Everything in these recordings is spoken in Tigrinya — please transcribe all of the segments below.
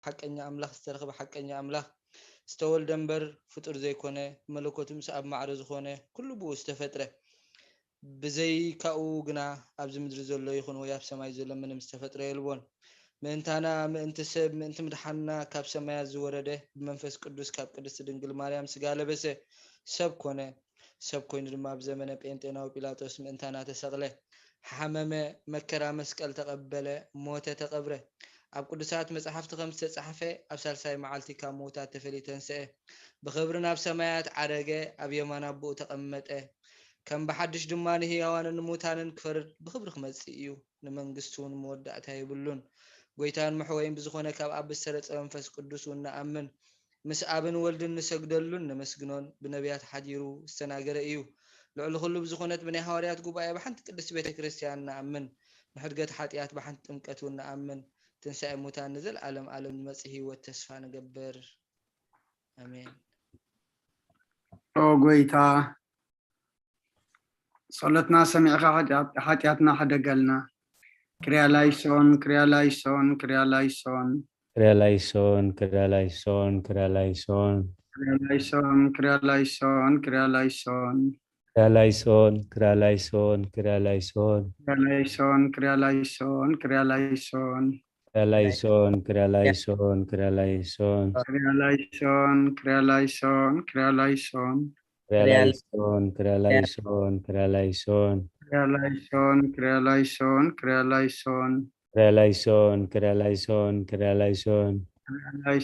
ሓቀኛ ኣምላኽ ዝተረኽበ ሓቀኛ ኣምላኽ ዝተወልደ እምበር ፍጡር ዘይኮነ፣ ብመለኮቱ ምስ ኣብ ማዕረ ዝኾነ ኩሉ ብኡ ዝተፈጥረ፣ ብዘይካኡ ግና ኣብዚ ምድሪ ዘሎ ይኹን ወይ ኣብ ሰማይ ዘሎ ምንም ዝተፈጥረ የልቦን። ምእንታና፣ ምእንቲ ሰብ፣ ምእንቲ ምድሓንና ካብ ሰማያት ዝወረደ፣ ብመንፈስ ቅዱስ ካብ ቅድስቲ ድንግል ማርያም ስጋ ለበሰ፣ ሰብ ኮነ። ሰብ ኮይኑ ድማ ኣብ ዘመነ ጴንጤናዊ ጲላጦስ ምእንታና ተሰቕለ፣ ሓመመ፣ መከራ መስቀል ተቐበለ፣ ሞተ፣ ተቐብረ። ኣብ ቅዱሳት መጻሕፍቲ ከም ዝተጻሕፈ፣ ኣብ ሳልሳይ መዓልቲ ካብ ምዉታት ተፈልዩ ተንስአ፣ ብኽብሪ ናብ ሰማያት ዓረገ፣ ኣብ የማን ኣቦኡ ተቐመጠ። ከም ብሓድሽ ድማ ንህያዋንን ንሙታንን ክፈርድ ብኽብሪ ክመጽእ እዩ። ንመንግስቱ እውን መወዳእታ የብሉን። ጎይታን መሕወይን ብዝኾነ ካብ ኣብ ዝተረጸ መንፈስ ቅዱስ እውን ንኣምን። ምስ ኣብን ወልድን ንሰግደሉን ነመስግኖን። ብነቢያት ሓዲሩ ዝተናገረ እዩ። ልዕሊ ኩሉ ብዝኾነት ብናይ ሃዋርያት ጉባኤ ብሓንቲ ቅድስቲ ቤተ ክርስቲያን ንኣምን። ንሕድገት ሓጢኣት ብሓንቲ ጥምቀት እውን ንኣምን። ትንሳኤ ሙታን ንዘለዓለም ዓለም ዝመጽእ ህይወት ተስፋ ንገብር። ኣሜን። ኦ ጎይታ፣ ጸሎትና ሰሚዕካ ሓጢኣት- ሓጢኣትና ሕደገልና። ክርያ ላይሶን፣ ክርያ ላይሶን፣ ክርያ ላይሶን። ክርያ ላይሶን፣ ክርያ ላይሶን፣ ክርያ ላይሶን። ክርያ ላይሶን፣ ክርያ ላይሶን፣ ክርያ ላይሶን። ክርያ ላይሶን፣ ክርያ ላይሶን፣ ክርያ ላይሶን። ክርያ ላይሶን፣ ክርያ ላይሶን፣ ክርያ ላይሶን። ክርያ ላይሶን፣ ክርያ ላይሶን፣ ክርያ ላይሶን። ክርያ ላይሶን፣ ክርያ ላይሶን፣ ክርያ ላይሶን። ክርያ ላይሶን፣ ክርያ ላይሶን፣ ክርያ ላይሶን። ክርያ ላይሶን፣ ክርያ ላይሶን፣ ክርያ ላይሶን። ክርያ ላይሶን፣ ክርያ ላይሶን፣ ክርያ ላይሶን። ክርያ ላይሶን፣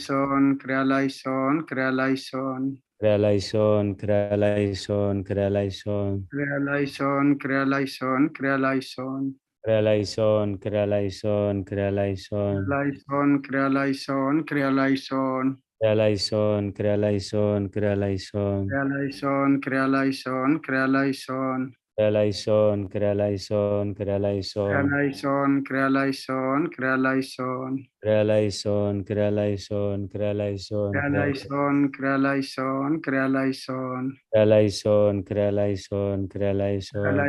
ክርያ ላይሶን፣ ክርያ ላይሶን። ክርያ ላይሶን፣ ክርያ ላይሶን፣ ክርያ ላይሶን። ክርያ ላይሶን፣ ክርያ ላይሶን፣ ክርያ ላይሶን። ክርያ ላይሶን፣ ክርያ ላይሶን፣ ክርያ ላይሶን። ላይሶን፣ ክርያ ላይሶን፣ ክርያ ላይሶን። ክርያ ላይሶን፣ ክርያ ላይሶን፣ ክርያ ላይሶን። ክርያ ላይሶን፣ ክርያ ላይሶን፣ ክርያ ላይሶን። ክርያ ላይሶን፣ ክርያ ላይሶን፣ ክርያ ላይሶን። ክርያ ላይሶን፣ ክርያ ላይሶን፣ ክርያ ላይሶን። ክርያ ላይሶን፣ ክርያ ላይሶን፣ ክርያ ላይሶን። ክርያ ላይሶን፣ ክርያ ላይሶን፣ ክርያ ላይሶን። ክርያ ላይሶን፣ ክርያ ላይሶን፣ ክርያ ላይሶን። ክርያ ላይሶን፣ ክርያ ላይሶን፣ ክርያ ላይሶን።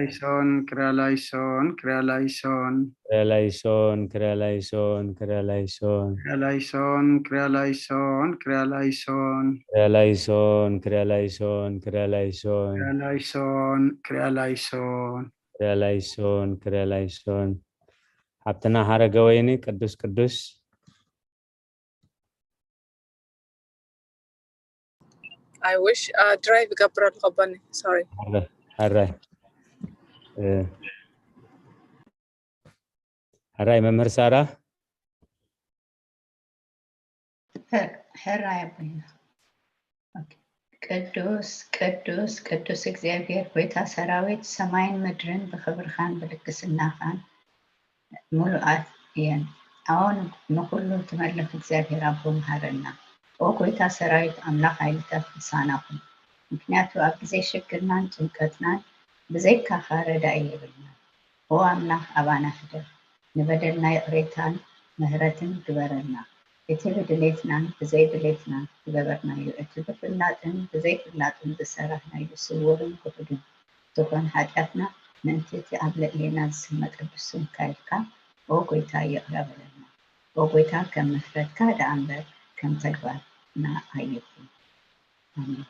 ክርያ ላይሶን፣ ክርያ ላይሶን፣ ክርያ ላይሶን። ክርያ ላይሶን፣ ክርያ ላይሶን፣ ክርያ ላይሶን። ክርያ ላይሶን፣ ክርያ ላይሶን፣ ክርያ ላይሶን። ክርያ ላይሶን፣ ክርያ ላይሶን። ክርያ ላይሶን፣ ክርያ ላይሶን። ሓብትና ሓረገወይኒ ቅዱስ ቅዱስ። I wish uh, drive ይገብር ኣለኹ ኣባኒ። Sorry። ሕራይ፣ ሕራይ። እ፣ ሕራይ መምህር ሳራ። ሕራይ ኣቦይና። ኦኬ። ቅዱስ ቅዱስ ቅዱስ እግዚኣብሔር ጎይታ ሰራዊት፣ ሰማይን ምድርን ብኽብርኻን ብልግስናኻን ምሉኣት እየን። ኣዎ ንኹሉ ትመልኽ እግዚኣብሔር ኣቦ መሃረና። ኦ ጎይታ ሰራዊት ኣምላኽ ሓይልታት ልሳና ኩን። ምክንያቱ ኣብ ግዜ ሽግርናን ጭንቀትናን ብዘይካኻ ረዳኢ የብልናን። ኦ ኣምላኽ ኣባና ሕደር። ንበደልና ይቕሬታን ምህረትን ግበረልና። እቲ ብድሌትናን ብዘይድሌትናን ዝገበርናዮ፣ እቲ ብፍላጥን ብዘይፍላጥን ዝሰራሕናዮ ስውርን ግሑድን ዝኾነ ሓጢኣትና ምእንቲ እቲ ኣብ ልዕሌና ዝስመ ቅዱስ ስምካ ኢልካ ኦ ጎይታ ይቕረ በለልና። ኦ ጎይታ ከም ምሕረትካ ደኣ እምበር ከም ተግባርና ኣይኹን። ኣሜን።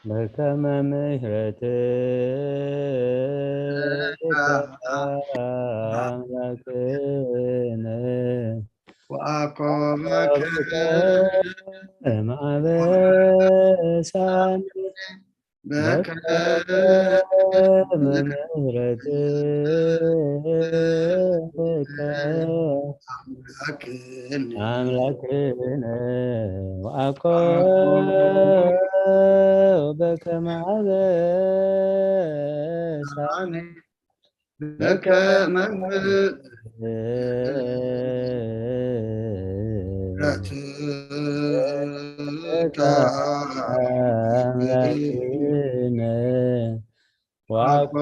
በከመ ምሕረትከ ኣምላክነ ወአኮበከ ማበሳን በከመ ምሕረትከ ኣምላክነ ወአኮ በከመ አበሳ በከመ አምላክነ ወአኮ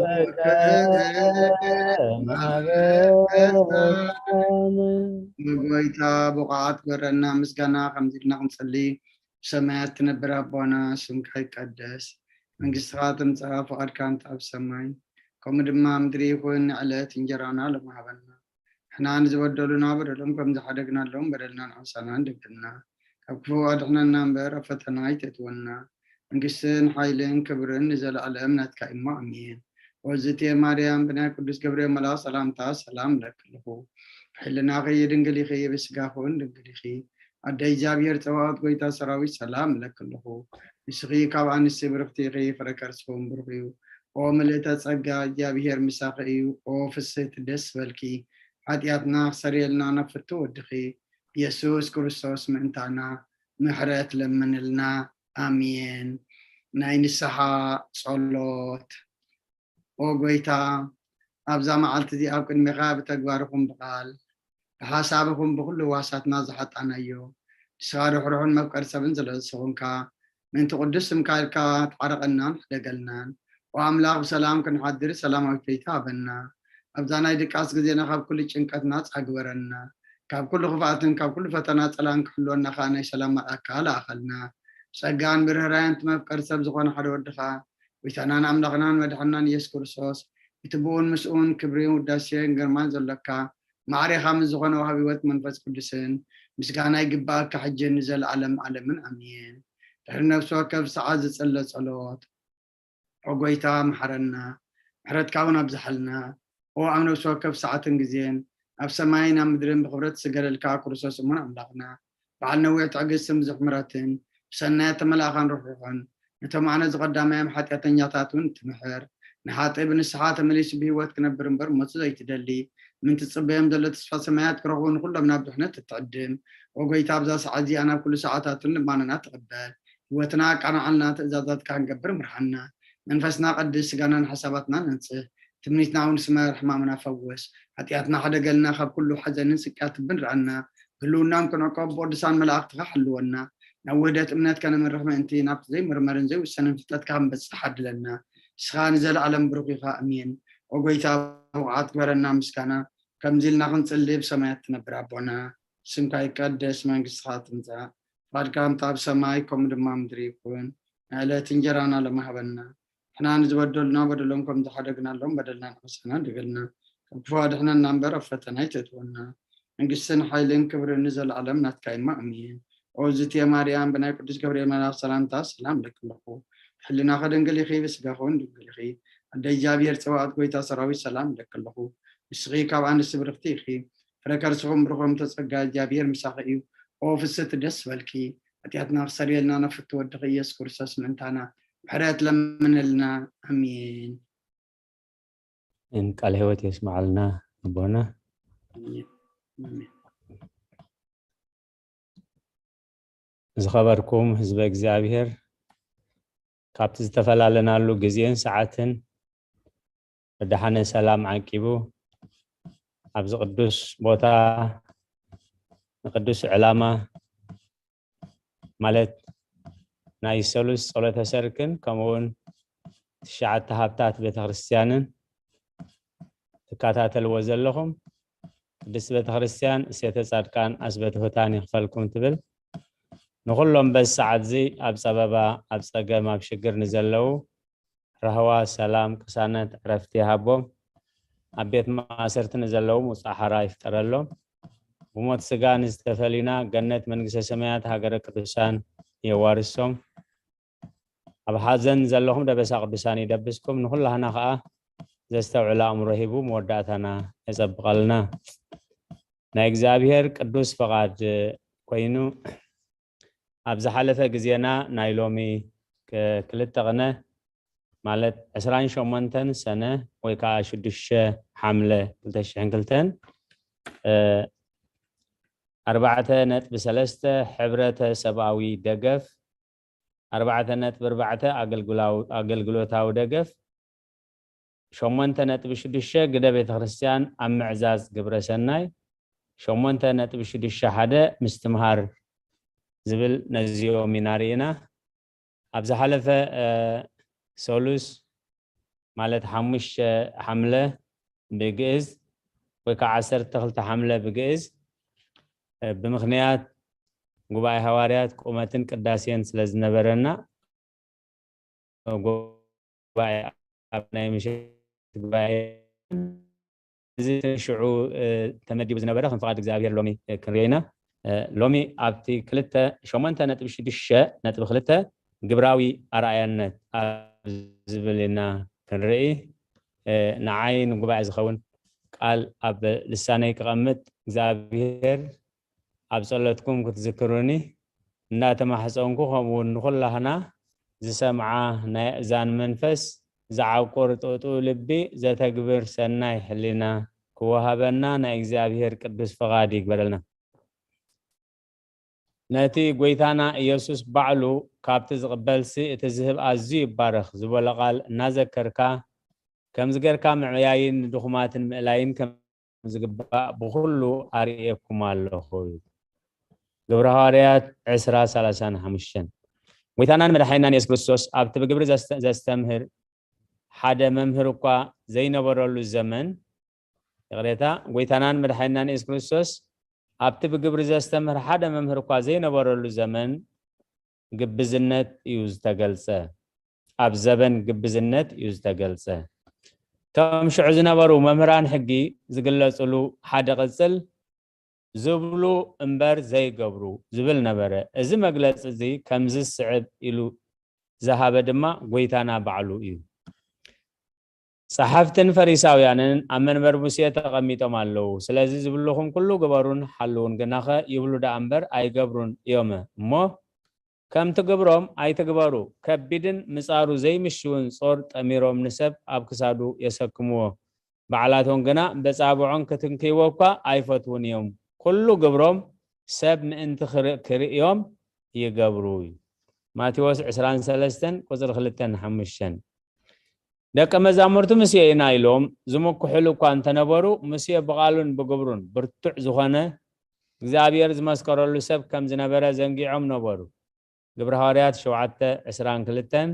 በከመ አበሳነ። ጎይታ ብቑዓት ግበረና ምስጋና ከምዚ ኢልና ክንጽሊ። ብሰማያት ትነብር ኣቦና ስምካ ይቀደስ፣ መንግስትኻ ትምጻእ፣ ፍቓድካ ትምጻእ ኣብ ሰማይ ከምኡ ድማ ምድሪ ይኹን። ንዕለት እንጀራና ሎሚ ሃበና፣ ንሕና ንዝበደሉና በደሎም ከም ዝሓደግናሎም በደልና ንሓሳና ንደግምና። ካብ ክፉእ ኣድሕነና እምበር ኣብ ፈተና ኣይተእትወና። መንግስትን ሓይልን ክብርን ንዘለኣለም ናትካ እሞ ኣሜን። ወዝቴ ማርያም ብናይ ቅዱስ ገብርኤል መልኣኽ ሰላምታ ሰላም እለኪ ኣለኹ። ብሕልናኺ ድንግል ኢኺ፣ ብስጋኽን ድንግል ኢኺ። ኣደ እግዚኣብሔር ጸባኦት ጎይታ ሰራዊት ሰላም እለኪ ኣለኹ። ንስኺ ካብ ኣንስቲ ብርኽቲ ኢኺ፣ ፍረ ከርስኹም ብሩኽ እዩ። ኦ ምልእተ ጸጋ እግዚኣብሔር ምሳኺ እዩ። ኦ ፍስሕቲ ደስ በልኪ፣ ሓጢኣትና ክሰርየልና ናብ ፍቱ ወድኺ ኢየሱስ ክርስቶስ ምእንታና ምሕረት ለምንልና። ኣሜን። ናይ ንስሓ ጸሎት። ኦ ጎይታ፣ ኣብዛ መዓልቲ እዚኣ ኣብ ቅድሜኻ ብተግባርኹም ብቓል ብሓሳብኹም ብኹሉ ዋሳትና ዝሓጣናዮ ንስኻ ርሕሩሕን መፍቀር ሰብን ስለ ዝኾንካ ምእንቲ ቅዱስ ስምካ ኢልካ ተዓረቐናን ሕደገልናን። ኦ ኣምላኽ ብሰላም ክንሓድር ሰላማዊት ለይቲ ሃበና። ኣብዛ ናይ ድቃስ ግዜና ካብ ኩሉ ጭንቀት ናጻ ግበረና። ካብ ኩሉ ክፍኣትን ካብ ኩሉ ፈተና ጸላን ክሕልወና ከኣ ናይ ሰላም መልኣካ ለኣኸልና። ጸጋን ብርህራየን እቲ መፍቀር ሰብ ዝኾነ ሓደ ወድኻ ጎይታናን ኣምላኽናን መድሓናን ኢየሱስ ክርስቶስ እቲ ብኡን ምስኡን ክብርን ውዳሴን ግርማን ዘሎካ ማዕሬኻ ምስ ዝኾነ ወሃቢ ህይወት መንፈስ ቅዱስን ምስጋና ይግባኣካ ሕጂ ንዘለኣለም ዓለምን ኣሜን። ድሕሪ ነፍሲ ወከፍ ሰዓት ዝጽለ ጸሎት። ኦ ጎይታ መሓረና፣ ምሕረትካ እውን ኣብዝሓልና። ኦ ኣብ ነፍሲ ወከፍ ሰዓትን ግዜን ኣብ ሰማይን ኣብ ምድርን ብኽብረት ዝስገደልካ ክርስቶስ እሙን ኣምላኽና፣ በዓል ነዊሕ ትዕግስትን ብዙሕ ምሕረትን ብሰናያት ተመላእኻን ርሕሩሕን ነቶም ኣነ ዝቐዳማዮም ሓጢኣተኛታት እውን እትምሕር፣ ንሓጥእ ብንስሓ ተመሊሱ ብህይወት ክነብር እምበር ሞት ዘይትደሊ፣ ምእንቲ ትጽበዮም ዘሎ ተስፋ ሰማያት ክረኽቡ ንኹሎም ናብ ድሕነት እትዕድም፣ ኦ ጎይታ ኣብዛ ሰዓት እዚኣ ናብ ኩሉ ሰዓታትን ልማንና ትቕበል። ህይወትና ኣቃናዓልና፣ ትእዛዛትካ ክንገብር ምርሓና። መንፈስና ቀድስ፣ ስጋናን ሓሳባትናን ኣንጽህ። ትምኒትና እውን ስመር፣ ሕማምና ፈውስ። ሓጢኣትና ሕደገልና፣ ካብ ኩሉ ሓዘንን ስቅያትን ብን ርኣና። ህልውናም ክንዕቆብ ብቅዱሳን መላእኽትኻ ሓልወና። ናብ ውህደት እምነት ከነምርሕ ምእንቲ ናብቲ ዘይምርመርን ዘይውሰንን ፍልጠትካ ክንበጽሕ ዓድለና። ንስኻ ንዘለኣለም ብሩኽ ኢኻ። ኣሜን። ኦ ጎይታ ብቑዓት ግበረና ምስጋና። ከምዚ ኢልና ክንጽሊ ብሰማያት ትነብር ኣቦና፣ ስምካ ይቀደስ፣ መንግስትኻ ትምጻእ፣ ፍቓድካ ምጻእ ኣብ ሰማይ ከምኡ ድማ ምድሪ ይኹን። ንዕለት እንጀራና ሎሚ ሃበና። ንሕና ንዝበደሉና በደሎም ከም ዝሓደግናሎም በደልና ንሓሰና ድግልና። ካብ ክፉ ኣድሕነና እምበር ኣብ ፈተና ኣይተእትወና። መንግስትን ሓይልን ክብርን ንዘለኣለም ናትካ እሞ ኣሜን። ኦ ዝትየ ማርያም ብናይ ቅዱስ ገብርኤል መልኣኽ ሰላምታ ሰላም እለኪ ኣለኹ። ብሕልናኺ ድንግል ኢኺ፣ ብስጋኺ እውን ድንግል ኢኺ። ኣደ እግዚኣብሔር ጸባኦት ጎይታ ሰራዊት ሰላም እለኪ ኣለኹ። ንስኺ ካብ ኣንስቲ ብርኽቲ ኢኺ። ፍረ ከርስኹም ብሩኽ እምተ ጸጋ እግዚኣብሔር ምሳኺ እዩ። ኦ ፍስሕቲ ደስ በልኪ። ሓጢኣትና ክሰርየልና ናብ ፍቱ ወድኺ ኢየሱስ ክርስቶስ ምእንታና ምሕረት ለምንልና። ኣሜን። ቃለ ህይወት የስምዓልና ኣቦና። ዝኸበርኩም ህዝበ እግዚኣብሔር፣ ካብቲ ዝተፈላለናሉ ግዜን ሰዓትን ብደሓነ ሰላም ዓቂቡ ኣብዚ ቅዱስ ቦታ ንቅዱስ ዕላማ ማለት ናይ ሰሉስ ጸሎተ ሰርክን ከምኡውን ትሽዓተ ሃብታት ቤተክርስትያንን ትከታተልዎ ዘለኹም ቅድስቲ ቤተክርስትያን እሴተ ጻድቃን ኣስበትሁታን ይኽፈልኩም ትብል። ንኹሎም በዚ ሰዓት እዚ ኣብ ጸበባ፣ ኣብ ጸገም፣ ኣብ ሽግር ንዘለዉ ራህዋ፣ ሰላም፣ ቅሳነት፣ ዕረፍቲ ይሃቦም። ኣብ ቤት ማእሰርቲ ንዘለዉ ውጻእ ሓራ ይፍጠረሎም። ብሞት ስጋ ንዝተፈልዩና ገነት መንግስተ ሰማያት ሃገረ ቅዱሳን የዋርሶም። ኣብ ሓዘን ዘለኹም ደበሳ ቅዱሳን ይደብስኩም። ንኹላህና ኸኣ ዘስተውዕል ኣእምሮ ሂቡ መወዳእታና የጸብቐልና። ናይ እግዚኣብሔር ቅዱስ ፈቓድ ኮይኑ ኣብ ዝሓለፈ ግዜና ናይ ሎሚ ክ- ክልተ ቅነ ማለት ዕስራን ሸሞንተን ሰነ ወይ ከዓ ሽዱሽተ ሓምለ ክልተ ሽሕን ክልተን ኣርባዕተ ነጥቢ ሰለስተ ሕብረተ ሰብኣዊ ደገፍ ኣርባዕተ ነጥቢ ኣርባዕተ ኣገልግሎታዊ ደገፍ ሸሞንተ ነጥቢ ሽዱሽተ ግደ ቤተክርስትያን ኣብ ምዕዛዝ ግብረ ሰናይ ሸሞንተ ነጥቢ ሽዱሽተ ሓደ ምስትምሃር ዝብል ነዚኦም ኢና ርኢና። ኣብ ዝሓለፈ ሰሉስ ማለት ሓሙሽተ ሓምለ ብግእዝ ወይ ከዓ ዓሰርተ ክልተ ሓምለ ብግእዝ ብምኽንያት ጉባኤ ሃዋርያት ቁመትን ቅዳሴን ስለ ዝነበረና ጉባኤ ኣብ ናይ ምሸት ጉባኤ እዚ ሽዑ ተመዲቡ ዝነበረ ከም ፍቓድ እግዚኣብሔር ሎሚ ክንሪኦ ኢና። ሎሚ ኣብቲ ክልተ ሸሞንተ ነጥቢ ሽዱሽተ ነጥቢ ክልተ ግብራዊ ኣርኣያነት ኣብ ዝብል ኢና ክንርኢ። ንዓይ ንጉባኤ ዝኸውን ቃል ኣብ ልሳነይ ክቐምጥ እግዚኣብሔር ኣብ ጸሎትኩም ክትዝክሩኒ እናተማሕጸንኩ፣ ከምኡ እውን ንኹላህና ዝሰምዓ ናይ ኣእዛን መንፈስ፣ ዝዓቁር ጥጡው ልቢ፣ ዘተግብር ሰናይ ሕሊና ክወሃበና ናይ እግዚኣብሔር ቅዱስ ፍቓድ ይግበረልና። ነቲ ጐይታና ኢየሱስ ባዕሉ ካብቲ ዝቕበልሲ እቲ ዝህብ ኣዝዩ ይባረኽ ዝበሎ ቃል እናዘከርካ፣ ከምዚ ጌርካ ምዕያይን ንድኹማትን ምእላይን ከም ዝግባእ ብኹሉ ኣርእየኩም ኣለኹ። ግብረ ሃዋርያት ዕስራ ሰላሳን ሓሙሽተን። ጐይታናን መድሓኒናን የሱስ ክርስቶስ ኣብቲ ብግብሪ ዘስተ-፣ ዘስተምህር ሓደ መምህር እኳ ዘይነበረሉ ዘመን፣ ይቕሬታ፣ ጐይታናን መድሓኒናን የሱስ ክርስቶስ ኣብቲ ብግብሪ ዘስተምህር ሓደ መምህር እኳ ዘይነበረሉ ዘመን ግብዝነት እዩ ዝተገልጸ። ኣብ ዘበን ግብዝነት እዩ ዝተገልጸ። እቶም ሽዑ ዝነበሩ መምህራን ሕጊ ዝግለጽሉ ሓደ ቅጽል፣ ዝብሉ እምበር ዘይገብሩ ዝብል ነበረ። እዚ መግለጺ እዚ ከምዚ ዝስዕብ ኢሉ ዝሃበ ድማ ጐይታና ባዕሉ እዩ። ጸሓፍትን ፈሪሳውያንን ኣብ መንበር ሙሴ ተቐሚጦም ኣለዉ። ስለዚ ዝብልኹም ኩሉ ግበሩን ሓልዉን፣ ግናኸ ይብሉ ደኣ እምበር ኣይገብሩን እዮም። እሞ ከምቲ ግብሮም ኣይትግበሩ፣ ከቢድን ምጻሩ ዘይምሽውን ጾር ጠሚሮም ንሰብ ኣብ ክሳዱ የሰክምዎ። ባዕላቶም ግና በጻብዖን ክትንክይዎ እኳ ኣይፈትዉን እዮም። ኩሉ ግብሮም ሰብ ምእንቲ ክር-፣ ክርእዮም ይገብሩ እዩ። ማቴዎስ ዕስራን ሰለስተን ቁጽሪ ክልተን ሓሙሽተን። ደቀ መዛሙርቱ ሙሴ ኢና ኢሎም ዝምክሑሉ እኳ እንተነበሩ፣ ሙሴ ብቓሉን ብግብሩን ብርቱዕ ዝኾነ እግዚኣብሔር ዝመስከረሉ ሰብ ከም ዝነበረ ዘንጊዖም ነበሩ። ግብረ ሃዋርያት ሸውዓተ ዕስራን ክልተን፣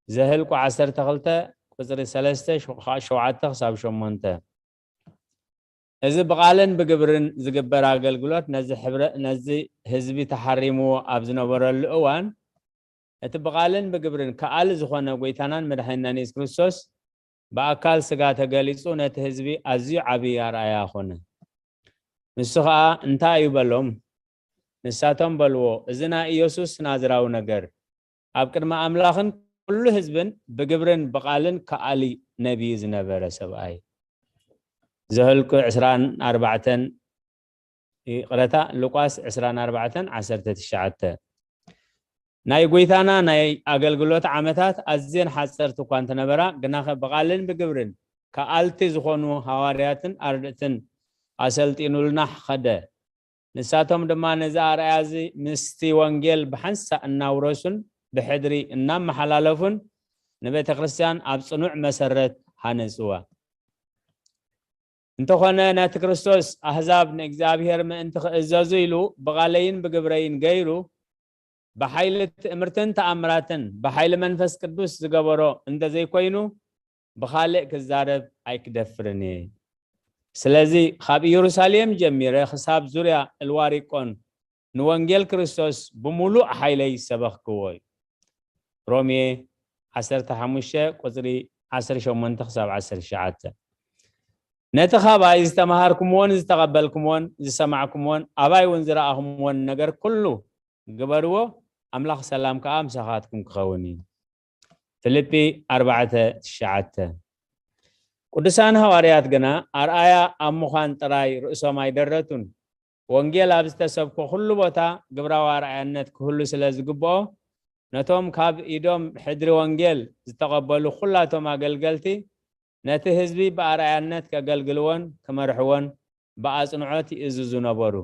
ዘህልቁ ዓሰርተ ክልተ ቁጽሪ ሰለስተ፣ ሸውዓተ ክሳብ ሸሞንተ። እዚ ብቓልን ብግብርን ዝግበር ኣገልግሎት ነዚ ሕብረ-፣ ነዚ ህዝቢ ተሓሪምዎ ኣብ ዝነበረሉ እዋን፣ እቲ ብቓልን ብግብርን ከኣሊ ዝኾነ ጐይታናን መድሓኒናን የሱስ ክርስቶስ ብኣካል ስጋ ተገሊጹ ነቲ ህዝቢ ኣዝዩ ዓቢ ኣርኣያ ኾነ። ንሱ ኸኣ እንታይ እዩ በሎም? ንሳቶም በልዎ፣ "እዚ ናይ ኢየሱስ ናዝራዊ ነገር፣ ኣብ ቅድሚ ኣምላኽን ኩሉ ህዝብን ብግብርን ብቓልን ከኣሊ ነቢይ ዝነበረ ሰብኣይ." ዘኍልቁ ዕስራን ኣርባዕተን፣ ይቕረታ፣ ሉቃስ ዕስራን ኣርባዕተን ዓሰርተ ትሽዓተ። ናይ ጐይታና ናይ ኣገልግሎት ዓመታት ኣዝየን ሓጸርቲ እኳ እንተነበራ፣ ግናኸ ብቓልን ብግብርን ከኣልቲ ዝኾኑ ሃዋርያትን ኣርድእትን ኣሰልጢኑልና ኸደ። ንሳቶም ድማ ነዚ ኣርኣያ እዚ ምስቲ ወንጌል ብሓንሳእ እናውረሱን ብሕድሪ እናመሓላለፉን ንቤተ ክርስቲያን ኣብ ጽኑዕ መሰረት ሃነጽዋ። እንተኾነ ነቲ ክርስቶስ ኣህዛብ ንእግዚኣብሔር ምእንቲ ክእዘዙ ኢሉ ብቓለይን ብግብረይን ገይሩ ብሓይሊ ትእምርትን ተኣምራትን ብሓይሊ መንፈስ ቅዱስ ዝገበሮ እንተዘይኮይኑ ብኻልእ ክዛረብ ኣይክደፍርን እየ። ስለዚ ካብ ኢየሩሳሌም ጀሚረ ክሳብ ዙርያ እልዋሪቆን ንወንጌል ክርስቶስ ብምሉእ ሓይለይ ሰበኽክዎ እዩ። ሮሜ ዓሰርተ ሓሙሽተ ቁጽሪ ዓሰርተ ሸሞንተ ክሳብ ዓሰርተ ትሽዓተ። ነቲ ኻባይ ዝተመሃርኩምዎን ዝተቐበልኩምዎን ዝሰማዕኩምዎን ኣባይ እውን ዝረኣኹምዎን ነገር ኩሉ ግበርዎ፣ ኣምላኽ ሰላም ከኣ ምሳኻትኩም ክኸውን እዩ። ፊልጲ ኣርባዕተ ትሽዓተ። ቅዱሳን ሃዋርያት ግና ኣርኣያ ኣብ ምዃን ጥራይ ርእሶም ኣይደረቱን። ወንጌል ኣብ ዝተሰብኮ ኩሉ ቦታ ግብራዊ ኣርኣያነት ክህሉ ስለ ዝግብኦ፣ ነቶም ካብ ኢዶም ሕድሪ ወንጌል ዝተቐበሉ ኩላቶም ኣገልገልቲ ነቲ ህዝቢ ብኣርኣያነት ከገልግልዎን ክመርሕዎን ብኣጽንዖት ይእዝዙ ነበሩ።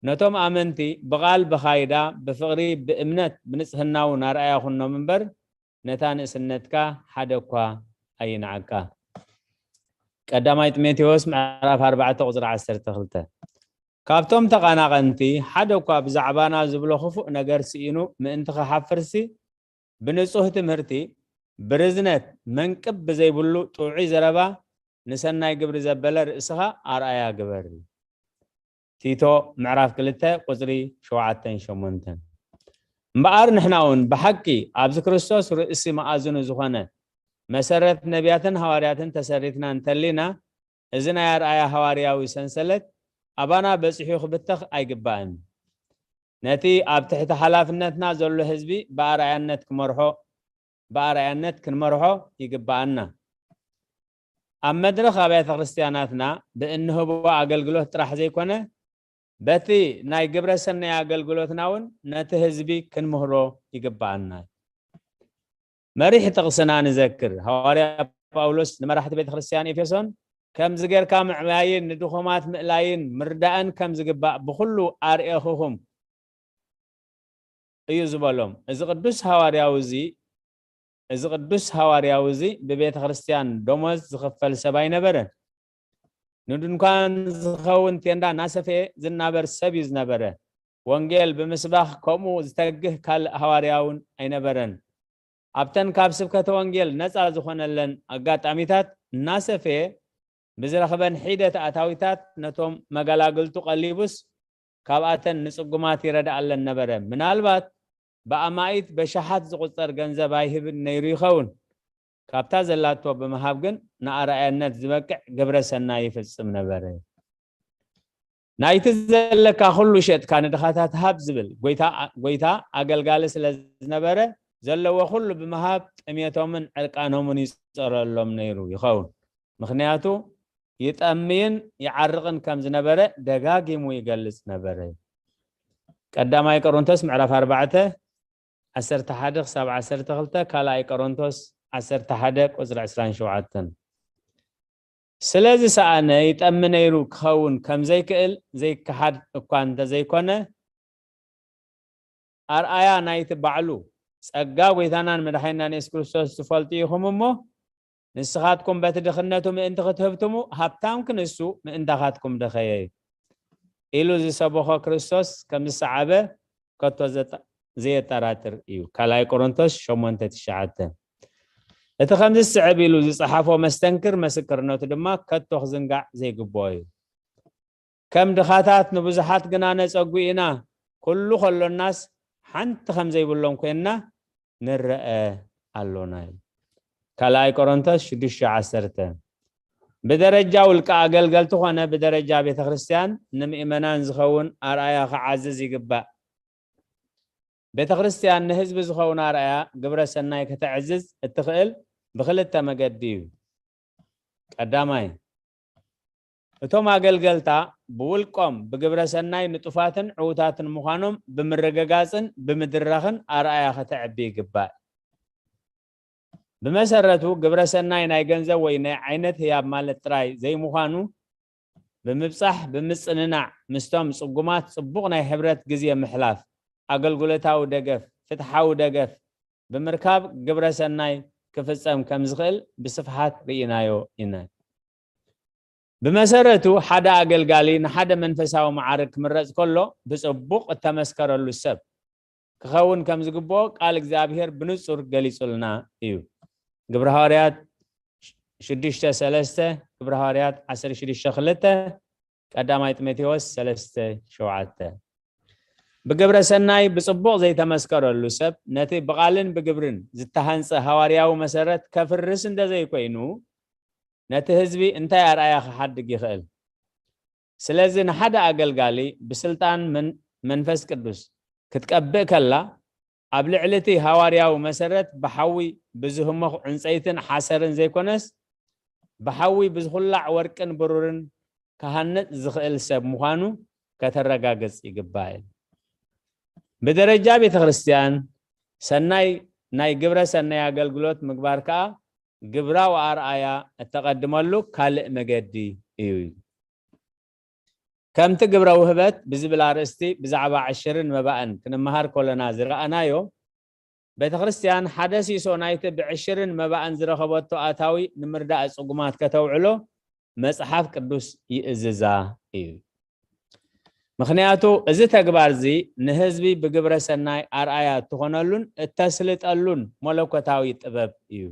ነቶም ኣመንቲ ብቓል ብኻይዳ ብፍቕሪ ብእምነት ብንጽህና እውን ኣርኣያ ኩኖም እምበር ነታ ንእስነትካ ሓደ እኳ ኣይንዓቃ። ቀዳማይ ጢሞቴዎስ ምዕራፍ ኣርባዕተ ቁጽሪ ዓሰርተ ክልተ። ካብቶም ተቓናቐንቲ ሓደ እኳ ብዛዕባና ዝብሎ ክፉእ ነገር ስኢኑ ምእንቲ ክሓፍርሲ ብንጹህ ትምህርቲ ብርዝነት መንቅብ ብዘይብሉ ጥዑይ ዘረባ ንሰናይ ግብሪ ዘበለ ርእስኻ ኣርኣያ ግበር። ቲቶ ምዕራፍ ክልተ ቁጽሪ ሸውዓተን ሸሞንተን። እምበኣር ንሕና እውን ብሓቂ ኣብዚ ክርስቶስ ርእሲ መኣዝኑ ዝኾነ መሰረት ነቢያትን ሃዋርያትን ተሰሪትና እንተሊና እዚ ናይ ኣርኣያ ሃዋርያዊ ሰንሰለት ኣባና በጺሑ ክብተኽ ኣይግባእን። ነቲ ኣብ ትሕቲ ሓላፍነትና ዘሎ ህዝቢ ብኣርኣያነት ክመርሖ ብኣርኣያነት ክንመርሖ ይግባኣና። ኣብ መድረኽ ኣብያተ ክርስቲያናትና ብእንህቦ ኣገልግሎት ጥራሕ ዘይኮነ፣ በቲ ናይ ግብረ ሰናይ ኣገልግሎትና እውን ነቲ ህዝቢ ክንምህሮ ይግባኣና። መሪሕ ጥቕስና ንዘክር። ሃዋርያ ጳውሎስ ንመራሕቲ ቤተ ክርስቲያን ኤፌሶን ከምዚ ጌርካ ምዕባይን ንድኹማት ምእላይን ምርዳእን ከም ዝግባእ ብኹሉ ኣርእኹኹም እዩ ዝበሎም። እዚ ቅዱስ ሃዋርያዊ እዚ እዚ ቅዱስ ሃዋርያዊ እዚ ብቤተ ክርስቲያን ደሞዝ ዝኽፈል ሰብ ኣይነበረን። ንድንኳን ዝኸውን ቴንዳ እናሰፈየ ዝናበር ሰብ እዩ ዝነበረ። ወንጌል ብምስባኽ ከምኡ ዝተግህ ካልእ ሃዋርያ እውን ኣይነበረን። ኣብተን ካብ ስብከተ ወንጌል ነፃ ዝኾነለን ኣጋጣሚታት እናሰፈየ ብዝረኽበን ሒደት ኣታዊታት ነቶም መገላግልቱ ቀሊቡስ ካብኣተን ንጽጉማት ይረድኣለን ነበረ። ምናልባት ብኣማኢት በሽሓት ዝቑጸር ገንዘብ ኣይህብን ነይሩ ይኸውን። ካብታ ዘላቶ ብምሃብ ግን ንኣርኣያነት ዝበቅዕ ግብረ ሰናይ ይፍጽም ነበረ። ናይቲ ዘለካ ኩሉ ሸጥካ ንድኻታት ሃብ ዝብል ጎይታ፣ ጎይታ ኣገልጋሊ ስለ ዝነበረ ዘለዎ ኩሉ ብምሃብ ጥሜቶምን ዕርቃኖምን ይጸረሎም ነይሩ ይኸውን። ምኽንያቱ ይጠምይን ይዓርቕን ከም ዝነበረ ደጋጊሙ ይገልጽ ነበረ። ቀዳማይ ቆሮንቶስ ምዕራፍ ኣርባዕተ ዓሰርተ ሓደ ክሳብ ዓሰርተ ክልተ፣ ካልኣይ ቆሮንቶስ ዓሰርተ ሓደ ቁጽሪ ዕስራን ሸውዓተን። ስለ ዝሰኣነ ይጠሚ ነይሩ ክኸውን ከም ዘይክእል ዘይከሓድ እኳ እንተዘይኮነ፣ ኣርኣያ ናይቲ ባዕሉ ጸጋ ጎይታናን መድሓኒናን የሱስ ክርስቶስ ትፈልጡ ኢኹም እሞ፣ ንስኻትኩም በቲ ድኽነቱ ምእንቲ ክትህብትሙ ሃብታም ክንሱ ምእንታኻትኩም ደኸየ ኢሉ ዝሰበኾ ክርስቶስ ከም ዝሰዓበ ከቶ ዘጠ-፣ ዘየጠራጥር እዩ። ካልኣይ ቆሮንቶስ ሸሞንተ ትሽዓተ። እቲ ከምዚ ዝስዕብ ኢሉ ዝጸሓፎ መስተንክር ምስክርነቱ ድማ ከቶ ክዝንጋዕ ዘይግብኦ እዩ። ከም ድኻታት ንብዙሓት ግና ነጸጉ ኢና፣ ኩሉ ከሎናስ ሓንቲ ከም ዘይብሎም ኮይንና ንረአ ኣሎና እዩ። ካልኣይ ቆሮንቶስ ሽዱሽተ ዓሰርተ። ብደረጃ ውልቀ ኣገልገልቲ ኮነ ብደረጃ ቤተ ክርስቲያን ንምእመናን ዝኸውን ኣርኣያ ክዓዝዝ ይግባእ። ቤተ ክርስቲያን ንህዝቢ ዝኸውን ኣርኣያ ግብረ ሰናይ ከተዕዝዝ እትኽእል ብኽልተ መገዲ እዩ። ቀዳማይ፣ እቶም ኣገልገልታ ብውልቆም ብግብረ ሰናይ ንጡፋትን ዕዉታትን ምዃኖም ብምርግጋጽን ብምድራኽን ኣርኣያ ከተዕቢ ይግባእ። ብመሰረቱ ግብረ ሰናይ ናይ ገንዘብ ወይ ናይ ዓይነት ህያብ ማለት ጥራይ ዘይምዃኑ፣ ብምብጻሕ ብምጽንናዕ ምስቶም ጽጉማት ጽቡቕ ናይ ሕብረት ግዜ ምሕላፍ፣ ኣገልግሎታዊ ደገፍ፣ ፍትሓዊ ደገፍ ብምርካብ ግብረ ሰናይ ክፍጸም ከም ዝኽእል ብስፍሓት ርኢናዮ ኢና። ብመሰረቱ ሓደ ኣገልጋሊ ንሓደ መንፈሳዊ መዓርግ ክምረጽ ከሎ ብጽቡቕ እተመስከረሉ ሰብ ክኸውን ከም ዝግብኦ ቃል እግዚኣብሔር ብንጹር ገሊጹልና እዩ። ግብረ ሃዋርያት ሽዱሽተ ሰለስተ፣ ግብረ ሃዋርያት ዓሰርተ ሽዱሽተ ክልተ፣ ቀዳማይ ጢሞቴዎስ ሰለስተ ሸውዓተ። ብግብረ ሰናይ ብጽቡቕ ዘይተመስከረሉ ሰብ ነቲ ብቓልን ብግብርን ዝተሃንጸ ሃዋርያዊ መሰረት ከፍርስ እንተዘይኮይኑ ነቲ ህዝቢ እንታይ ኣርኣያ ክሓድግ ይኽእል? ስለዚ ንሓደ ኣገልጋሊ ብስልጣን መን-፣ መንፈስ ቅዱስ ክትቀብእ ከላ ኣብ ልዕሊ እቲ ሃዋርያዊ መሰረት ብሓዊ ብዝህመኹ ዕንጸይትን ሓሰርን ዘይኮነስ ብሓዊ ብዝኹላዕ ወርቅን ብሩርን ክሃንጽ ዝኽእል ሰብ ምዃኑ ከተረጋግጽ ይግባእ። ብደረጃ ቤተ ክርስቲያን ሰናይ ናይ ግብረ ሰናይ ኣገልግሎት ምግባር ከኣ ግብራዊ ኣርኣያ እተቐድመሉ ካልእ መገዲ እዩ። ከምቲ ግብረ ውህበት ብዝብል ኣርእስቲ ብዛዕባ ዕሽርን መባእን ክንመሃር ከለና ዝረኣናዮ፣ ቤተ ክርስቲያን ሓደ ሲሶ ናይቲ ብዕሽርን መባእን ዝረኸበቶ ኣታዊ ንምርዳእ ጽጉማት ከተውዕሎ መጽሓፍ ቅዱስ ይእዝዛ እዩ። ምኽንያቱ እዚ ተግባር እዚ ንህዝቢ ብግብረ ሰናይ ኣርኣያ እትኾነሉን እተስልጠሉን መለኮታዊ ጥበብ እዩ።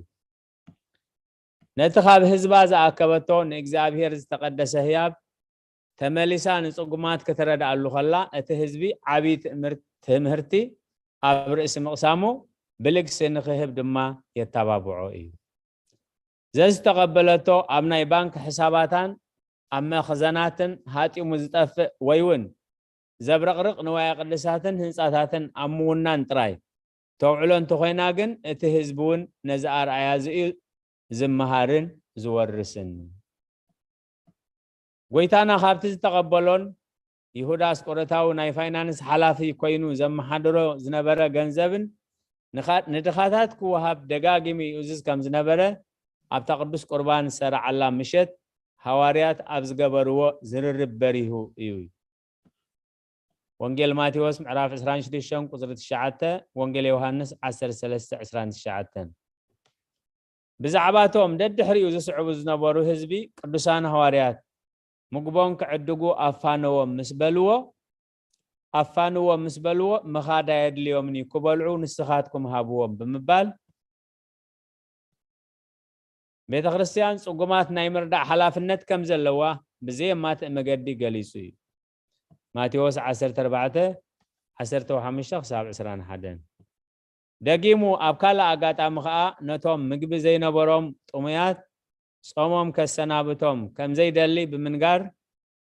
ነቲ ካብ ህዝባ ዝኣከበቶ ንእግዚኣብሔር ዝተቐደሰ ህያብ ተመሊሳ ንጽጉማት ክትረድኣሉ ከላ፣ እቲ ህዝቢ ዓቢ ትእምር-፣ ትምህርቲ ኣብ ርእሲ ምቕሳሙ፣ ብልግሲ ንኽህብ ድማ የተባብዖ እዩ። ዘዝተቐበለቶ ኣብ ናይ ባንክ ሕሳባታን ኣብ መኽዘናትን ሃጢሙ ዝጠፍእ ወይ እውን ዘብረቕርቕ ንዋየ ቅድሳትን ህንጻታትን ኣብ ምውናን ጥራይ ተውዕሎ እንተኾይና ግን፣ እቲ ህዝቢ እውን ነዚ ኣርኣያ እዚ እዩ ዝመሃርን ዝወርስን። ጎይታና ካብቲ ዝተቐበሎን ይሁዳ ኣስቆሮታዊ ናይ ፋይናንስ ሓላፊ ኮይኑ ዘመሓድሮ ዝነበረ ገንዘብን ንኻ-፣ ንድኻታት ክወሃብ ደጋጊሙ ይእዝዝ ከም ዝነበረ ኣብታ ቅዱስ ቁርባን ዝሰራዓላ ምሸት ሃዋርያት ኣብ ዝገበርዎ ዝርርብ በሪሁ እዩ። ወንጌል ማቴዎስ ምዕራፍ ዕስራን ሽዱሽተን ቁጽሪ ትሽዓተ፣ ወንጌል ዮሃንስ ዓሰርተ ሰለስተ ዕስራን ትሽዓተን። ብዛዕባ እቶም ደድሕሪኡ ዝስዕቡ ዝነበሩ ህዝቢ ቅዱሳን ሃዋርያት ምግቦም ክዕድጉ ኣፋነዎም ምስ በልዎ፣ ኣፋንዎም ምስ በልዎ፣ ምኻድ ኣየድልዮምን እዩ፣ ክበልዑ ንስኻትኩም ሃብዎም ብምባል፣ ቤተ ክርስቲያን ጽጉማት ናይ ምርዳእ ሓላፍነት ከም ዘለዋ ብዘየማትእ መገዲ ገሊጹ እዩ። ማቴዎስ ዓሰርተ ኣርባዕተ፣ ዓሰርተ ሓሙሽተ ክሳብ ዕስራን ሓደን። ደጊሙ ኣብ ካልእ ኣጋጣሚ ኸኣ ነቶም ምግቢ ዘይነበሮም ጥሙያት ጾሞም ከሰናብቶም ከም ዘይደሊ ብምንጋር፣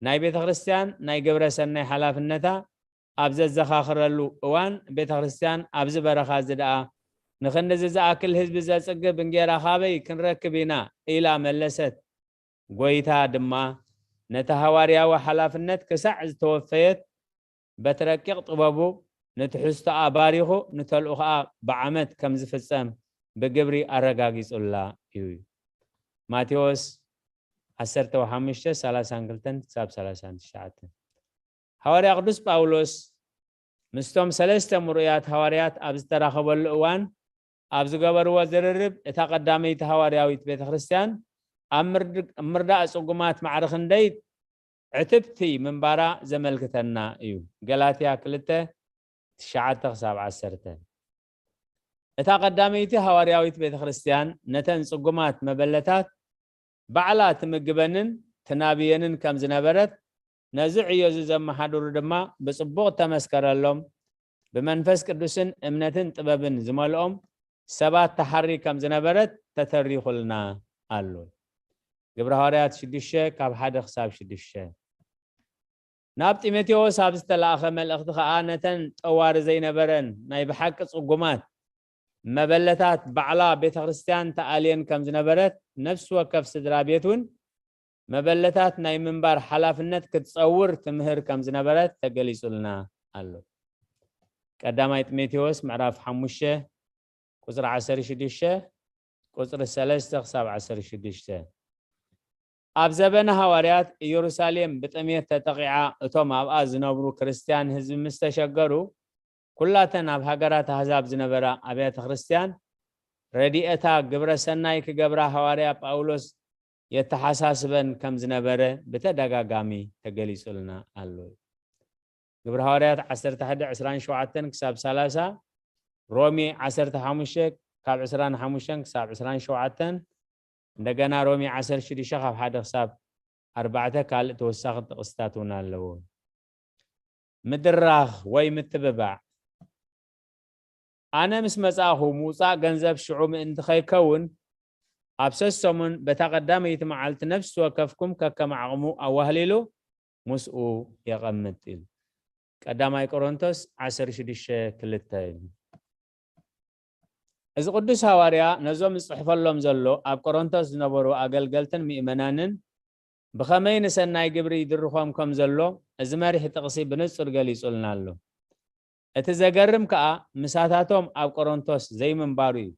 ናይ ቤተ ክርስቲያን ናይ ግብረ ሰናይ ሓላፍነታ ኣብ ዘዘኻኽረሉ እዋን፣ ቤተ ክርስቲያን ኣብዚ በረኻ እዚ ደኣ ንኽንድዚ ዝኣክል ህዝቢ ዘጽግብ እንጌራ ካበይ ክንረክብ ኢና? ኢላ መለሰት። ጎይታ ድማ ነቲ ሃዋርያዊ ሓላፍነት ክሳዕ ዝተወፈየት በቲ ረቂቕ ጥበቡ ንትሕዝቶኣ ባሪኹ ንተልእኾኣ ብዓመት ከም ዝፍጸም ብግብሪ ኣረጋጊጹላ እዩ። ማቴዎስ ዓሰርተ ሓሙሽተ፣ ሰላሳን ክልተን ክሳብ ሰላሳን ትሽዓተን። ሃዋርያ ቅዱስ ጳውሎስ ምስቶም ሰለስተ ምሩያት ሃዋርያት ኣብ ዝተራኸበሉ እዋን ኣብ ዝገበርዎ ዝርርብ፣ እታ ቀዳመይቲ ሃዋርያዊት ቤተ ክርስቲያን ኣብ ምርድ-፣ ምርዳእ ጽጉማት ማዕረ ክንደይ ዕትብቲ ምንባራ ዘመልክተና እዩ። ገላትያ ክልተ፣ ትሽዓተ ክሳብ ዓሰርተ። እታ ቀዳመይቲ ሃዋርያዊት ቤተ ክርስቲያን ነተን ጽጉማት መበለታት ባዕላ ትምግበንን ትናብየንን ከም ዝነበረት፣ ነዚ ዕዮ እዚ ዘመሓድሩ ድማ ብጽቡቕ ተመስከረሎም፣ ብመንፈስ ቅዱስን እምነትን ጥበብን ዝመልኦም ሰባት ትሓሪ ከም ዝነበረት ተተሪኹልና ኣሎ። ግብረ ሃዋርያት ሽዱሽተ ካብ ሓደ ክሳብ ሽዱሽተ። ናብ ጢሞቴዎስ ኣብ ዝተላእኸ መልእኽቲ ኸኣ፣ ነተን ጠዋሪ ዘይነበረን ናይ ብሓቂ ጽጉማት መበለታት ባዕላ ቤተ ክርስቲያን ተኣልየን ከም ዝነበረት፣ ነፍሲ ወከፍ ስድራ ቤት እውን መበለታት ናይ ምንባር ሓላፍነት ክትጸውር ትምህር ከም ዝነበረት ተገሊጹልና ኣሎ። ቀዳማይ ጢሞቴዎስ ምዕራፍ ሓሙሽተ ቁጽሪ ዓሰርተ ሽዱሽተ፣ ቁጽሪ ሰለስተ ክሳብ ዓሰርተ ሽዱሽተ። ኣብ ዘበነ ሃዋርያት ኢየሩሳሌም ብጥሜት ተጠቒዓ፣ እቶም ኣብኣ ዝነብሩ ክርስትያን ህዝቢ ምስ ተሸገሩ፣ ኩላተን ኣብ ሃገራት ኣህዛብ ዝነበራ ኣብያተ ክርስትያን ረድኤታ ግብረ ሰናይ ክገብራ ሃዋርያ ጳውሎስ የተሓሳስበን ከም ዝነበረ ብተደጋጋሚ ተገሊጹልና ኣሎ። ግብረ ሃዋርያት ዓሰርተ ሓደ ዕስራን ሸውዓተን ክሳብ ሰላሳ፣ ሮሜ ዓሰርተ ሓሙሽተ ካብ ዕስራን ሓሙሽተን ክሳብ ዕስራን ሸውዓተን፣ እንደገና ሮሜ ዓሰርተ ሽዱሽተ ካብ ሓደ ክሳብ ኣርባዕተ። ካልእ ተወሳኺ ጥቕስታት እውን ኣለዎ። ምድራኽ ወይ ምትብባዕ። ኣነ ምስ መጻእኹ ምውጻእ ገንዘብ ሽዑ ምእንቲ ከይከውን፣ ኣብ ሰሰሙን በታ ቀዳመይቲ መዓልቲ ነፍሲ ወከፍኩም ከከም ዓቕሙ ኣዋህሊሉ ምስኡ የቐምጥ ኢሉ። ቀዳማይ ቆሮንቶስ ዓሰርተ ሽዱሽተ ክልተ እዩ። እዚ ቅዱስ ሃዋርያ ነዞም ዝጽሕፈሎም ዘሎ ኣብ ቆሮንቶስ ዝነበሩ ኣገልገልትን ምእመናንን ብኸመይ ንሰናይ ግብሪ ይድርኾም ከም ዘሎ እዚ መሪሕ ጥቕሲ ብንጹር ገሊጹልና ኣሎ። እቲ ዘገርም ከኣ ምሳታቶም ኣብ ቆሮንቶስ ዘይምንባሩ እዩ።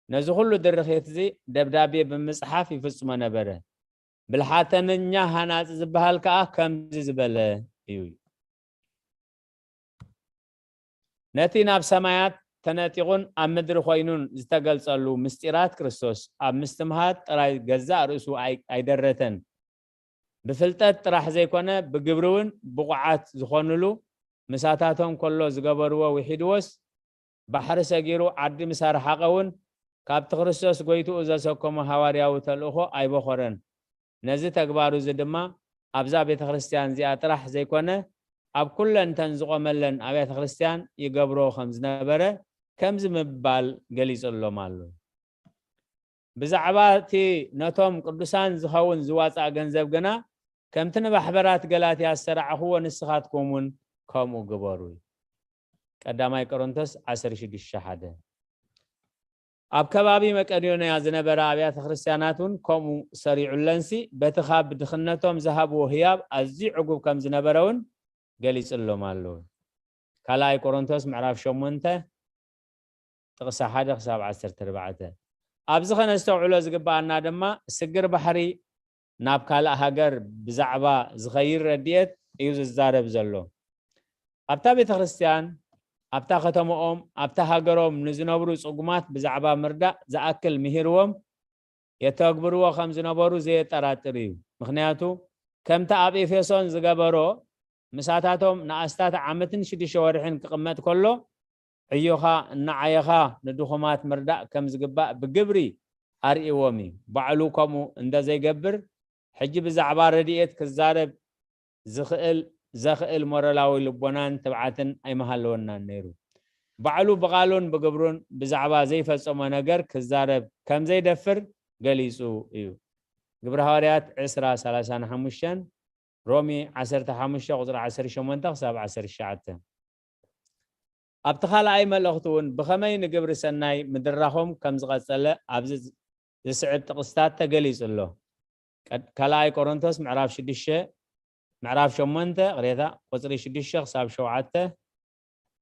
ነዚ ኩሉ ድርኺት እዚ ደብዳቤ ብምጽሓፍ ይፍጽሞ ነበረ። ብልሓተኛ ሃናጺ ዝበሃል ከኣ ከምዚ ዝበለ እዩ። ነቲ ናብ ሰማያት ተነጢቑን ኣብ ምድሪ ኮይኑን ዝተገልጸሉ ምስጢራት ክርስቶስ ኣብ ምስትምሃር ጥራይ ገዛእ ርእሱ ኣይ-፣ ኣይደረተን። ብፍልጠት ጥራሕ ዘይኮነ ብግብሪ እውን ብቑዓት ዝኾኑሉ ምሳታቶም ከሎ ዝገበርዎ ውሒድዎስ፣ ባሕሪ ሰጊሩ ዓዲ ምስ ኣርሓቐ እውን ካብቲ ክርስቶስ ጎይትኡ ዘሰከሞ ሃዋርያዊ ተልእኾ ኣይበኾረን። ነዚ ተግባሩ እዚ ድማ ኣብዛ ቤተ ክርስቲያን እዚኣ ጥራሕ ዘይኮነ ኣብ ኩለን እተን ዝቖመለን ኣብያተ ክርስቲያን ይገብሮ ከም ዝነበረ ከምዚ ምባል ገሊጹሎም ኣሎ። ብዛዕባ እቲ ነቶም ቅዱሳን ዝኸውን ዝዋጻእ ገንዘብ ግና ከምቲ ንማሕበራት ገላትያ ዝሰራዕኽዎ ንስኻትኩም እውን ከምኡ ግበሩ። ቀዳማይ ቆሮንቶስ ዓሰርተ ሽዱሽተ ሓደ። ኣብ ከባቢ መቄዶንያ ዝነበረ ኣብያተ ክርስቲያናት እውን ከምኡ ሰሪዑለንሲ፣ በቲ ካብ ድኽነቶም ዝሃብዎ ህያብ ኣዝዩ ዕጉብ ከም ዝነበረ እውን ገሊጽሎም ኣሎ። ካልኣይ ቆሮንቶስ ምዕራፍ ሸሞንተ ጥቕሲ ሓደ ክሳብ ዓሰርተ ኣርባዕተ። ኣብዚ ከነስተውዕሎ ዝግብኣና ድማ፣ ስግር ባሕሪ ናብ ካልእ ሃገር ብዛዕባ ዝኸይድ ረድኤት እዩ ዝዛረብ ዘሎ። ኣብታ ቤተ ክርስቲያን፣ ኣብታ ከተማኦም፣ ኣብታ ሃገሮም ንዝነብሩ ጽጉማት ብዛዕባ ምርዳእ ዝኣክል ምሂርዎም የተግብርዎ ከም ዝነበሩ ዘየጠራጥር እዩ። ምኽንያቱ፣ ከምቲ ኣብ ኤፌሶን ዝገበሮ፣ ምሳታቶም ንኣስታት ዓመትን ሽዱሽተ ወርሕን ክቕመጥ ከሎ፣ ዕዮኻ እናዓየኻ ንድኹማት ምርዳእ ከም ዝግባእ ብግብሪ ኣርእይዎም እዩ። ባዕሉ ከምኡ እንተ ዘይገብር፣ ሕጂ ብዛዕባ ረድኤት ክዛረብ ዝኽእል፣ ዘኽእል ሞራላዊ ልቦናን ትብዓትን ኣይምሃለወናን ነይሩ። ባዕሉ ብቓሉን ብግብሩን ብዛዕባ ዘይፈጸሞ ነገር ክዛረብ ከም ዘይደፍር ገሊጹ እዩ። ግብሪ ሃዋርያት ዕስራ ሰላሳ ሓሙሽተ፣ ሮሜ ዓሰርተ ሓሙሽተ ቁጽሪ ዓሰርተ ሸሞንተ ክሳብ ዓሰርተ ትሽዓተ። ኣብቲ ካልኣይ መልእኽቱ እውን ብኸመይ ንግብሪ ሰናይ ምድራኾም ከም ዝቐጸለ ኣብዚ ዝስዕብ ጥቕስታት ተገሊጹ ኣሎ። ቀድ-፣ ካልኣይ ቆሮንቶስ ምዕራፍ ሽዱሽተ፣ ምዕራፍ ሸሞንተ፣ ቅሬታ፣ ቁጽሪ ሽዱሽተ ክሳብ ሸውዓተ፣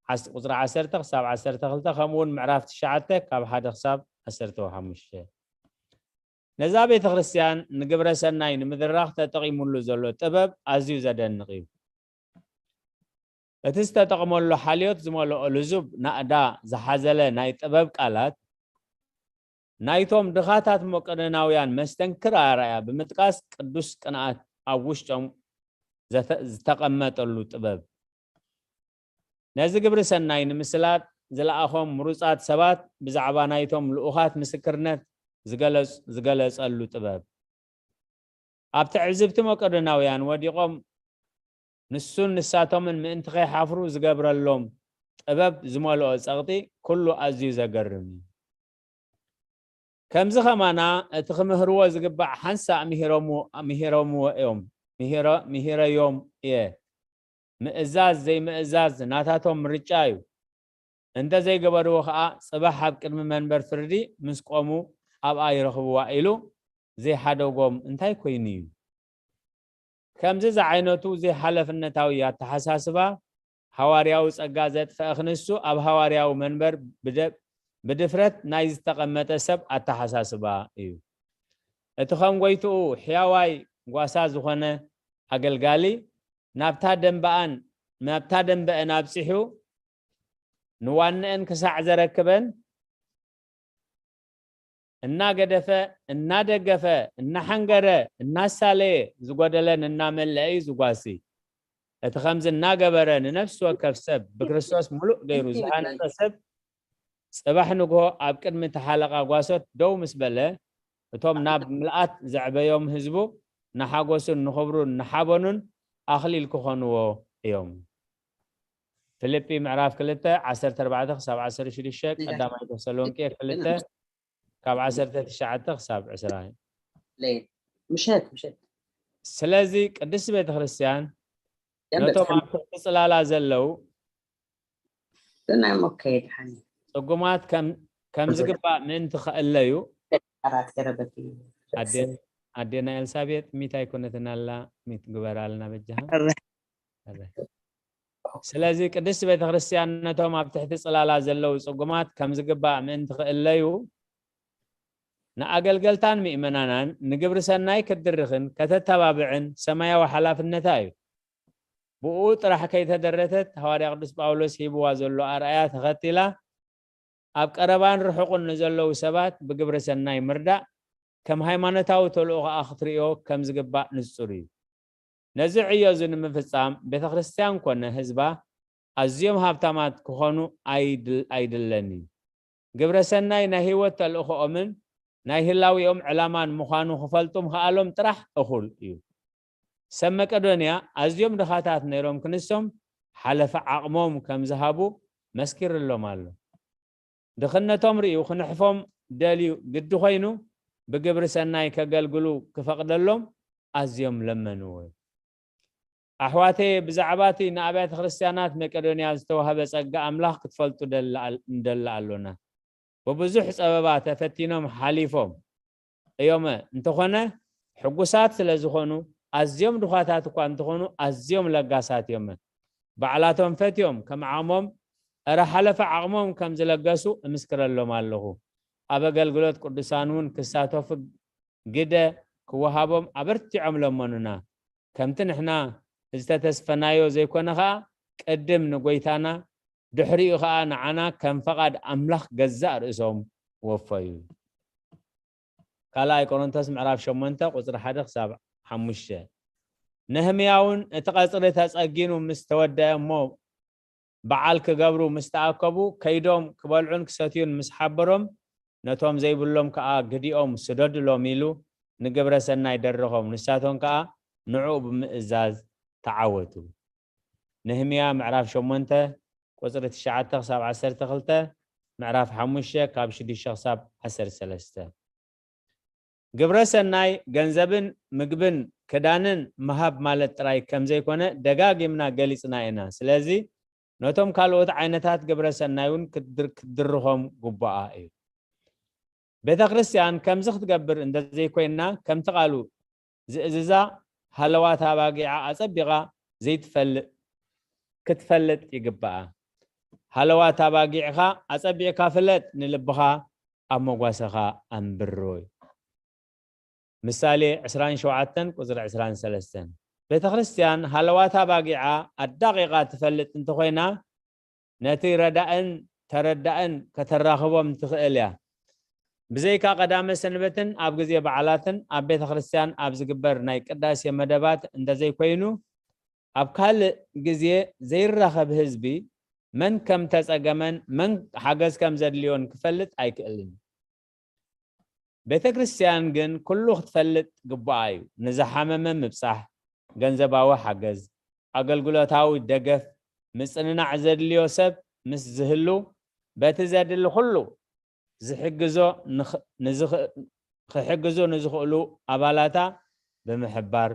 ዓስ-፣ ቁጽሪ ዓሰርተ ክሳብ ዓሰርተ ክልተ፣ ከምኡ እውን ምዕራፍ ትሽዓተ ካብ ሓደ ክሳብ ዓሰርተ ሓሙሽተ። ነዛ ቤተ ክርስቲያን ንግብረ ሰናይ ንምድራኽ ተጠቒሙሉ ዘሎ ጥበብ ኣዝዩ ዘደንቕ እዩ። እቲ ዝተጠቕመሉ ሓልዮት ዝመልኦ ልዙብ ናእዳ ዝሓዘለ ናይ ጥበብ ቃላት፣ ናይቶም ድኻታት መቄዶናውያን መስተንክር ኣርኣያ ብምጥቃስ፣ ቅዱስ ቅንኣት ኣብ ውሽጦም ዘተ-፣ ዝተቐመጠሉ ጥበብ። ነዚ ግብሪ ሰናይ ንምስላጥ ዝለኣኾም ምሩጻት ሰባት ብዛዕባ ናይቶም ልኡኻት ምስክርነት ዝገለጽ-፣ ዝገለጸሉ ጥበብ። ኣብ ትዕዝብቲ መቄዶናውያን ወዲቖም ንሱን ንሳቶምን ምእንቲ ከይሓፍሩ ዝገብረሎም ጥበብ ዝመልኦ ጸቕጢ ኩሉ ኣዝዩ ዘገርም እዩ። ከምዚ ከማና እቲ ክምህርዎ ዝግባእ ሓንሳእ ምሂሮምዎ፣ ምሂሮምዎ እዮም። ምሂረ-፣ ምሂረዮም እየ። ምእዛዝ ዘይምእዛዝ ናታቶም ምርጫ እዩ። እንተ ዘይገበርዎ ኸኣ፣ ጽባሕ ኣብ ቅድሚ መንበር ፍርዲ ምስ ቆሙ፣ ኣብኣ ይረኽብዋ ኢሉ ዘይሓደጎም እንታይ ኮይኑ እዩ? ከምዚ ዝዓይነቱ ዘይሓላፍነታዊ ኣተሓሳስባ፣ ሃዋርያዊ ጸጋ ዘጥፈአ ክንሱ፣ ኣብ ሃዋርያዊ መንበር ብደ-፣ ብድፍረት ናይ ዝተቐመጠ ሰብ ኣተሓሳስባ እዩ። እቲ ከም ጎይትኡ ሕያዋይ ጓሳ ዝኾነ ኣገልጋሊ፣ ናብታ ደንበኣን፣ ናብታ ደንበአን ኣብጺሑ፣ ንዋንአን ክሳዕ ዘረክበን፣ እናገደፈ፣ እናደገፈ፣ እናሓንገረ፣ እናሳለየ፣ ዝጎደለን እናመለአ እዩ ዝጓሲ። እቲ ከምዚ እናገበረ ንነፍሲ ወከፍ ሰብ ብክርስቶስ ምሉእ ገይሩ ዝሃነጸ ሰብ፣ ጽባሕ ንግሆ ኣብ ቅድሚ እቲ ሓለቓ ጓሶት ደው ምስ በለ፣ እቶም ናብ ምልኣት ዘዕበዮም ህዝቡ ንሓጎሱን ንኽብሩን ንሓበኑን ኣኽሊል ክኾንዎ እዮም። ፊልጲ ምዕራፍ ክልተ ዓሰርተ ኣርባዕተ ክሳብ ዓሰርተ ሽዱሽተ፣ ቀዳማይ ተሰሎንቄ ክልተ ካብ ዓሰርተ ትሽዓተ ክሳብ ዕስራ። ለይል። ምሸት፣ ምሸት። ስለዚ ቅድስቲ ቤተ ክርስቲያን ደንበ ነቶም ኣብ ትሕቲ ጽላላ ዘለዉ ሰናይ ሞከ ይድሓኒ። ጽጉማት ከም፣ ከም ዝግባእ ምእንቲ ከእለዩ ኣራት ገረበት እዩ። ኣዴ-፣ ኣዴና ኤልሳቤጥ ሚት ኣይኮነትን ኣላ፣ ሚት ግበራልና በጃኻ። እረ። እረ። ስለዚ ቅድስቲ ቤተ ክርስቲያን ነቶም ኣብ ትሕቲ ጽላላ ዘለዉ ጽጉማት ከም ዝግባእ ምእንቲ ክእለዩ፣ ንኣገልገልታን ምእመናናን ንግብሪ ሰናይ ክትድርኽን ከተተባብዕን ሰማያዊ ሓላፍነታ እዩ። ብኡ ጥራሕ ከይተደረተት፣ ሃዋርያ ቅዱስ ጳውሎስ ሂብዋ ዘሎ ኣርኣያ ተኸቲላ፣ ኣብ ቀረባን ርሑቕን ንዘለዉ ሰባት ብግብሪ ሰናይ ምርዳእ ከም ሃይማኖታዊ ተልእኾኣ ክትርእዮ ከም ዝግባእ ንጹር እዩ። ነዚ ዕዮ እዚ ንምፍጻም ቤተ ክርስቲያን ኮነ ህዝባ ኣዝዮም ሃብታማት ክኾኑ ኣይድል-፣ ኣይድለን እዩ። ግብረ ሰናይ ናይ ህይወት ተልእኾኦምን ናይ ህላዊኦም ዕላማን ምዃኑ ክፈልጡ ምኽኣሎም ጥራሕ እኹል እዩ። ሰብ መቄዶንያ ኣዝዮም ድኻታት ነይሮም ክንሶም ሓለፈ ዓቕሞም ከም ዝሃቡ መስኪርሎም ኣሎ። ድኽነቶም ርእዩ ክንሕፎም ደልዩ ግዲ ኮይኑ ብግብሪ ሰናይ ከገልግሉ ክፈቕደሎም ኣዝዮም ለመንዎ። ኣሕዋተየ፣ ብዛዕባ እቲ ንኣብያተ ክርስቲያናት መቄዶንያ ዝተዋህበ ጸጋ ኣምላኽ ክትፈልጡ ደላ-፣ እንደላ ኣሎና። ብብዙሕ ጸበባ ተፈቲኖም ሓሊፎም እዮመ። እንተኾነ፣ ሕጉሳት ስለ ዝኾኑ፣ ኣዝዮም ድዃታት እኳ እንተኾኑ፣ ኣዝዮም ለጋሳት እዮመ። ባዕላቶም ፈትዮም፣ ከም ዓቕሞም፣ እረ ሓለፈ ዓቕሞም ከም ዝለገሱ እምስክረሎም ኣለኹ። ኣብ ኣገልግሎት ቅዱሳን እውን ክሳተፉ ግደ ክወሃቦም ኣበርቲዖም ለመኑና። ከምቲ ንሕና ዝተተስፈናዮ ዘይኮነ ኸኣ፣ ቅድም ንጎይታና፣ ድሕሪኡ ኸኣ ንዓና ከም ፈቓድ ኣምላኽ ገዛእ ርእሶም ወፈዩ። ካልኣይ ቆሮንቶስ ምዕራፍ ሸሞንተ ቁጽሪ ሓደ ክሳብ ሓሙሽተ። ነህምያ እውን እቲ ቀጽሪ ተጸጊኑ ምስ ተወደአ እሞ በዓል ክገብሩ ምስ ተኣከቡ፣ ከይዶም ክበልዑን ክሰትዩን ምስ ሓበሮም፣ ነቶም ዘይብሎም ከኣ ግዲኦም ስደዱሎም ኢሉ ንግብረ ሰናይ ደረኾም። ንሳቶም ከኣ ንዕኡ ብምእዛዝ ተዓወቱ። ነህምያ ምዕራፍ ሸሞንተ ቁጽሪ ትሽዓተ ክሳብ ዓሰርተ ክልተ፣ ምዕራፍ ሓሙሽተ ካብ ሽዱሽተ ክሳብ ዓሰርተ ሰለስተ። ግብረ ሰናይ ገንዘብን ምግብን ክዳንን ምሃብ ማለት ጥራይ ከም ዘይኮነ ደጋጊምና ገሊጽና ኢና። ስለዚ ነቶም ካልኦት ዓይነታት ግብረ ሰናይ እውን ክትድር-፣ ክትድርኾም ግቡኣ እዩ። ቤተ ክርስቲያን ከምዚ ክትገብር እንተዘይኮይና፣ ከምቲ ቃሉ ዝእዝዛ ሃለዋት ኣባጊዓ ኣጸቢቓ ዘይትፈልጥ ክትፈልጥ ይግባኣ። ሃለዋት ኣባጊዕኻ ኣጸቢቕካ ፍለጥ፣ ንልብኻ ኣብ መጓሰኻ ኣንብሮ። ምሳሌ ዕስራን ሸውዓተን ቁጽሪ ዕስራን ሰለስተን። ቤተ ክርስቲያን ሃለዋት ኣባጊዓ ኣዳቒቓ ትፈልጥ እንተኾይና፣ ነቲ ረዳእን ተረዳእን ከተራኽቦም ትኽእል እያ። ብዘይካ ቀዳመ ሰንበትን ኣብ ግዜ በዓላትን ኣብ ቤተ ክርስቲያን ኣብ ዝግበር ናይ ቅዳሴ መደባት እንተዘይኮይኑ፣ ኣብ ካልእ ግዜ ዘይራኸብ ህዝቢ መን ከም ተጸገመን መን ሓገዝ ከም ዘድልዮን ክፈልጥ ኣይክእልን። ቤተ ክርስቲያን ግን ኩሉ ክትፈልጥ ግቡኣ እዩ። ንዝሓመመ ምብጻሕ፣ ገንዘባዊ ሓገዝ፣ ኣገልግሎታዊ ደገፍ፣ ምጽንናዕ ዘድልዮ ሰብ ምስ ዝህሉ፣ በቲ ዘድሊ ኩሉ ዝሕግዞ ንኽ-፣ ንዝኽ-፣ ክሕግዙ ንዝኽእሉ ኣባላታ ብምሕባር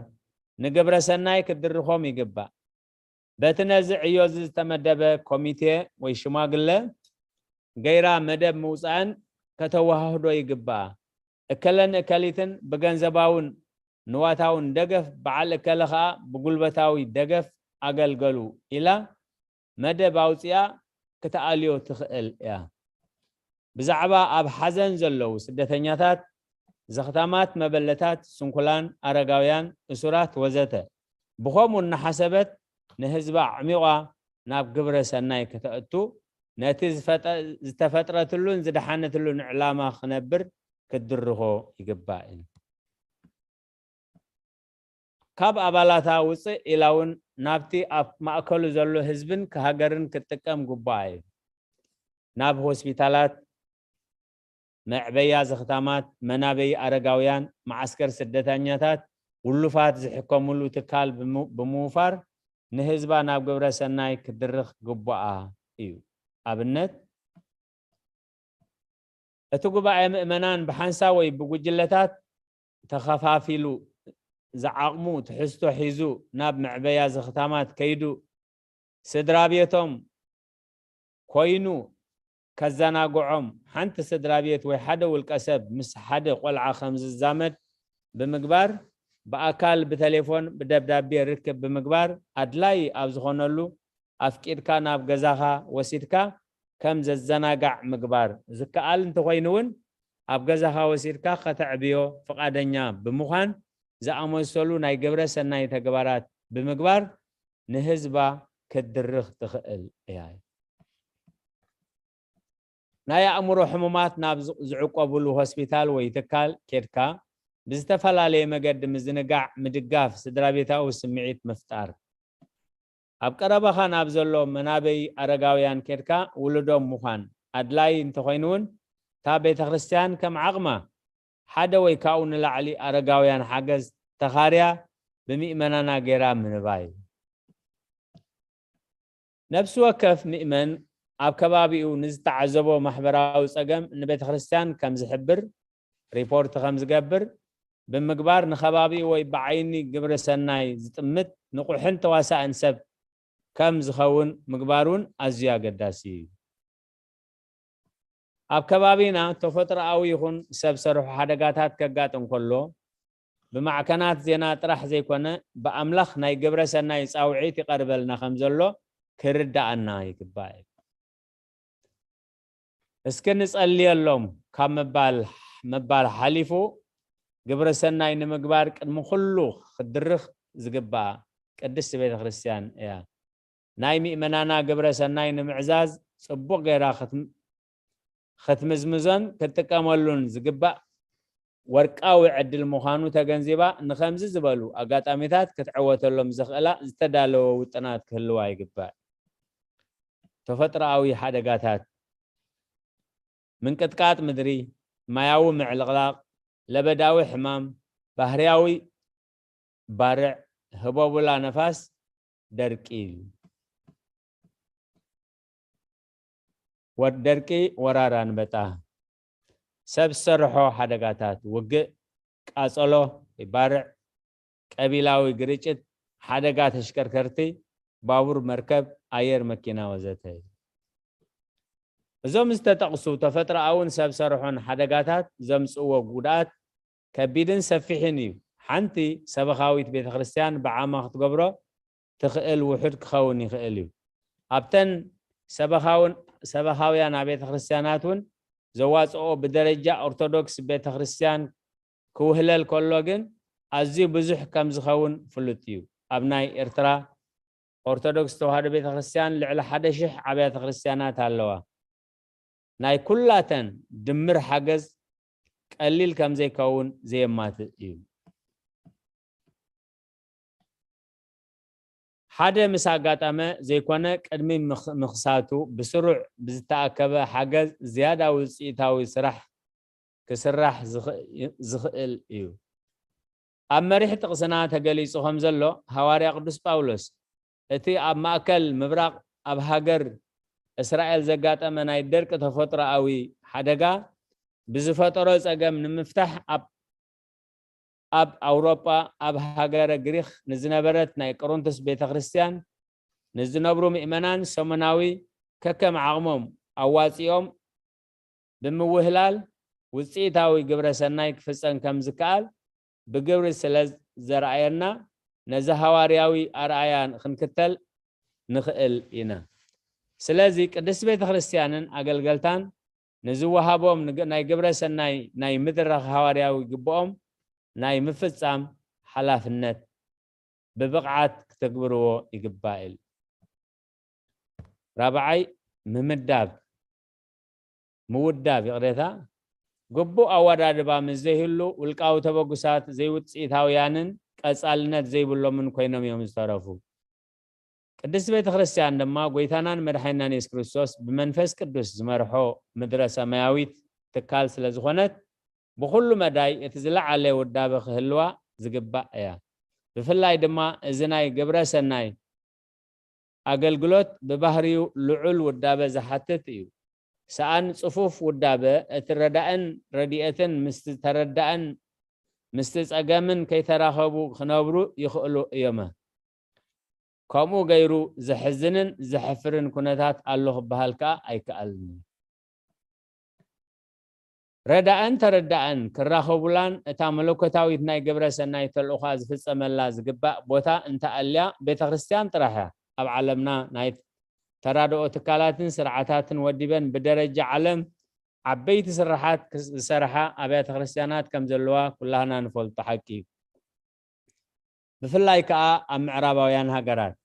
ንግብረ ሰናይ ክትድርኾም ይግባእ። በቲ ነዚ ዕዮ እዚ ዝተመደበ ኮሚቴ ወይ ሽማግለ ገይራ መደብ ምውጻእን ከተወሃህዶ ይግባኣ። እከለን እከሊትን ብገንዘባውን ንዋታውን ደገፍ፣ በዓል እከለ ኸኣ ብጉልበታዊ ደገፍ ኣገልገሉ ኢላ መደብ ኣውጺኣ ክትኣልዮ ትኽእል እያ። ብዛዕባ ኣብ ሓዘን ዘለዉ ስደተኛታት፣ ዘኽታማት፣ መበለታት፣ ስንኩላን፣ ኣረጋውያን፣ እሱራት ወዘተ፣ ብኸምኡ እናሓሰበት ንህዝባ ኣዕሚቋ ናብ ግብረ ሰናይ ከተእቱ፣ ነቲ ዝፈጠ-፣ ዝተፈጥረትሉን ዝደሓነትሉን ዕላማ ክነብር ክትድርኾ ይግባእ እዩ። ካብ ኣባላታ ውፅእ ኢላ እውን ናብቲ ኣብ ማእከሉ ዘሎ ህዝብን ሃገርን ክትጥቀም ግቡኣ እዩ። ናብ ሆስፒታላት፣ መዕበያ ዘኽታማት፣ መናበይ ኣረጋውያን፣ መዓስከር ስደተኛታት፣ ውሉፋት ዝሕከሙሉ ትካል ብሙ-፣ ብምውፋር ንህዝባ ናብ ግብረ ሰናይ ክትድርኽ ግቡኣ እዩ። ኣብነት፣ እቲ ጉባኤ ምእመናን ብሓንሳብ ወይ ብጉጅለታት ተኸፋፊሉ፣ ዝዓቕሙ ትሕዝቶ ሒዙ ናብ መዕበያ ዘኽታማት ከይዱ፣ ስድራ ቤቶም ኮይኑ ከዘናግዖም፣ ሓንቲ ስድራ ቤት ወይ ሓደ ውልቀ ሰብ ምስ ሓደ ቆልዓ ከም ዝዛመድ ብምግባር፣ ብኣካል፣ ብቴሌፎን፣ ብደብዳቤ ርክብ ብምግባር፣ ኣድላዪ ኣብ ዝኾነሉ ኣፍቂድካ ናብ ገዛኻ ወሲድካ ከም ዘዘናጋዕ ምግባር ዝከኣል እንተኾይኑ እውን፣ ኣብ ገዛኻ ወሲድካ ከተዕብዮ ፍቓደኛ ብምዃን ዝኣመሰሉ ናይ ግብረ ሰናይ ተግባራት ብምግባር ንህዝባ ክትድርኽ ትኽእል እያ። ናይ ኣእምሮ ሕሙማት ናብ ዝ-፣ ዝዕቆብሉ ሆስፒታል ወይ ትካል ኬድካ ብዝተፈላለየ መገዲ ምዝንጋዕ፣ ምድጋፍ፣ ስድራ ቤታዊ ስምዒት ምፍጣር። ኣብ ቀረባኻ ናብ ዘሎ መናበይ ኣረጋውያን ኬድካ ውሉዶም ምዃን ኣድላዪ እንተኾይኑ እውን፣ እታ ቤተ ክርስቲያን ከም ዓቕማ ሓደ ወይ ካብኡ ንላዕሊ ኣረጋውያን ሓገዝ ተኻርያ ብምእመናና ገይራ ምንባይ። ነፍሲ ወከፍ ምእመን ኣብ ከባቢኡ ንዝተዓዘቦ ማሕበራዊ ጸገም ንቤተ ክርስቲያን ከም ዝሕብር፣ ሪፖርት ከም ዝገብር፣ ብምግባር ንኸባቢኡ ወይ ብዓይኒ ግብረ ሰናይ ዝጥምት ንቑሕን ተዋሳእን ሰብ ከም ዝኸውን ምግባር እውን ኣዝዩ ኣገዳሲ እዩ። ኣብ ከባቢና ተፈጥሮኣዊ ይኹን ሰብ ሰርሖ ሓደጋታት ከጋጥም ከሎ ብማዕከናት ዜና ጥራሕ ዘይኮነ ብኣምላኽ ናይ ግብረ ሰናይ ጻውዒት ይቐርበልና ከም ዘሎ ክርዳኣና ይግባእ። እስኪ ንጸልየሎም ካብ ምባል ምባል ሓሊፉ ግብረ ሰናይ ንምግባር ቅድሚ ኩሉ ክትድርኽ ዝግባኣ ቅድስቲ ቤተ ክርስቲያን እያ። ናይ ምእመናና ግብረ ሰናይ ንምዕዛዝ ጽቡቕ ገይራ ክትምዝምዞን ክትጥቀመሉን ዝግባእ ወርቃዊ ዕድል ምዃኑ ተገንዚባ ንኸምዚ ዝበሉ ኣጋጣሚታት ክትዕወተሎም ዘኽእላ ዝተዳለወ ውጥናት ክህልዋ ይግባእ። ተፈጥሮኣዊ ሓደጋታት፣ ምንቅጥቃጥ ምድሪ፣ ማያዊ ምዕልቕላቕ፣ ለበዳዊ ሕማም፣ ባህርያዊ ባርዕ፣ ህቦቡላ ነፋስ፣ ደርቂ። ደርቂ፣ ወራር ኣንበጣ፣ ሰብ ዝሰርሖ ሓደጋታት፣ ውግእ፣ ቃጸሎ፣ ባርዕ፣ ቀቢላዊ ግርጭት፣ ሓደጋ ተሽከርከርቲ፣ ባቡር፣ መርከብ፣ ኣየር፣ መኪና ወዘተ። እዞም ዝተጠቕሱ ተፈጥሮኣውን ሰብ ሰርሖን ሓደጋታት ዘምጽእዎ ጉድኣት ከቢድን ሰፊሕን እዩ። ሓንቲ ሰበኻዊት ቤተ ክርስቲያን ብዓማ ክትገብሮ ትኽእል ውሑድ ክኸውን ይኽእል እዩ። ኣብተን ሰበኻውን ሰበኻውያን ኣብያተ ክርስቲያናት እውን ዘዋጽኦ ብደረጃ ኦርቶዶክስ ቤተ ክርስቲያን ክውህለል ከሎ ግን ኣዝዩ ብዙሕ ከም ዝኸውን ፍሉጥ እዩ። ኣብ ናይ ኤርትራ ኦርቶዶክስ ተዋህዶ ቤተ ክርስቲያን ልዕሊ ሓደ ሽሕ ኣብያተ ክርስቲያናት ኣለዋ። ናይ ኩላተን ድምር ሓገዝ ቀሊል ከም ዘይከውን ዘየማትእ እዩ። ሓደ ምስ ኣጋጠመ ዘይኮነ ቅድሚ ምኽ- ምኽሳቱ ብስሩዕ ብዝተኣከበ ሓገዝ ዝያዳ ውፅኢታዊ ስራሕ ክስራሕ ዝኽእል እዩ። ኣብ መሪሕ ጥቕስና ተገሊጹ ከም ዘሎ፣ ሃዋርያ ቅዱስ ጳውሎስ እቲ ኣብ ማእከል ምብራቕ ኣብ ሃገር እስራኤል ዘጋጠመ ናይ ደርቂ ተፈጥሮኣዊ ሓደጋ ብዝፈጠሮ ጸገም ንምፍታሕ ኣብ ኣብ ኣውሮጳ ኣብ ሃገረ ግሪኽ ንዝነበረት ናይ ቆሮንቶስ ቤተ ክርስቲያን ንዝነብሩ ምእመናን ሰሙናዊ ከከም ዓቕሞም ኣዋጺኦም ብምውህላል ውፅኢታዊ ግብረ ሰናይ ክፍፀም ከም ዝከኣል ብግብሪ ስለ ዘርኣየና ነዚ ሃዋርያዊ ኣርኣያ ክንክተል ንኽእል ኢና። ስለዚ ቅድስት ቤተ ክርስቲያንን ኣገልገልታን ንዝወሃቦም ናይ ግብረ ሰናይ ናይ ምድራኽ ሃዋርያዊ ግብኦም ናይ ምፍጻም ሓላፍነት ብብቕዓት ክትግብርዎ ይግባእ። ራብዓይ፣ ምምዳብ፣ ምውዳብ፣ ይቕሬታ፣ ግቡእ ኣወዳድባ ምስ ዘይህሉ ውልቃዊ ተበጉሳት ዘይውፅኢታውያንን ቀፃልነት ዘይብሎምን ኮይኖም እዮም ዝተረፉ። ቅድስቲ ቤተ ክርስቲያን ድማ ጎይታናን መድሓኒናን የሱስ ክርስቶስ ብመንፈስ ቅዱስ ዝመርሖ ምድረ ሰማያዊት ትካል ስለ ዝኾነት ብኹሉ መዳይ እቲ ዝለዓለ ውዳበ ክህልዋ ዝግባእ እያ። ብፍላይ ድማ እዚ ናይ ግብረ ሰናይ ኣገልግሎት ብባህሪኡ ልዑል ውዳበ ዝሓትት እዩ። ሰኣን ጽፉፍ ውዳበ እቲ ረዳእን ረድኤትን ምስቲ ተረዳእን ምስቲ ጸገምን ከይተራኸቡ ክነብሩ ይኽእሉ እዮመ። ከምኡ ገይሩ ዘሕዝንን ዘሕፍርን ኩነታት ኣሎ ክበሃል ከኣ ኣይከኣልን እዩ። ረዳእን ተረዳእን ክራኸቡላን እታ መለኮታዊት ናይ ግብረ ሰናይ ተልእኾኣ ዝፍጸመላ ዝግባእ ቦታ እንተኣልያ ቤተ ክርስቲያን ጥራሕ እያ። ኣብ ዓለምና ናይ ተራድኦ ትካላትን ስርዓታትን ወዲበን ብደረጃ ዓለም ዓበይቲ ስርሓት ክስ- ዝሰርሓ ኣብያተ ክርስቲያናት ከም ዘለዋ ኩላህና ንፈልጦ ሓቂ እዩ። ብፍላይ ከኣ ኣብ ምዕራባውያን ሃገራት።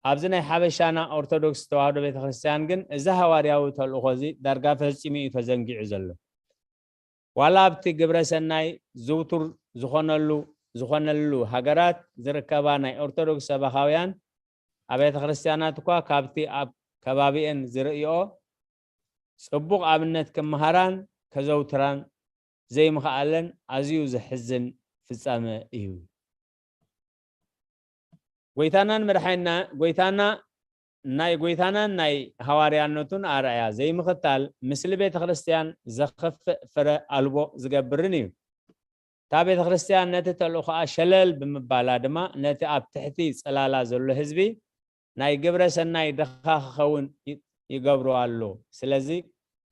ኣብዚ ናይ ሓበሻና ኦርቶዶክስ ተዋህዶ ቤተ ክርስቲያን ግን እዚ ሃዋርያዊ ተልእኾ እዚ ዳርጋ ፈጺሙ እዩ ተዘንጊዑ ዘሎ። ዋላ ኣብቲ ግብረ ሰናይ ዝውቱር ዝኾነሉ ዝኾነሉ ሃገራት ዝርከባ ናይ ኦርቶዶክስ ሰበኻውያን ኣብያተ ክርስቲያናት እኳ ካብቲ ኣብ ከባቢኤን ዝርእይኦ ጽቡቕ ኣብነት ክመሃራን ከዘውትራን ዘይምኽኣለን ኣዝዩ ዘሕዝን ፍጻመ እዩ። ጎይታናን መድሓኒና ጎይታና ናይ ጎይታናን ናይ ሃዋርያነቱን ኣርኣያ ዘይምኽታል ምስሊ ቤተ ክርስቲያን ዘኽፍእ ፍረ ኣልቦ ዝገብርን እዩ። እታ ቤተ ክርስቲያን ነቲ ተልእኾኣ ሸለል ብምባላ ድማ ነቲ ኣብ ትሕቲ ጽላላ ዘሎ ህዝቢ ናይ ግብረ ሰናይ ድኻ ክኸውን ይ- ይገብሮ ኣሎ። ስለዚ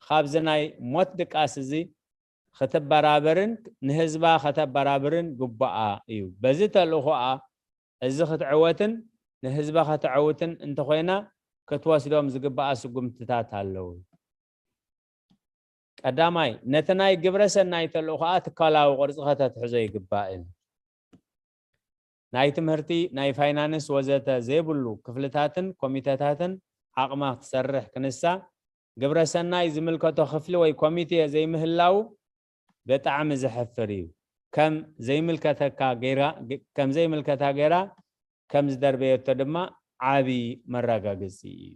ካብዚ ናይ ሞት ድቃስ እዚ ክትበራበርን ንህዝባ ከተበራብርን ግቡኣ እዩ። በዚ ተልእኾኣ እዚ ክትዕወትን ንህዝባ ከተዕውትን እንተኾይና ክትወስዶም ዝግብኣ ስጉምትታት ኣለዉ። ቀዳማይ፣ ነቲ ናይ ግብረ ሰናይ ተልእኾኣ ትካላዊ ቅርጺ ከተትሕዞ ይግባእ እዩ። ናይ ትምህርቲ፣ ናይ ፋይናንስ ወዘተ ዘይብሉ ክፍልታትን ኮሚተታትን ዓቕማ ክትሰርሕ ክንሳ ግብረ ሰናይ ዝምልከቶ ክፍሊ ወይ ኮሚቴ ዘይምህላው ብጣዕሚ ዘሕፍር እዩ። ከም ዘይምልከተካ ገይራ ከም ዘይምልከታ ገይራ ከም ዝደርበየቶ ድማ ዓቢ መረጋገጺ እዩ።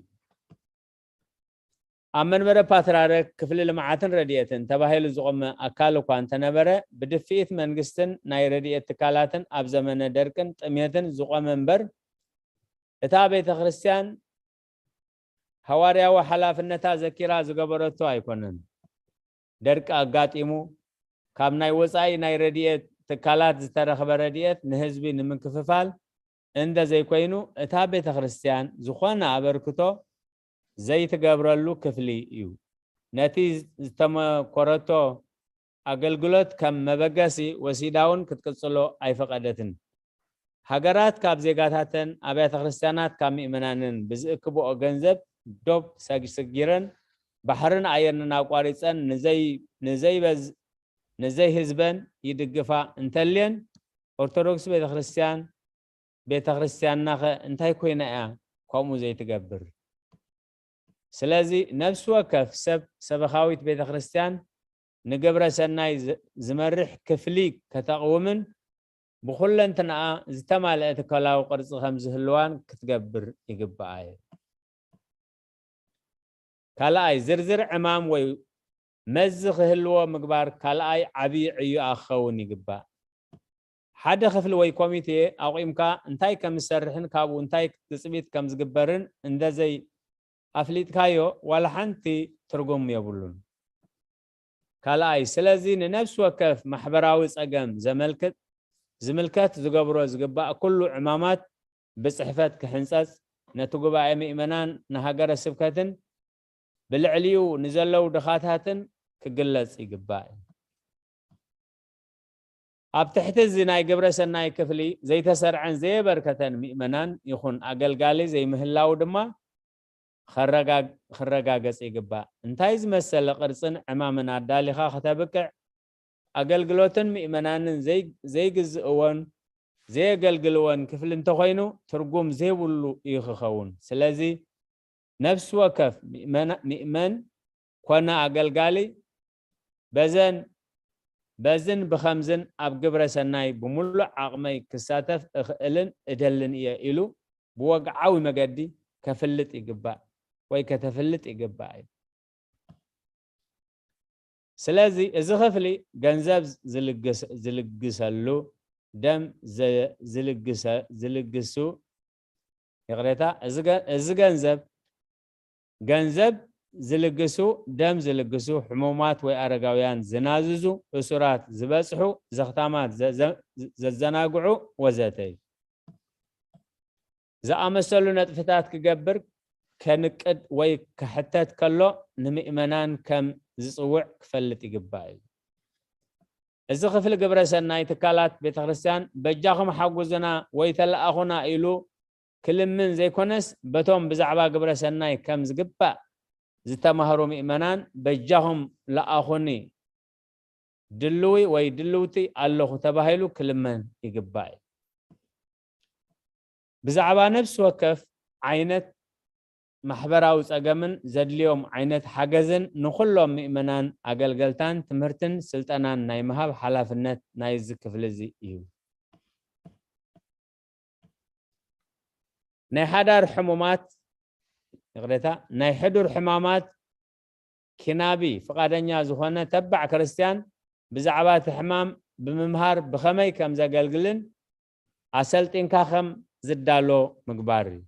ኣብ መንበረ ፓትርያርክ ክፍሊ ልምዓትን ረድኤትን ተባሂሉ ዝቖመ ኣካል እኳ እንተነበረ ብድፍኢት መንግስትን ናይ ረድኤት ትካላትን ኣብ ዘመነ ደርቅን ጥሜትን ዝቖመ እምበር እታ ቤተ ክርስቲያን ሃዋርያዊ ሓላፍነታ ዘኪራ ዝገበረቶ ኣይኮነን። ደርቂ ኣጋጢሙ ካብ ናይ ወጻኢ ናይ ረድኤት ትካላት ዝተረኽበ ረድኤት ንህዝቢ ንምክፍፋል እንደ ዘይኮይኑ እታ ቤተ ክርስቲያን ዝኾነ ኣበርክቶ ዘይትገብረሉ ክፍሊ እዩ። ነቲ ዝተመኮረቶ ኣገልግሎት ከም መበገሲ ወሲዳ እውን ክትቅጽሎ ኣይፈቐደትን። ሃገራት ካብ ዜጋታተን ኣብያተ ክርስቲያናት ካብ ምእመናንን ብዝእክብኦ ገንዘብ ዶብ ሰግስጊረን ባሕርን ኣየርን ኣቋሪጸን ንዘይ ንዘይበዝ ንዘይ ህዝበን ይድግፋ እንተልየን ኦርቶዶክስ ቤተክርስትያን ቤተክርስትያንናኸ እንታይ ኮይና እያ ከምኡ ዘይትገብር? ስለዚ ነፍሲ ወከፍ ሰብ ሰበኻዊት ቤተክርስትያን ንግብረ ሰናይ ዝመርሕ ክፍሊ ከተቕውምን ብኹለንትናኣ ዝተማልአ ትካላዊ ቅርጺ ከም ዝህልዋን ክትገብር ይግብኣ እዩ። ካልኣይ፣ ዝርዝር ዕማም ወይ መዚ ክህልዎ ምግባር ካልኣይ ዓብዪ ዕዮኣ ክኸውን ይግባእ። ሓደ ክፍሊ ወይ ኮሚቴ ኣቑምካ እንታይ ከም ዝሰርሕን ካብኡ እንታይ ትጽቢት ከም ዝግበርን እንደዘይ ኣፍሊጥካዮ ዋላ ሓንቲ ትርጉም የብሉን። ካልኣይ፣ ስለዚ ንነፍሲ ወከፍ ማሕበራዊ ጸገም ዘመልክት ዝምልከት ዝገብሮ ዝግባእ ኩሉ ዕማማት ብጽሕፈት ክሕንጸጽ፣ ነቲ ጉባኤ ምእመናን ንሃገረ ስብከትን ብልዕሊኡ ንዘለዉ ድኻታትን ክግለጽ ይግባእ። ኣብ ትሕቲ እዚ ናይ ግብረ ሰናይ ክፍሊ ዘይተሰርዐን ዘየበርከተን ምእመናን ይኹን ኣገልጋሊ ዘይምህላው ድማ ክረጋገጽ ይግባእ። እንታይ ዝመሰለ ቅርጽን ዕማምን ኣዳሊኻ ከተብቅዕ ኣገልግሎትን ምእመናንን ዘይግዝእዎን ዘየገልግልዎን ክፍሊ እንተኾይኑ ትርጉም ዘይብሉ እዩ ክኸውን። ስለዚ ነፍሲ ወከፍ ምእመን ኮነ ኣገልጋሊ በዘን በዝን ብኸምዝን ኣብ ግብረ ሰናይ ብምሉእ ዓቕመይ ክሳተፍ እኽእልን እደልን እየ ኢሉ ብወግዓዊ መገዲ ከፍልጥ ይግባእ ወይ ከተፍልጥ ይግባእ እዩ። ስለዚ እዚ ክፍሊ ገንዘብ ዝልግሰሉ ደም ዝልግሱ ይቕሬታ እዚ ገንዘብ ገንዘብ ዝልግሱ ደም ዝልግሱ ሕሙማት ወይ ኣረጋውያን ዝናዝዙ እሱራት ዝበጽሑ ዘኽታማት ዘዘናግዑ ወዘተ እዩ። ዝኣመሰሉ ነጥፍታት ክገብር ከንቅድ ወይ ክሕተት ከሎ ንምእመናን ከም ዝጽውዕ ክፈልጥ ይግባእ እዩ። እዚ ክፍሊ ግብረ ሰናይ ትካላት ቤተ ክርስቲያን በጃኹም ሓጉዙና ወይ ተለኣኹና ኢሉ ክልምን ዘይኮነስ በቶም ብዛዕባ ግብረ ሰናይ ከም ዝግባእ ዝተማህሩ ምእመናን በጃኹም ለኣኹኒ ድልዊ ወይ ድልውቲ ኣለኹ ተባሂሉ ክልመን ይግባእ እዩ። ብዛዕባ ነፍሲ ወከፍ ዓይነት ማሕበራዊ ጸገምን ዘድልዮም ዓይነት ሓገዝን ንኹሎም ምእመናን ኣገልገልታን ትምህርትን ስልጠናን ናይ ምሃብ ሓላፍነት ናይዚ ክፍሊ እዚ እዩ። ናይ ሓዳር ሕሙማት ይቕሬታ ናይ ሕዱር ሕማማት ኪናቢ ፍቓደኛ ዝኾነ ተባዕ ክርስትያን ብዛዕባ እቲ ሕማም ብምምሃር ብኸመይ ከም ዘገልግልን ኣሰልጢንካ ከም ዝዳሎ ምግባር እዩ።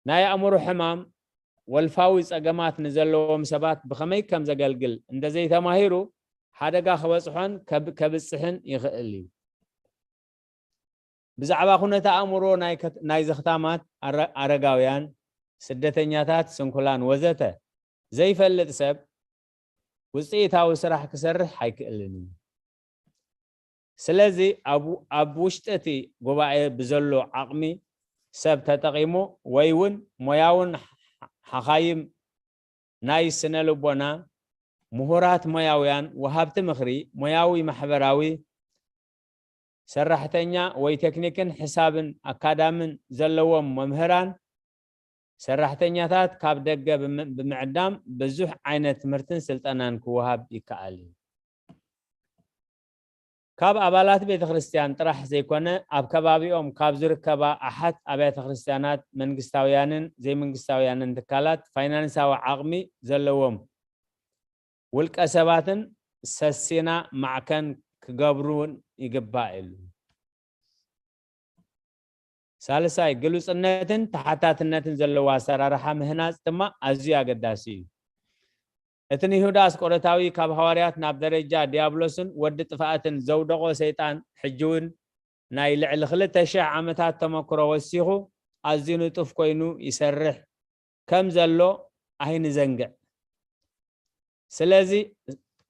ናይ ኣእምሮ ሕማም ወልፋዊ ጸገማት ንዘለዎም ሰባት ብኸመይ ከም ዘገልግል እንተዘይተማሂሩ ሓደጋ ክበጽሖን ከብ- ከብጽሕን ይኽእል እዩ። ብዛዕባ ኩነተ ኣእምሮ ናይ ከት- ናይ ዘኽታማት ኣረ- ኣረጋውያን፣ ስደተኛታት፣ ስንኩላን ወዘተ ዘይፈልጥ ሰብ ውፅኢታዊ ስራሕ ክሰርሕ ኣይክእልን እዩ። ስለዚ ኣብ ኣብ ውሽጢ እቲ ጉባኤ ብዘሎ ዓቕሚ ሰብ ተጠቒሙ ወይ እውን ሞያውን ሓኻይም ናይ ስነ ልቦና ምሁራት ሞያውያን ወሃብቲ ምኽሪ ሞያዊ ማሕበራዊ ሰራሕተኛ ወይ ቴክኒክን ሕሳብን ኣካዳምን ዘለዎም መምህራን ሰራሕተኛታት ካብ ደገ ብምዕዳም ብዙሕ ዓይነት ትምህርትን ስልጠናን ክወሃብ ይከኣል እዩ። ካብ ኣባላት ቤተ ክርስቲያን ጥራሕ ዘይኮነ ኣብ ከባቢኦም ካብ ዝርከባ ኣሓት ኣብያተ ክርስቲያናት መንግስታውያንን ዘይመንግስታውያንን ትካላት ፋይናንሳዊ ዓቕሚ ዘለዎም ውልቀ ሰባትን ሰሲና ማዕከን ክገብሩን ይግባእ ኢሉ። ሳልሳይ ግሉጽነትን ተሓታትነትን ዘለዎ ኣሰራርሓ ምህናጽ ድማ ኣዝዩ ኣገዳሲ እዩ። እቲ ንይሁዳ ኣስቆሮታዊ ካብ ሃዋርያት ናብ ደረጃ ዲያብሎስን ወዲ ጥፍኣትን ዘውደቖ ሰይጣን ሕጂ እውን ናይ ልዕሊ ክልተ ሽሕ ዓመታት ተመክሮ ወሲኹ ኣዝዩ ንጡፍ ኮይኑ ይሰርሕ ከም ዘሎ ኣይንዘንግዕ። ስለዚ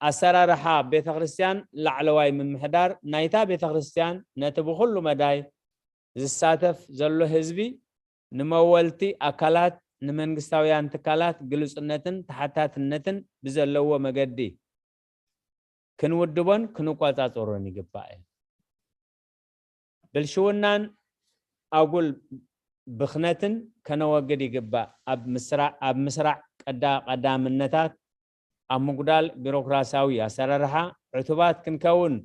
ኣሰራርሓ ቤተ ክርስቲያን ላዕለዋይ ምምሕዳር ናይታ ቤተ ክርስቲያን ነቲ ብኹሉ መዳይ ዝሳተፍ ዘሎ ህዝቢ ንመወልቲ ኣካላት ንመንግስታውያን ትካላት ግሉጽነትን ተሓታትነትን ብዘለዎ መገዲ ክንውድቦን ክንቆጻጸሮን ይግባእ። ብልሽውናን ኣጉል ብኽነትን ከነወግድ ይግባእ። ኣብ ምስራዕ ኣብ ምስራዕ ቀዳ ቀዳምነታት ኣብ ምጉዳል ቢሮክራሲያዊ ኣሰራርሓ ዕቱባት ክንከውን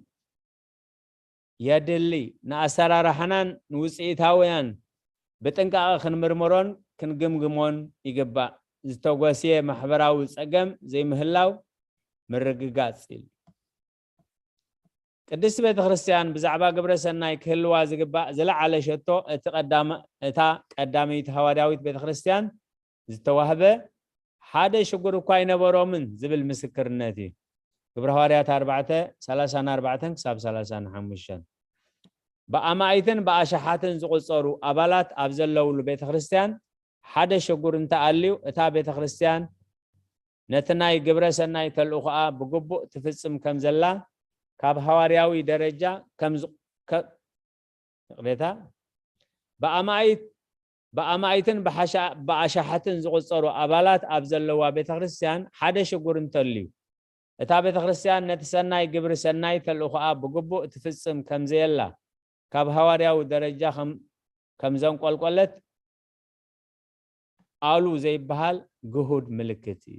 የድሊ። ንኣሰራርሓናን ንውፅኢታውያን ብጥንቃቐ ክንምርምሮን ክንግምግሞን ይግባእ። ዝተጎስየ ማሕበራዊ ፀገም ዘይምህላው ምርግጋፅ ኢሉ። ቅድስቲ ቤተ ክርስቲያን ብዛዕባ ግብረ ሰናይ ክህልዋ ዝግባእ ዝለዓለ ሸቶ እቲ ቀዳማ- እታ ቀዳመይቲ ሃዋርያዊት ቤተ ክርስቲያን ዝተዋህበ ሓደ ሽጉር እኳ ኣይነበሮምን ዝብል ምስክርነት እዩ። ግብረ ሃዋርያት ኣርባዕተ፣ ሰላሳን ኣርባዕተን ክሳብ ሰላሳን ሓሙሽተን። ብኣማኢትን ብኣሽሓትን ዝቑጸሩ ኣባላት ኣብ ዘለውሉ ቤተ ክርስቲያን ሓደ ሽጉር እንተኣልዩ እታ ቤተ ክርስቲያን ነቲ ናይ ግብረ ሰናይ ተልእኾኣ ብግቡእ ትፍጽም ከም ዘላ ካብ ሃዋርያዊ ደረጃ ከም ዝ- ከ- ይቕሬታ፣ ብኣማኢት ብኣማኢትን ብሓሻ- ብኣሽሓትን ዝቑጸሩ ኣባላት ኣብ ዘለዋ ቤተ ክርስቲያን ሓደ ሽጉር እንተልዩ እታ ቤተ ክርስቲያን ነቲ ሰናይ ግብሪ ሰናይ ተልእኾኣ ብግቡእ ትፍጽም ከም ዘየላ ካብ ሃዋርያዊ ደረጃ ከም ከም ዘንቆልቆለት ኣሉ ዘይበሃል ግሁድ ምልክት እዩ።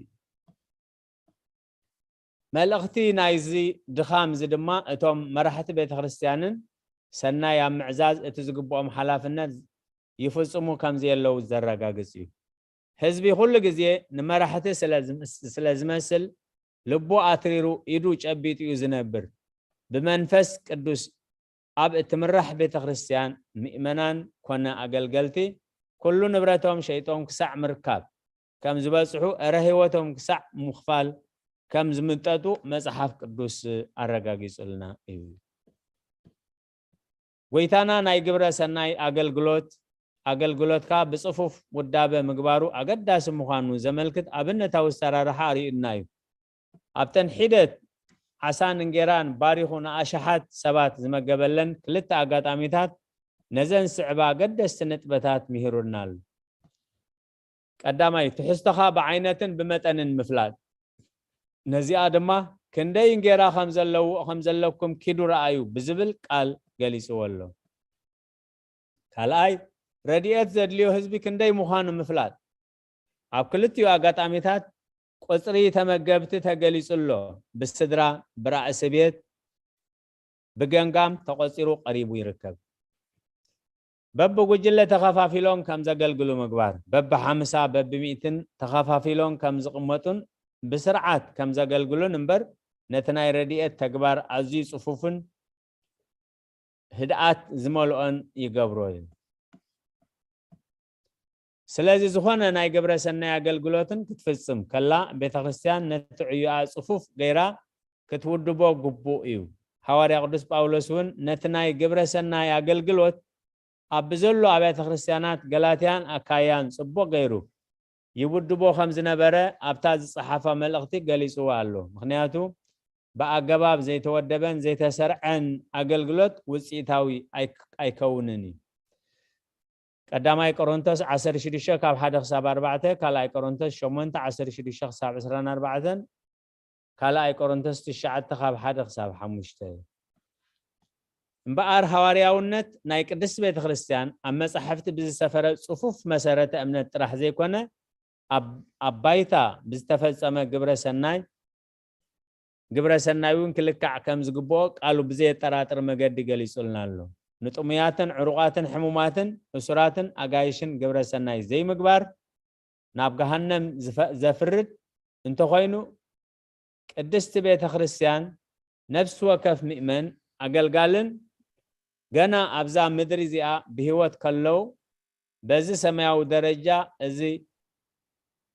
መልእኽቲ ናይዚ ድኻም እዚ ድማ እቶም መራሕቲ ቤተ ክርስቲያንን ሰናይ ኣብ ምዕዛዝ እቲ ዝግብኦም ሓላፍነት ይፍጽሙ ከም ዘየለዉ ዘረጋግጽ እዩ። ህዝቢ ኩሉ ግዜ ንመራሕቲ ስለ ዝምስ- ስለ ዝመስል ልቡ ኣትሪሩ ኢዱ ጨቢጡ እዩ ዝነብር። ብመንፈስ ቅዱስ ኣብ እትምራሕ ቤተ ክርስቲያን ምእመናን ኮነ ኣገልገልቲ ኩሉ ንብረቶም ሸይጦም ክሳዕ ምርካብ ከም ዝበጽሑ እረ ህይወቶም ክሳዕ ምኽፋል ከም ዝምጠጡ መጽሓፍ ቅዱስ ኣረጋጊጹልና እዩ። ጎይታና ናይ ግብረ ሰናይ ኣገልግሎት ኣገልግሎትካ ብጽፉፍ ውዳበ ምግባሩ ኣገዳሲ ምዃኑ ዘመልክት ኣብነታዊ ኣሰራርሓ ኣርእዩና እዩ። ኣብተን ሒደት ዓሳን እንጌራን ባሪኹ ንኣሽሓት ሰባት ዝመገበለን ክልተ ኣጋጣሚታት ነዘን ስዕባ ኣገደስቲ ነጥበታት ምሂሩና ኣሎ። ቀዳማይ ትሕዝቶኻ ብዓይነትን ብመጠንን ምፍላጥ። ነዚኣ ድማ ክንደይ እንጌራ ከም ዘለዎ ከም ዘለኩም ኪዱ ረኣዩ ብዝብል ቃል ገሊጽዎ ኣሎ። ካልኣይ ረድኤት ዘድልዮ ህዝቢ ክንደይ ምዃኑ ምፍላጥ። ኣብ ክልቲኡ ኣጋጣሚታት ቁጽሪ ተመገብቲ ተገሊጹ ኣሎ። ብስድራ፣ ብራእሲ ቤት፣ ብገምጋም ተቖጺሩ ቀሪቡ ይርከብ። በብጉጅለ ተኸፋፊሎም ከም ዘገልግሉ ምግባር፣ በብሓምሳ፣ በብሚእትን ተኸፋፊሎም ከም ዝቕመጡን ብስርዓት ከም ዘገልግሉን እምበር ነቲ ናይ ረድኤት ተግባር ኣዝዩ ጽፉፍን ህድኣት ዝመልኦን ይገብሮ እዩ። ስለዚ ዝኾነ ናይ ግብረ ሰናይ ኣገልግሎትን ክትፍጽም ከላ ቤተ ክርስቲያን ነቲ ዕዮኣ ጽፉፍ ገይራ ክትውድቦ ግቡእ እዩ። ሃዋርያ ቅዱስ ጳውሎስ እውን ነቲ ናይ ግብረ ሰናይ ኣገልግሎት ኣብ ብዘሎ ኣብያተ ክርስቲያናት ገላትያን ኣካያን ጽቡቕ ገይሩ ይውድቦ ከም ዝነበረ ኣብታ ዝጸሓፋ መልእኽቲ ገሊጽዎ ኣሎ። ምኽንያቱ ብኣገባብ ዘይተወደበን ዘይተሰርዐን ኣገልግሎት ውጽኢታዊ ኣይ- ኣይከውንን እዩ። ቀዳማይ ቆሮንቶስ ዓሰርተ ሽዱሽተ ካብ ሓደ ክሳብ ኣርባዕተ፣ ካልኣይ ቆሮንቶስ ሸሞንተ ዓሰርተ ሽዱሽተ ክሳብ ዕስራን ኣርባዕተን፣ ካልኣይ ቆሮንቶስ ትሽዓተ ካብ ሓደ ክሳብ ሓሙሽተ። እምበኣር ሃዋርያውነት ናይ ቅድስት ቤተ ክርስቲያን ኣብ መጻሕፍቲ ብዝሰፈረ ጽፉፍ መሰረተ እምነት ጥራሕ ዘይኮነ፣ ኣብ ኣብ ባይታ ብዝተፈጸመ ግብረ ሰናይ ግብረ ሰናይ እውን ክልካዕ ከም ዝግብኦ ቃሉ ብዘየጠራጥር መገዲ ገሊጹልና ኣሎ። ንጥሙያትን ዕሩቓትን ሕሙማትን እሱራትን ኣጋይሽን ግብረ ሰናይ ዘይምግባር ናብ ገሃነም ዝፈ- ዘፍርድ እንተኾይኑ፣ ቅድስቲ ቤተ ክርስቲያን ነፍሲ ወከፍ ምእመን ኣገልጋልን ገና ኣብዛ ምድሪ እዚኣ ብህይወት ከለዉ በዚ ሰማያዊ ደረጃ እዚ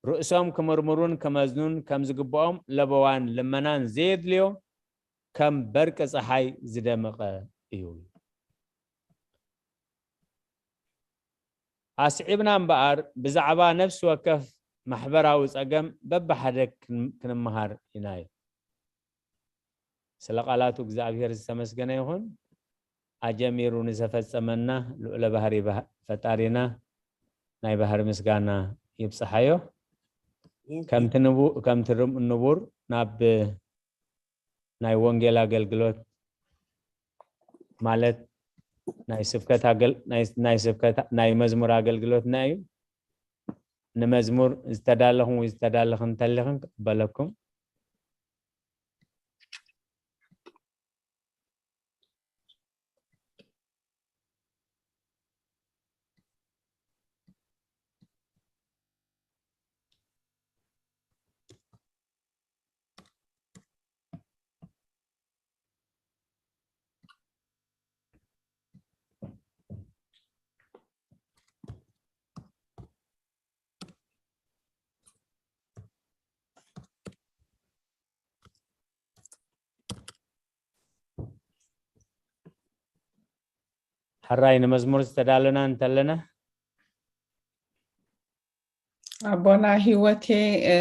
ርእሶም ክምርምሩን ክመዝኑን ከም ዝግብኦም ለበዋን ልመናን ዘየድልዮ ከም በርቂ ጸሓይ ዝደመቐ እዩ። ኣስዒብና እምበኣር ብዛዕባ ነፍሲ ወከፍ ማሕበራዊ ጸገም በብሓደ ክን- ክንመሃር ኢና። ስለ ቃላቱ እግዚኣብሔር ዝተመስገነ ይኹን። ኣጀሚሩ ንዘፈጸመና ልዑለ ባህሪ ባህ- ፈጣሪና ናይ ባህሪ ምስጋና ይብጽሓዮ። ከምቲ ንቡ- ከምቲ ርም- ንቡር ናብ ናይ ወንጌል ኣገልግሎት ማለት ናይ ስብከት ኣገል- ናይ- ናይ ስብከት ናይ መዝሙር ኣገልግሎትና እዩ። ንመዝሙር ዝተዳለኹም ወይ ዝተዳለኽን እንተሊኽን ክቕበለኩም። ሕራይ ንመዝሙር ዝተዳለና እንተለና ኣቦና ህይወቴ እ፣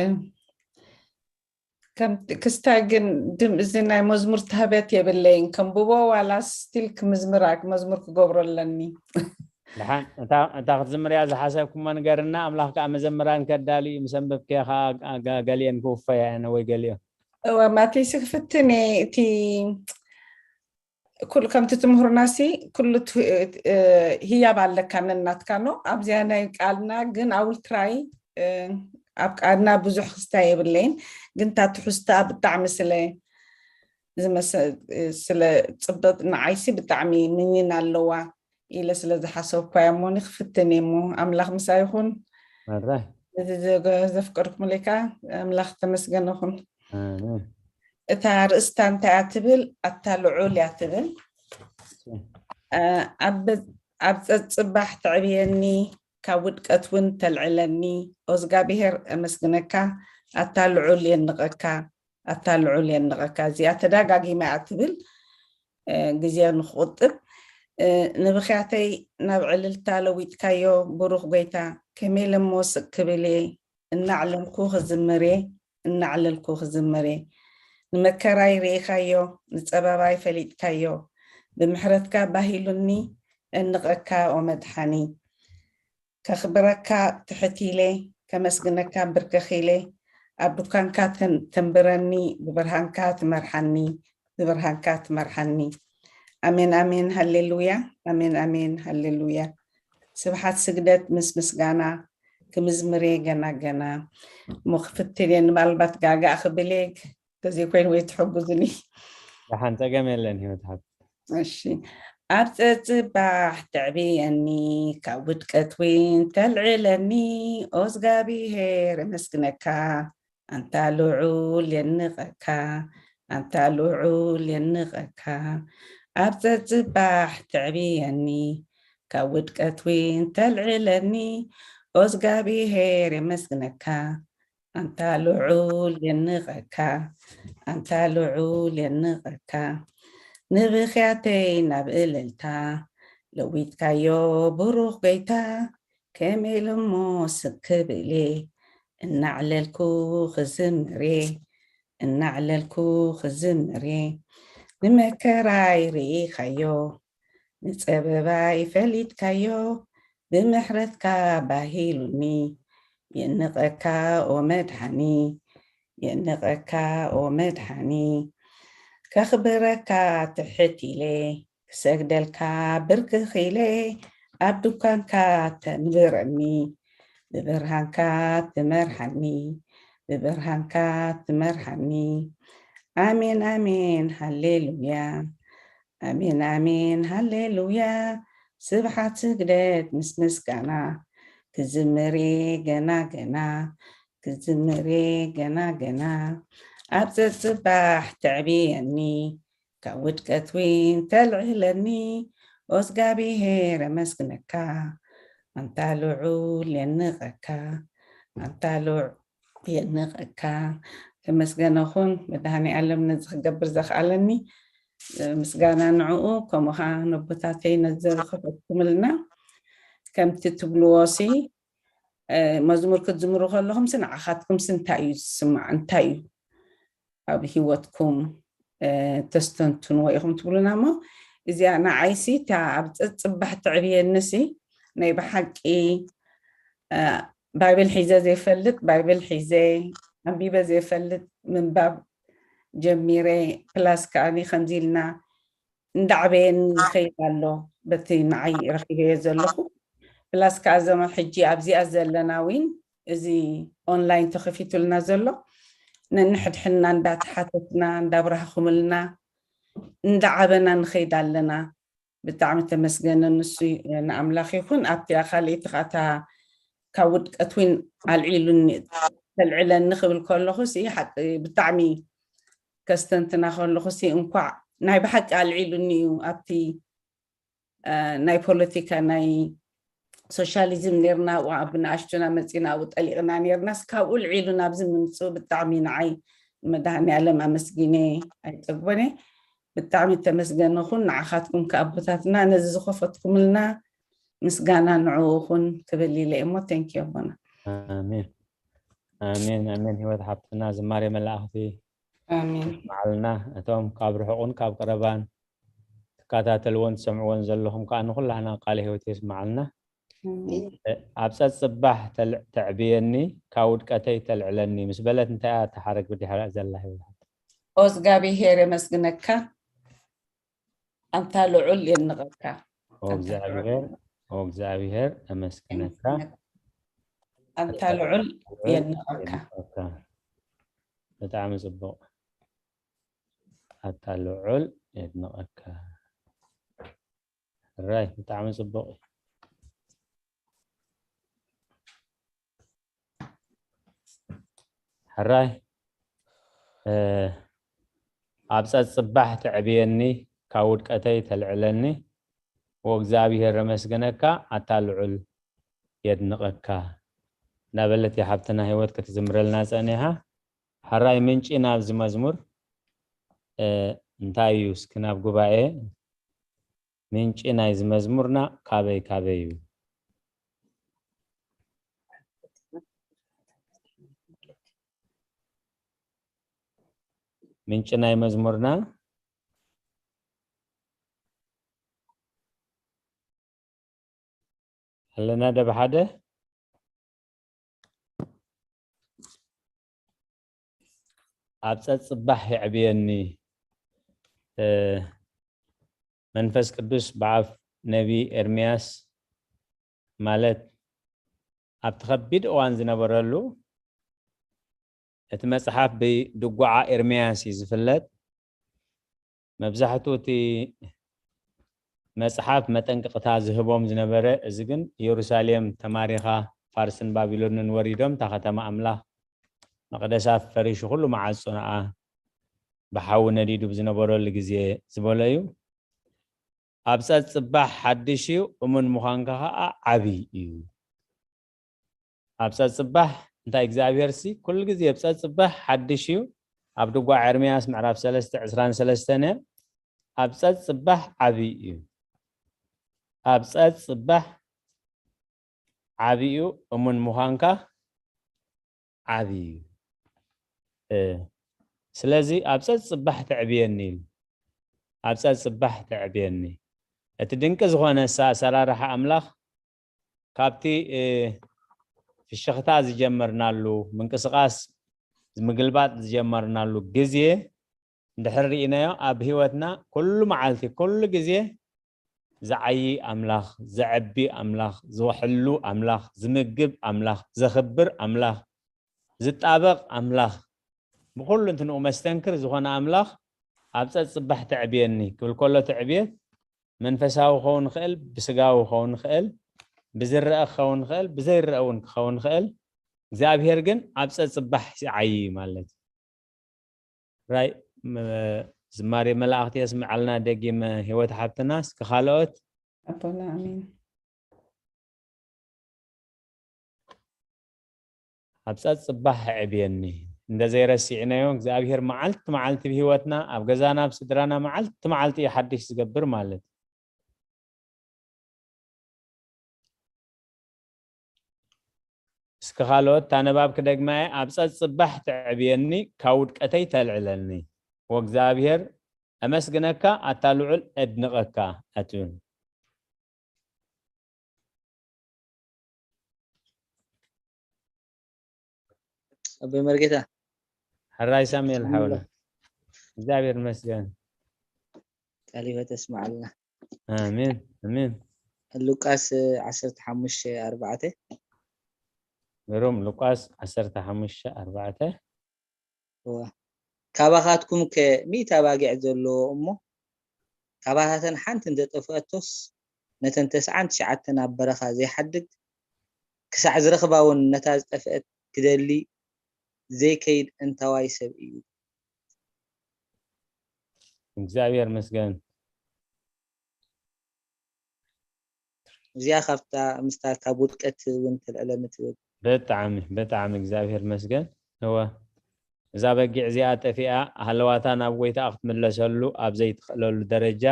ከም ክስታይ ግን ድም እዚ ናይ መዝሙር ተህበት የብለይን። ከንብቦ ዋላ ስቲል ክምዝምራ መዝሙር ክገብሮ ኣለኒ። ድሓን እታ እታ ክትዝምርያ ዝሓሰብኩሞ ንገርና። ኣምላኽ ከዓ መዘምራን ከዳሉ እዩ። ምስ ኣንበብክያ ከዓ ገ- ገሊአን ክውፈያ እየን ወይ ገሊኦ እወ ማቴስ ክፍትን እየ። እቲ ኩሉ ከምቲ ትምህሩና ሲ ኩሉ ት- እ፣ ህያብ ኣለካ ነናትካ ኖ ኣብዚኣ ናይ ቃልና ግን ኣውል ትራይ ኣብ ቃልና ብዙሕ ክስታይ የብለይን ግን እታ ትሕዝታ ብጣዕሚ ስለ ዝመሰ- ስለ ፅብቅ ንዓይሲ ብጣዕሚ ምኒን ኣለዋ ኢለ ስለ ዝሓሰብኳ እያ እሞ ክፍትን እየ እሞ ኣምላኽ ምሳ ይኹን መራይ እዚ ዘገ- ዘፍቀድኩም ለካ ኣምላኽ ተመስገነ ይኹን ኣሜን። እታ ርእስታ እንታይ እያ ትብል ኣታ ልዑል እያ ትብል እ፣ ኣብ ኣብ ፀፅባሕ ተዕብየኒ ካብ ውድቀት እውን ተልዕለኒ ኦዝጋብሄር እመስግነካ ኣታ ልዑል የንቐካ ኣታ ልዑል የንቐካ እዚኣ ተዳጋጊማ እያ ትብል እ፣ ግዜ ንክቁጥብ እ፣ ንብኽያተይ ናብ ዕልልታ ለዊጥካዮ ብሩኽ ጎይታ ከመይ ለሞ ስቅ ክብል እየ እናዕለልኩ ክዝምር እየ እናዕለልኩ ክዝምር እየ ንመከራይ ርኢኻዮ ንፀበባይ ፈሊጥካዮ ብምሕረትካ ባሂሉኒ እንቐካ ኦ መድሓኒ ከኽብረካ ትሕት ኢለ ከመስግነካ ብርከኽ ኢለ ኣብ ዱካንካ ተን- ተንብረኒ ብብርሃንካ ትመርሓኒ ብብርሃንካ ትመርሓኒ ኣሜን ኣሜን ሃሌሉያ ኣሜን ኣሜን ሃሌሉያ ስብሓት ስግደት ምስ ምስጋና ክምዝምር እየ ገና ገና እሞ ክፍትን እየ ንባልባት ጋጋ ክብል እየ ተዘይኮይኑ ወይ ትሕጉዝኒ ደሓን ፀገም የለን ህይወት ሓብ እሺ ኣብ ፀፅባሕ ተዕብየኒ ካብ ውድቀት እውን ተልዕለኒ ኦዝጋብሄር እመስግነካ ኣንታ ልዑል የንቐካ ኣንታ ልዑል የንቐካ ኣብ ፀፅባሕ ተዕብየኒ ካብ ውድቀት እውን ተልዕለኒ ኦዝጋብሄር የመስግነካ ኣንታ ልዑል የንቐካ፣ ኣንታ ልዑል የንቐካ፣ ንብኽያተይ ናብ እልልታ ለዊጥካዮ ብሩኽ ጎይታ፣ ከመይ ኢለ እሞ ስቅ ክብል እየ፣ እናዕለልኩ ክዝምር እየ፣ እናዕለልኩ ክዝምር እየ። ንመከራይ ርኢኻዮ፣ ንጸበባይ ፈሊጥካዮ፣ ብምሕረትካ ባሂሉኒ። የንቐካ ኦ መድሓኒ፣ የንቐካ ኦ መድሓኒ፣ ከኽብረካ ትሕት ኢለ፣ ክሰግደልካ ብርክኽ ኢለ፣ ኣብ ድኳንካ ተንብረኒ፣ ብብርሃንካ ትመርሓኒ፣ ብብርሃንካ ትመርሓኒ። ኣሜን ኣሜን ሃሌሉያ፣ ኣሜን ኣሜን ሃሌሉያ። ስብሓት ስግደት ምስ ምስጋና፣ ክዝምር እየ ገና ገና፣ ክዝምር እየ ገና ገና። ኣብ ጸጽባሕ ተዕብየኒ፣ ካብ ውድቀት ዊን ተልዕለኒ። ኦ እግዚኣብሄር ኣመስግነካ፣ ኣንታ ልዑል የንቐካ፣ ኣንታ ልዑል የንቐካ። ተመስገነ ኹን መድሃኔ ኣለም ነዚ ክገብር ዘኽኣለኒ። ምስጋና ንዕኡ፣ ከምኡ ኸዓ ነቦታተይ ነዚ ዝኸፈትኩምልና። ከምቲ ትብልዎ ሲ፣ እ፣ መዝሙር ክትዝምሩ ከለኹም ሲ ንዓኻትኩም ሲ እንታይ እዩ ዝስማዕ? እንታይ እዩ ኣብ ህይወትኩም፣ እ፣ ተስተንትንዎ ኢኹም ትብሉና እሞ፣ እዚኣ ንዓይ ሲ እታ ኣብ ጸጽባሕ ትዕብየኒ ሲ ናይ ብሓቂ፣ እ፣ ባይብል ሒዘ ዘይፈልጥ ባይብል ሒዘ፣ ኣንቢበ ዘይፈልጥ ምንባብ ጀሚረ፣ ፕላስ ከዓኒ ከምዚ ኢልና እንዳዕበየኒ ይኸይድ ኣሎ። በቲ ንዓይ ረኺበዮ ዘለኹ፣ ፕላስ ከኣ ዘመ-፣ ሕጂ ኣብዚኣ ዘለና ዊን እዚ ኦንላይን ተኸፊቱልና ዘሎ፣ ነንሕድሕድና እንዳተሓተትና፣ እንዳብራህኹምልና፣ እንዳዓበና ንኸይድ ኣለና። ብጣዕሚ ተመስገነ ንሱ ንኣምላኽ ይኹን። ኣብቲ ካልኣይቲ ኸኣ እታ ካብ ውድቀት ዊን ኣልዒሉኒ፣ ተልዕለኒ ክብል ከለኹ ሲ ሓቂ ብጣዕሚ ከስተንትና ከለኹ ሲ እንኳዕ ናይ ብሓቂ ኣልዒሉኒ እዩ። ኣብቲ፣ እ፣ ናይ ፖለቲካ ናይ ሶሻሊዝም ኔርና፣ ዋ-፣ ብንኣሽቱና መጺና ኣብኡ ጠሊቕና ኔርናስ፣ ካብኡ ልዒሉ ናብዚ ምምጽኡ ብጣዕሚ ንዓይ ንመድሃኔ ኣለም ኣመስጊነ ኣይጠግቦን እየ። ብጣዕሚ ተመስገን ይኹን። ንዓኻትኩም ከኣ ኣቦታትና ነዚ ዝኸፈትኩምልና ምስጋና ንዕኡ ይኹን ክብል ኢለ እየ እሞ፣ ቴንክ ዩ ኣቦና። ኣሜን። ኣሜን፣ ኣሜን። ህይወት ሓብትና ዝማሬ መላእኽቲ ኣሜን። መዓልና እቶም ካብ ርሑቕን ካብ ቀረባን ትከታተልዎን ትሰምዕዎን ዘለኹም ከኣ ንኹላህና ቃለ ህይወት የስምዓልና። ኣሜን። እ፣ ኣብ ጸጽባሕ ተል-፣ ተዕብየኒ፣ ካብ ውድቀተይ ተልዕለኒ ምስ በለት እንታይ እያ እታ ሓረግ ብድሕሪኣ ዘላ ህይወት ሓብቲ? ኦ እግዚኣብሄር የመስግነካ፣ ኣንታ ልዑል የንቐካ። ኦ ኣንታ እግዚኣብሄር፣ ልዑል ኦ እግዚኣብሄር የመስግነካ። የመስግነካ። ኣንታ ኣንታ ልዑል ልዑል የንቐካ። የንቐካ። ብጣዕሚ ጽቡቕ። ኣታ ልዑል የድንቐካ። ሕራይ፣ ብጣዕሚ ጽቡቕ እዩ። ሕራይ፣ እ፣ ኣብ ጸጽባሕ ተዕብየኒ፣ ካብ ውድቀተይ ተልዕለኒ፣ ወእግዚኣብሄር ረመስግነካ፣ ኣታ ልዑል የድንቐካ፣ እናበለት እያ ሓብትና ህይወት ክትዝምረልና ጸኒሓ። ሕራይ፣ ምንጪ ናብዚ መዝሙር፣ እ፣ እንታይ እዩ? እስኪ ናብ ጉባኤ፣ ምንጪ ናይዚ መዝሙርና ካበይ ካበይ እዩ? ምንጪ ናይ መዝሙርና ኣለና ዶ ብሓደ? ኣብ ጸጽባሕ የዕብየኒ፣ እ፣ መንፈስ ቅዱስ ብኣፍ ነቢ ኤርምያስ፣ ማለት ኣብቲ ከቢድ እዋን ዝነበረሉ፣ እቲ መጽሓፍ ብድጓዓ ኤርምያስ እዩ ዝፍለጥ። መብዛሕትኡ እቲ መጽሓፍ መጠንቀቕታ ዝህቦም ዝነበረ፣ እዚ ግን ኢየሩሳሌም ተማሪኻ፣ ፋርስን ባቢሎንን ወሪዶም፣ እታ ከተማ ኣምላኽ፣ መቕደሳ ፈሪሹ፣ ኩሉ መዓጾ ነኣ ብሓዊ ነዲዱ ብዝነበረሉ ግዜ ዝበሎ እዩ። ኣብ ጸጽባሕ ሓድሽ እዩ፣ እሙን ምዃንካ ኸኣ ዓቢ እዩ። ኣብ ጸጽባሕ እንታይ እግዚኣብሔር ሲ ኩሉ ግዜ ኣብ ጸጽባሕ ሓድሽ እዩ። ኣብ ድጓ ኤርምያስ ምዕራፍ ሰለስተ ዕስራን ሰለስተን እያ። ኣብ ጸጽባሕ ዓብይ እዩ። ኣብ ጸጽባሕ ዓብዩ እሙን ምዃንካ ዓብዩ እዩ። ስለዚ ኣብ ጸጽባሕ ተዕብየኒ ኢሉ። ኣብ ጸጽባሕ ተዕብየኒ። እቲ ድንቂ ዝኾነ ኣሰራርሓ ኣምላኽ ካብቲ ፍሽኽታ ዝጀመርናሉ፣ ምንቅስቓስ ምግልባጥ ዝጀመርናሉ ግዜ እንድሕር ርኢናዮ፣ ኣብ ህይወትና ኩሉ መዓልቲ ኩሉ ግዜ ዝዓዪ ኣምላኽ፣ ዘዕቢ ኣምላኽ፣ ዝሕሉ ኣምላኽ፣ ዝምግብ ኣምላኽ፣ ዘኽብር ኣምላኽ፣ ዝጣበቕ ኣምላኽ፣ ብኹሉ እንትንኡ መስተንክር ዝኾነ ኣምላኽ ኣብ ጸጽባሕ ተዕብየኒ ክብል ከሎ፣ ትዕብየት መንፈሳዊ ክኸውን ይኽእል፣ ብስጋዊ ክኸውን ይኽእል፣ ብዝረአ ክኸውን ይኽእል፣ ብዘይረአ እውን ክኸውን ይኽእል። እግዚኣብሔር ግን ኣብ ጸጽባሕ ይዓዪ ማለት እዩ። ራይ ዝማሬ መላእኽቲ የስምዓልና ደጊመ ህይወት ሓብትና። እስኪ ካልኦት ኣቦና ኣሜን። ኣብ ጸጽባሕ ዕብየኒ እንደ ዘይረሲዕናዮ እግዚኣብሔር መዓልቲ መዓልቲ ብህይወትና ኣብ ገዛና ኣብ ስድራና መዓልቲ መዓልቲ እዩ ሓድሽ ዝገብር ማለት እዩ። እስኪ ካልኦት እታ ንባብ ክደግማ እየ። ኣብ ጸጽባሕ ተዕብየኒ፣ ካብ ውድቀተይ ተልዕለኒ። ወእግዚኣብሔር፣ ኣመስግነካ፣ ኣታ ልዑል፣ ኣድንቐካ፣ ኣትብል። ኣቦይ መርጌታ። ሕራይ ሳሙኤል ሓውና፣ እግዚኣብሔር ይመስገን። ቃል ህይወት የስምዓልና። ኣሜን ኣሜን። ሉቃስ ዓሰርተ ሓሙሽተ ኣርባዕተ። ግሩም። ሉቃስ ዓሰርተ ሓሙሽተ ኣርባዕተ። እወ። ካባኻትኩም ከ ሚእቲ ኣባጊዕ ዘለዎ እሞ፣ ካባታተን ሓንቲ እንተጠፍአቶስ፣ ነተን ተስዓን ትሽዓተን ኣብ በረኻ ዘይሓድግ፣ ክሳዕ ዝረኽባ እውን ነታ ዝጠፍአት ክደሊ ዘይከይድ እንታዋይ ሰብ እዩ? እግዚኣብሔር ይመስገን። እዚኣ ካብታ ምስታ ካብ ውድቀት እውን ተልዕለኒ ትብል። ብጣዕሚ ብጣዕሚ እግዚኣብሔር ይመስገን። እወ፣ እዛ በጊዕ እዚኣ ጠፊኣ ሃለዋታ ናብ ጎይታኣ ክትምለሰሉ ኣብ ዘይትኽእለሉ ደረጃ፣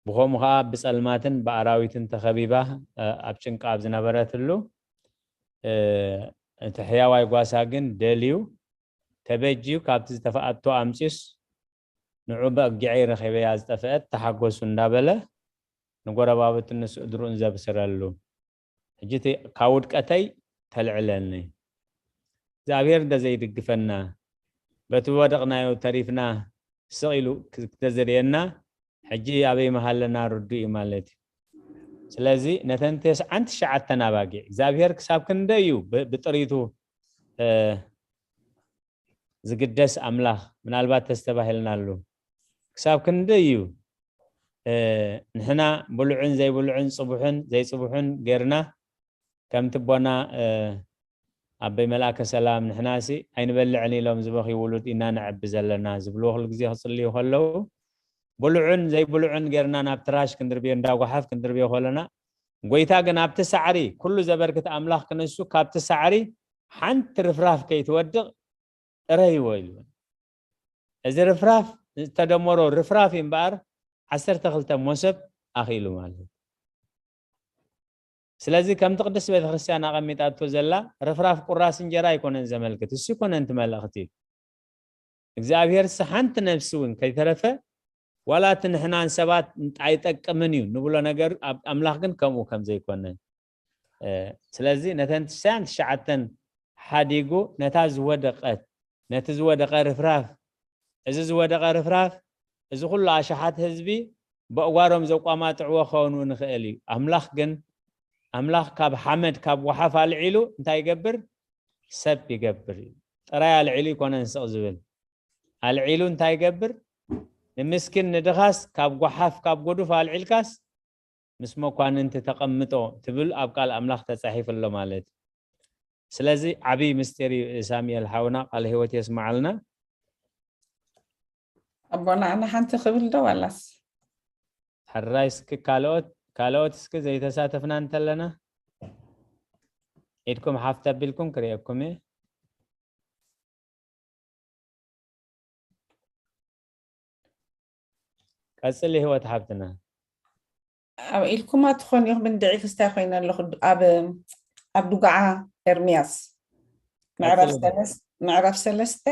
ብኸምኡ ኸዓ ብጸልማትን ብኣራዊትን ተኸቢባ ኣብ ጭንቂ ኣብ ዝነበረትሉ፣ እቲ ሕያዋይ ጓሳ ግን ደልዩ ተበጅዩ ካብቲ ዝተፈኣቶ ኣምጺኡስ፣ ንዑ በጊዐይ ረኺበያ ዝጠፍአት ተሓጎሱ እንዳበለ ንጎረባብቱን ንስድርኡን ዘብስረሉ። ሕጂ እቲ ካብ ውድቀተይ ተልዕለኒ። እግዚኣብሔር እንተ ዘይድግፈና፣ በቲ ዝወደቕናዮ ተሪፍና ስቕ ኢሉ ክተዝርእየና፣ ሕጂ ኣበይ ምሃለና ርዱእ እዩ ማለት እዩ። ስለዚ ነተን ተስዓን ትሽዓተን ኣባጊዕ እግዚኣብሔር ክሳብ ክንደይ እዩ ብ-፣ ብጥሪቱ፣ እ፣ ዝግደስ ኣምላኽ ምናልባት ተስተባሂልናሉ። ክሳብ ክንደይ እዩ፣ እ፣ ንሕና ብሉዕን ዘይብሉዕን ጽቡሕን ዘይጽቡሕን ጌርና ከምቲ ኣቦና፣ እ፣ ኣቦይ መልኣከ ሰላም ንሕናሲ ኣይንበልዕን ኢሎም ዝበኽዩ ውሉድ ኢና ነዕቢ ዘለና ዝብልዎ ኩሉ ግዜ ክጽልዩ ከለዉ ብሉዕን ዘይብሉዕን ጌርና ናብ ትራሽ ክንድርብዮ እንዳ ጓሓፍ ክንድርብዮ ከለና ጎይታ ግን ኣብቲ ሳዕሪ ኩሉ ዘበርክት ኣምላኽ ክንሱ ካብቲ ሳዕሪ ሓንቲ ርፍራፍ ከይትወድቕ እረይዎ ኢሉ። እዚ ርፍራፍ ዝተደመሮ ርፍራፍ እዩ እምበኣር ዓሰርተ ክልተ መሶብ ኣኽኢሉ ማለት እዩ። ስለዚ ከምቲ ቅድስት ቤተክርስትያን ኣቐሚጣቶ ዘላ ርፍራፍ ቁራስ እንጀራ ኣይኮነን ዘመልክት፣ እሱ ኣይኮነን እቲ መልእኽቲ። እግዚኣብሔርሲ ሓንቲ ነፍሲ እውን ከይተረፈ ዋላ እቲ ንሕናን ሰባት ኣይጠቅምን እዩ ንብሎ ነገር ኣብ ኣምላኽ ግን ከምኡ ከም ዘይኮነ፣ እ፣ ስለዚ ነተን ትሽዓን ትሽዓተን ሓዲጉ ነታ ዝወደቐት፣ ነቲ ዝወደቐ ርፍራፍ፣ እዚ ዝወደቐ ርፍራፍ እዚ ኩሉ ኣሽሓት ህዝቢ በእጓሮም ዘቋማጥዕዎ ክኸውን እውን ይኽእል እዩ። ኣምላኽ ግን፣ ኣምላኽ ካብ ሓመድ ካብ ጓሓፍ ኣልዒሉ እንታይ ይገብር? ሰብ ይገብር እዩ። ጥራይ ኣልዒሉ ይኮነን ስቕ ዝብል። ኣልዒሉ እንታይ ይገብር? ንምስኪን ንድኻስ ካብ ጓሓፍ ካብ ጎዱፍ ኣልዒልካስ ምስ መኳንንቲ ተቐምጦ ትብል ኣብ ቃል ኣምላኽ ተጻሒፉ ኣሎ ማለት እዩ። ስለዚ ዓብይ ምስጢር እዩ ሳሙኤል ሓውና፣ ቃለ ህይወት የስምዓልና። ኣቦና ኣነ ሓንቲ ክብል ዶ ዋላስ? ሕራይ እስኪ ካልኦት፣ ካልኦት እስኪ ዘይተሳተፍና እንተለና ኢድኩም ሓፍ ተቢልኩም ክርእየኩም እየ። ቀጽሊ ህይወት ሓብትና። ኣብ ኢልኩማ ትኾን ኢኹም እንድዒ ክስታይ ኮይነ ኣለኹ። ኣብ ኣብ ዱጋዓ ኤርምያስ ምዕራፍ ቀጽሊ። ሰለስ- ምዕራፍ ሰለስተ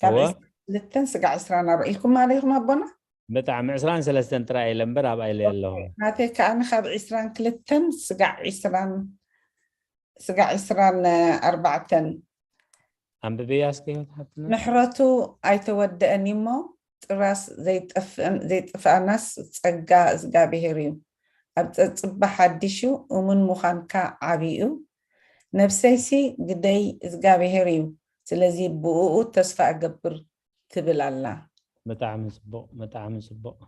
ካብ እወ። ዕስራን ክልተን ስጋዕ ዕስራን ኣርባዕተን ኢልኩማ ዶ ኢኹም ኣቦና? ብጣዕሚ ዕስራን ሰለስተን ጥራይ እየ እምበር ኣብኣ ኢለ ኣለኹ። ናተይ ከኣ ካብ ዕስራን ክልተን ስጋዕ ዕስራን ስጋዕ ዕስራን ኣርባዕተን ኣንብብያ እስኪ ህይወት ሓብትና። ምሕረቱ ኣይተወደአን እሞ ጥራስ ዘይጠፍእን- ዘይጥፍኣናስ ጸጋ እዝጋብሄር እዩ። ኣብ ጸጽባ ሓዲሽ እዩ፣ እሙን ምዃንካ ዓቢ እዩ። ነፍሰይሲ ግደይ እዝጋብሄር እዩ፣ ስለዚ ብእኡ ተስፋ እገብር ትብል ኣላ። ብጣዕሚ ጽቡቕ፣ ብጣዕሚ ጽቡቕ፣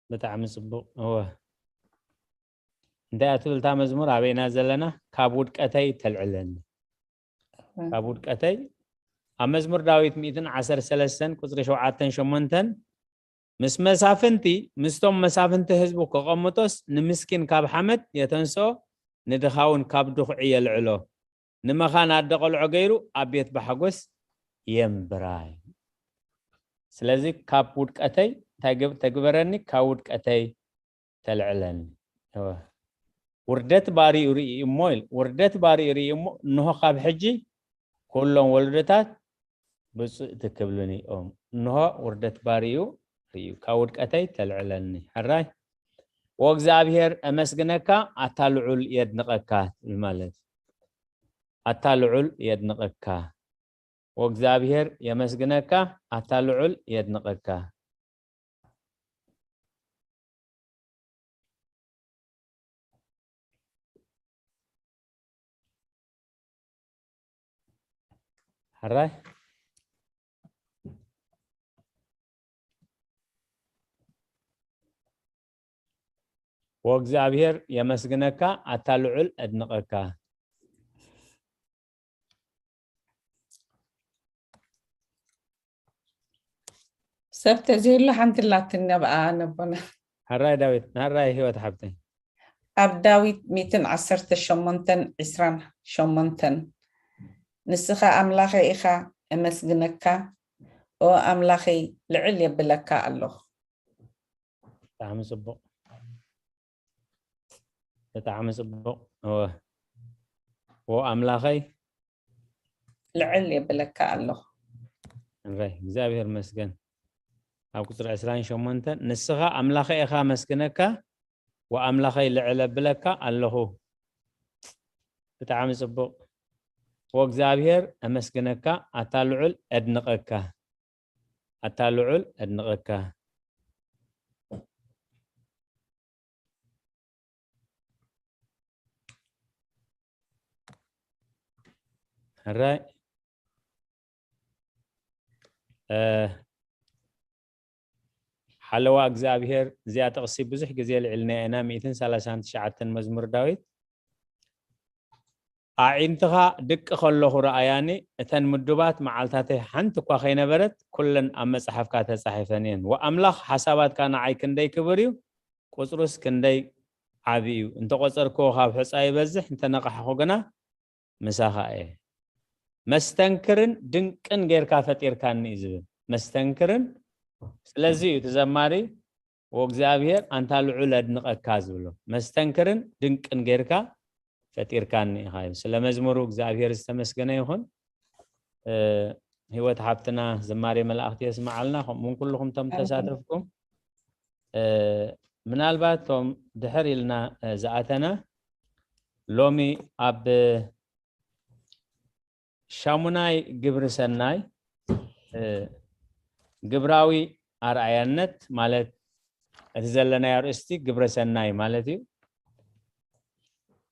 ብጣዕሚ ጽቡቕ። እወ። እንታይ እያ ትብል እታ መዝሙር? ኣበይና ዘለና? ካብ ውድቀተይ ተልዕለኒ። ካብ ውድቀተይ ኣብ መዝሙር ዳዊት ሚእትን ዓሰርተ ሰለስተን ቁጽሪ ሸውዓተን ሸሞንተን ምስ መሳፍንቲ ምስቶም መሳፍንቲ ህዝቡ ከቐምጦስ ንምስኪን ካብ ሓመድ የተንስኦ ንድኻ እውን ካብ ድኹዒ የልዕሎ ንመኻን ኣደ ቆልዖ ገይሩ ኣብ ቤት ባሕጎስ የንብራ። ስለዚ ካብ ውድቀተይ እንታይ ገብ- ተግበረኒ ካብ ውድቀተይ ተልዕለኒ። እወ። ውርደት ባሪኡ ርኢ እሞ ኢል ውርደት ባሪኡ ርኢ እሞ እንሆ ካብ ሕጂ ኩሎም ወለዶታት ብፁእ ትክብሉኒ እዮም። እንሆ ውርደት ባሪኡ ርእዩ ካብ ውድቀተይ ተልዕለኒ። ሕራይ ወእግዚኣብሔር እመስግነካ ኣታ ልዑል የድንቐካ ትብል ማለት ኣታ ልዑል የድንቐካ ወእግዚኣብሔር የመስግነካ ኣታ ልዑል የድንቐካ። ሕራይ ወእግዚኣብሔር የመስግነካ ኣታ ልዑል ኣድንቐካ። ሰብ ተዘይሉ ሓንቲ ላትን ነብኣ ነቦና። ሕራይ ዳዊት፣ ሕራይ ህይወት ሓብተይ። ኣብ ዳዊት ሚእትን ዓሰርተ ሸሞንተን ዕስራን ሸሞንተን ንስኻ ኣምላኸይ ኢኻ፣ እመስግነካ፣ ኦ ኣምላኸይ፣ ልዕል የብለካ ኣለኹ። ብጣዕሚ ጽቡቕ፣ ብጣዕሚ ጽቡቕ። እወ፣ ኦ ኣምላኸይ፣ ልዕል የብለካ ኣለኹ። እንራይ እግዚኣብሔር መስገን። ኣብ ቁጽሪ ዕስራን ሸሞንተን ንስኻ ኣምላኸይ ኢኻ፣ መስግነካ፣ ወኣምላኸይ ልዕል ኣብለካ ኣለኹ። ብጣዕሚ ጽቡቕ። ወእግዚኣብሔር ኣመስግነካ፣ ኣታ ልዑል ኣድንቐካ፣ ኣታ ልዑል ኣድንቐካ። ሕራይ ሓለዋ እግዚኣብሔር። እዚኣ ጥቕሲ ብዙሕ ግዜ ልዕልና ኢና። ሚእትን ሰላሳን ትሽዓተን መዝሙር ዳዊት። ኣዒንትኻ ድቂ ከለኹ ረኣያኒ፣ እተን ምዱባት መዓልታተይ ሓንቲ እኳ ከይነበረት፣ ኩለን ኣብ መጽሓፍካ ተጻሒፈን እየን። ወኣምላኽ፣ ሓሳባትካ ንዓይ ክንደይ ክብር እዩ፣ ቁጽሩስ ክንደይ ዓቢ እዩ። እንተቖጸርክዎ ካብ ሑጻ ይበዝሕ፣ እንተነቓሕኹ ግና ምሳኻ እየ። መስተንክርን ድንቅን ጌርካ ፈጢርካኒ እዩ ዝብል። መስተንክርን፣ ስለዚ እዩ እቲ ዘማሪ ወእግዚኣብሔር ኣንታ ልዑል ኣድንቐካ ዝብሎ። መስተንክርን ድንቅን ጌርካ ፈጢርካኒ ኢኻ እዩ። ስለ መዝሙሩ እግዚኣብሔር ዝተመስገነ ይኹን። እ፣ ህይወት ሓብትና ዝማሬ መላእኽቲ የስምዓልና፣ ከምኡውን ኩልኹም እቶም ኣሜን። ተሳተፍኩም። እ፣ ምናልባት እቶም ድሕር ኢልና፣ እ፣ ዝኣተና ሎሚ ኣብ ሻሙናይ ግብሪ ሰናይ፣ እ፣ ግብራዊ ኣርኣያነት ማለት እቲ ዘለናዮ ኣርእስቲ ግብረ ሰናይ ማለት እዩ።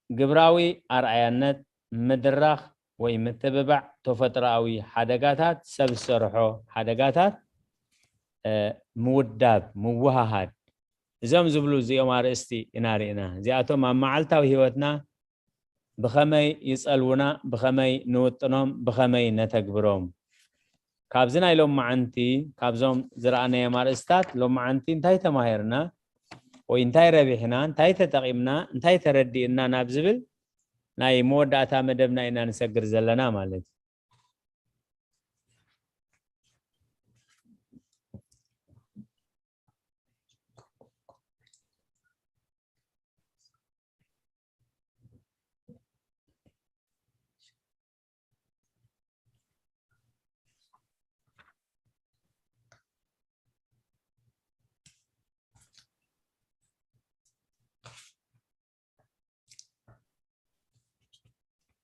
ግብራዊ ኣርኣያነት ምድራኽ ወይ ምትብባዕ ተፈጥሮኣዊ ሓደጋታት፣ ሰብ ዝሰርሖ ሓደጋታት፣ እ፣ ምውዳብ፣ ምውሃሃድ፣ እዞም ዝብሉ እዚኦም ኣርእስቲ ኢና ርኢና። እዚኣቶም ኣብ መዓልታዊ ህይወትና ብኸመይ ይጸልዉና፣ ብኸመይ ንውጥኖም፣ ብኸመይ ነተግብሮም። ካብዚ ናይ ሎማዓንቲ፣ ካብዞም ዝረኣናዮም ኣርእስታት ሎማዓንቲ እንታይ ተማሂርና ወይ እንታይ ረቢሕና፣ እንታይ ተጠቒምና፣ እንታይ ተረዲእና ናብ ዝብል ናይ መወዳእታ መደብና ኢና ንሰግር ዘለና ማለት እዩ።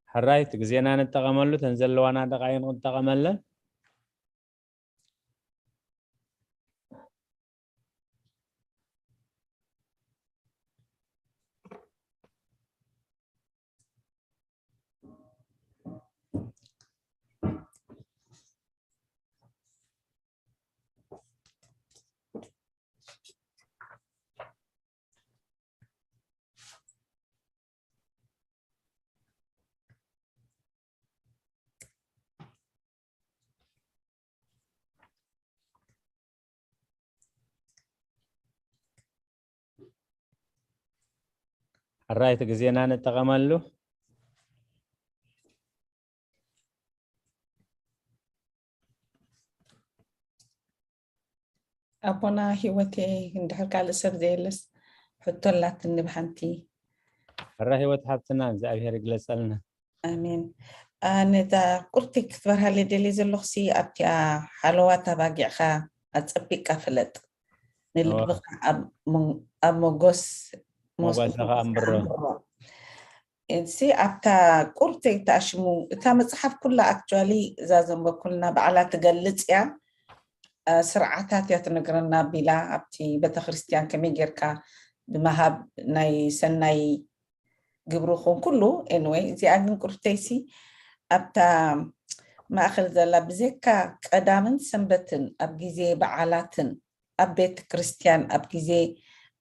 ሕራይ እቲ ግዜና ንጠቐመሉ፣ እተን ዘለዋና ደቓይቕ ንጠቐመለን። ሕራይ እቲ ግዜና ንጠቐመሉ። ኣቦና ህይወቴ፣ እንድሕር ካልእ ሰብ ዘየለስ ሕቶ ኣላትኒ ብሓንቲ። ሕራ ህይወት ሓብትና፣ እግዚኣብሔር ይግለጸልና። ኣሜን። ኣ፣ ነታ ቁርቲ ክትበርሃለይ ደልየ ዘለኹሲ፣ ኣብቲኣ ሓለዋ ተባጊዕኻ ኣጸቢቕካ ፍለጥ። ንልብኻ ኣብ ሞ-፣ ኣብ ሞጎስ፣ ሞስ-፣ ሞጓሰኻ ኣንብሮ። ኣንብሮ። እዚ ኣብታ ቁርተይ ተኣሽሙ፣ እታ መጽሓፍ ኩላ ኣክቹዋሊ እዛ ዘንበኩልና ባዕላ ትገልጽ እያ። እ፣ ስርዓታት እያ ትነግረና ቢላ፣ ኣብቲ ቤተክርስትያን ከመይ ጌርካ ብመሃብ ናይ ሰናይ ግብርኹም ኩሉ። ኤንወይ፣ እዚኣ ግን ቁርተይሲ ኣብታ ማእኸል ዘላ፣ ብዘይካ ቀዳምን ሰንበትን ኣብ ግዜ በዓላትን ኣብ ቤተ ክርስቲያን ኣብ ግዜ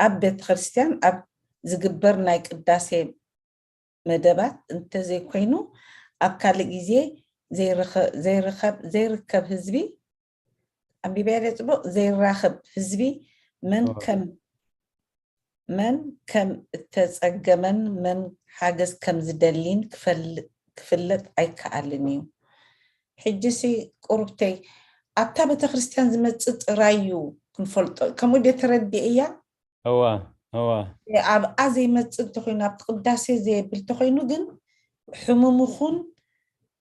ኣብ ቤተ ክርስቲያን ኣብ ዝግበር ናይ ቅዳሴ መደባት እንተዘይኮይኑ፣ ኣብ ካልእ ግዜ ዘይረኸ-፣ ዘይረኸብ-፣ ዘይርከብ ህዝቢ፣ ኣንቢበያ ድየ ጽቡቕ? ዘይራኸብ ህዝቢ መን ኦ። ከም፣ መን ከም እተጸገመን መን ሓገዝ ከም ዝደሊን ክፈል-፣ ክፍለጥ ኣይከኣልን እዩ። ሕጂሲ ቁሩብተይ፣ ኣብታ ቤተክርስትያን ዝመጽእ ጥራይ እዩ ክንፈልጦ። ከምኡ ድየ ተረዲኤያ? እዋ፣ እዋ። ኣብኣ ዘይመጽእ እንተኾይኑ፣ ኣብቲ ቅዳሴ ዘየብል እንተኾይኑ ግን፣ ሕሙም ይኹን፣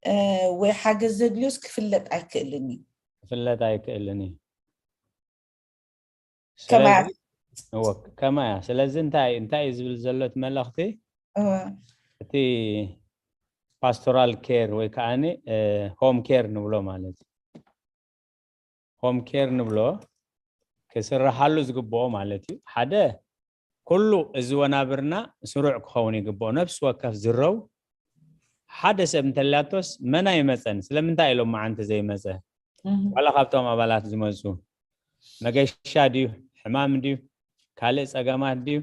እ፣ ወይ ሓገዝ ዘድልዮስ ክፍለጥ ኣይክእልን እዩ። ክፍለጥ ኣይክእልን እዩ። ከማያ። ስለዚ፣ እወ፣ ከማያ። ስለዚ እንታይ፣ እንታይ እዩ ዝብል ዘሎ እቲ መልእኽቲ? እወ። እቲ ፓስቶራል ኬር ወይ ከዓኒ፣ እ፣ ሆም ኬር ንብሎ ማለት እዩ። ሆም ኬር ንብሎ ክስርሓሉ ዝግብኦ ማለት እዩ። ሓደ፣ ኩሉ እዚ ወናብርና ስሩዕ ክኸውን ይግብኦ። ነፍሲ ወከፍ ዝረው ሓደ ሰብ እንተላቶስ መን ኣይመጸን? ስለምንታይ ኢሎም መዓንቲ ዘይመጸ? እህ። ዋላ ካብቶም ኣባላት ዝመጹ መገሻ ድዩ? ሕማም ድዩ? ካልእ ጸገማት ድዩ?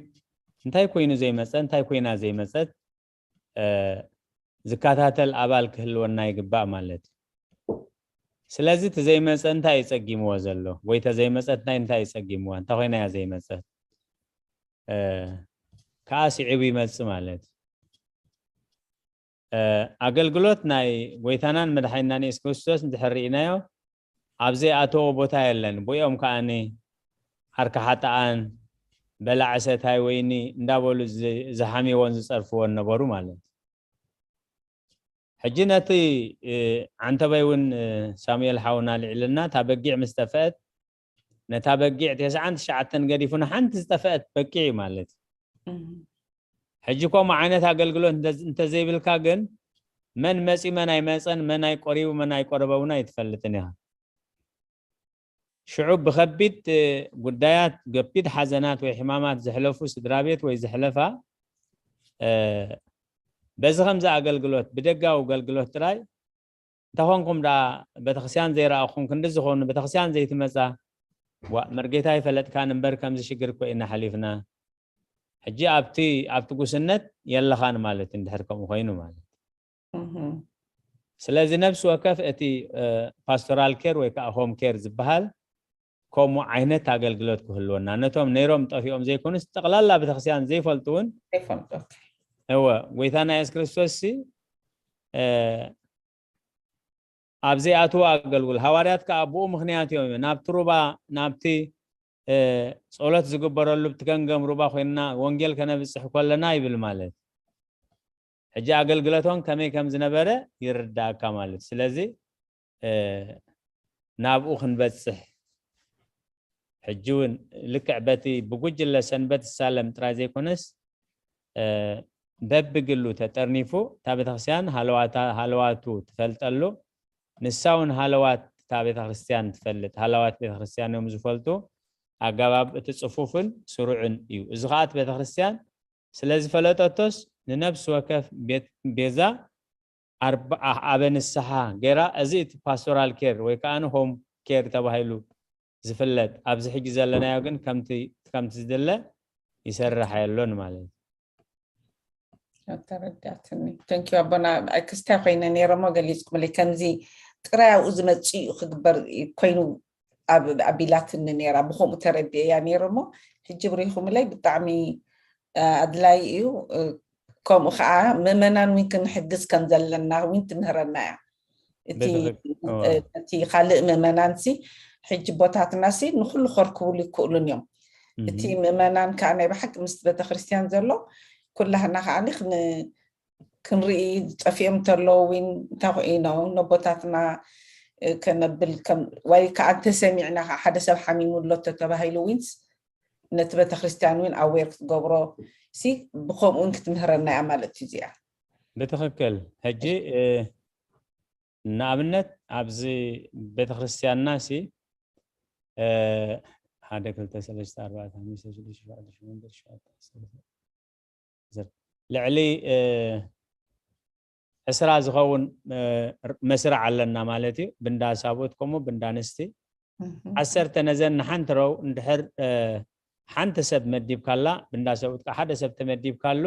እንታይ ኮይኑ ዘይመጸ? እንታይ ኮይና ዘይመጸት? እ፣ ዝከታተል ኣባል ክህልወና ይግባእ ማለት እዩ። ስለዚ እቲ ዘይመጸ እንታይ እዩ ጸጊምዎ ዘሎ? ወይ እተ ዘይመጸት ናይ እንታይ እዩ ጸጊምዋ? እንታይ ኮይና እያ ዘይመጸት? እ፣ ከኣ ስዒቡ ይመጽእ ማለት እዩ። እ፣ ኣገልግሎት ናይ ጎይታናን መድሓኒናን የሱስ ክርስቶስ እንድሕር ርኢናዮ፣ ኣብ ዘይኣተዎ ቦታ የለን። ብኦም ከኣኒ ዓርኪ ሓጥኣን፣ በላዒ ሰታይ ወይኒ እንዳበሉ ዝ-፣ ዝሓምይዎን ዝጸርፍዎን ነበሩ ማለት እዩ። ሕጂ ነቲ፣ እ፣ ዓንተበይ እውን፣ እ፣ ሳሙኤል ሓውና ኣልዒልና፣ እታ በጊዕ ምስ ጠፍአት፣ ነታ በጊዕ ተስዓን ትሽዓተን ገዲፉ ንሓንቲ ዝጠፍአት በጊዕ እዩ ማለት እዩ። እም። ሕጂ ከምኡ ዓይነት ኣገልግሎት እንተ-፣ እንተዘይብልካ ግን፣ መን መጺኡ መን ኣይመጸን፣ መን ኣይቆሪቡ መን ኣይቆረበ እውን ኣይትፈልጥን ኢኻ። ሽዑ ብኸቢድ፣ እ፣ ጉዳያት፣ ገቢድ ሓዘናት ወይ ሕማማት ዘሕለፉ ስድራ ቤት ወይ ዘሕለፋ፣ እ፣ በዚ ከምዚ ኣገልግሎት፣ ብደጋዊ ኣገልግሎት ጥራይ፣ እንተኾንኩም ደኣ ቤተክርስትያን ዘይረኣኹም፣ ክንዲ ዝኾኑ ቤተክርስትያን ዘይትመጻ፣ ዋእ፣ መርጌታ ኣይፈለጥካን እምበር፣ ከምዚ ሽግር እኮ ኢና ሓሊፍና። ሕጂ ኣብቲ፣ ኣብቲ ጉስነት የለኻን ማለት እዩ፣ እንድሕር ከምኡ ኮይኑ ማለት። እህ። ስለዚ ነፍሲ ወከፍ እቲ፣ እ፣ ፓስቶራል ኬር ወይ ከዓ ሆም ኬር ዝበሃል ከምኡ ዓይነት ኣገልግሎት ክህልወና፣ ነቶም ነይሮም ጠፊኦም ዘይኮኑስ፣ ጠቕላላ ቤተክርስትያን ዘይፈልጡ እውን ዘይፈልጡ፣ ኦኬ። እወ፣ ጎይታና የሱስ ክርስቶስ ሲ እ፣ ኣብ ዘይኣትዎ ኣገልግል። ሃዋርያት ከኣ ብኡ ምኽንያት እዮም ናብቲ ሩባ፣ ናብቲ እ፣ ጸሎት ዝግበረሉ፣ ብቲ ገምገም ሩባ ኮይንና ወንጌል ከነብጽሕ ከለና ይብል ማለት። ሕጂ ኣገልግለቶም ከመይ ከም ዝነበረ ይርዳእካ ማለት። ስለዚ እ፣ ናብኡ ክንበጽሕ፣ ሕጂ እውን ልክዕ በቲ ብጉጅለ ሰንበት ዝሳለም ጥራይ ዘይኮነስ፣ እ፣ በብግሉ ተጠርኒፉ እታ ቤተክርስትያን ሃለዋታ-፣ ሃለዋቱ ትፈልጠሉ፣ ንሳ እውን ሃለዋት እታ ቤተክርስትያን ትፈልጥ፣ ሃለዋት ቤተክርስትያን እዮም ዝፈልጡ፣ ኣገባብ እቲ ጽፉፍን ስሩዕን እዩ። እዚ ኸኣ እቲ ቤተክርስትያን ስለ ዝፈለጠቶስ ንነፍሲ ወከፍ ቤት ቤዛ ኣርብዓ ዓበ ንስሓ ገይራ፣ እዚ እቲ ፓስቶራል ኬር ወይ ከኣ ሆም ኬር ተባሂሉ ዝፍለጥ፣ ኣብዚ ሕጂ ዘለናዮ ግን ከምቲ፣ ከምቲ ዝድለ ይሰርሕ ኣየሎን ማለት እዩ። ተረዳትኒ። ተንኪዩ ኣቦና። ኣይ፣ ክስታይ ኮይነ ነይረ እሞ ገሊጽኩምለይ። ከምዚ ጥራይ ኣብኡ ዝመጽእ እዩ ክግበር ኮይኑ ኣብ-፣ ኣቢላትኒ ነይራ። ብኸምኡ ተረዲኤያ ነይረ እሞ ሕጂ ብሪኹምለይ ብጣዕሚ፣ እ፣ ኣድላይ እዩ። እ፣ ከምኡ ከዓ ምእመናን እውን ክንሕግዝ ከም ዘለና እውን ትምህረና እያ። እቲ፣ በትኽክል። እወ። እ፣ እቲ ካልእ ምእመናን ሲ ሕጂ ቦታትና ሲ ንኹሉ ከርክቡሉ ይክእሉን እዮም። እቲ ምም። ምእመናን ከዓ ናይ ብሓቂ ምስቲ ቤተክርስትያን ዘሎ ኩላህና ከዓ ን-፣ ክንርኢ ጠፊኦም እንተለዉ እውን እንታይ ኮይኑ ነቦታትና፣ እ፣ ከነብል ከም፣ ወይ ከዓ እንተሰሚዕና ከዓ ሓደ ሰብ ሓሚሙ ኣሎ ተተባሂሉ እውንስ ነቲ ቤተክርስትያን እውን ኣዌር ክትገብሮ ሲ ብኸምኡ እውን ክትምህረና እያ ማለት እዩ እዚኣ። ብትኽክል። ሕጂ፣ እ፣ ንኣብነት ኣብዚ ቤተክርስትያንና ሲ፣ እ፣ ሓደ፣ ክልተ፣ ሰለስተ፣ ኣርባዕተ፣ ሓሙሽተ፣ ሽዱሽተ፣ ሸውዓተ፣ ሸሞንተ፣ ትሽዓተ፣ ዓሰርተ፣ ዓሰርተ፣ ልዕሊ፣ እ፣ ዕስራ ዝኸውን፣ እ፣ መስርዕ ኣለና ማለት እዩ። ብንዳ ሳብኡት ከምኡ ብንዳ ኣንስቲ። እህ። ዓሰርተ ነዘን ንሓንቲ ረው እንድሕር፣ እ፣ ሓንቲ ሰብ መዲብካላ፣ ብንዳ ሰብኡት ከዓ ሓደ ሰብ ተመዲብካሉ፣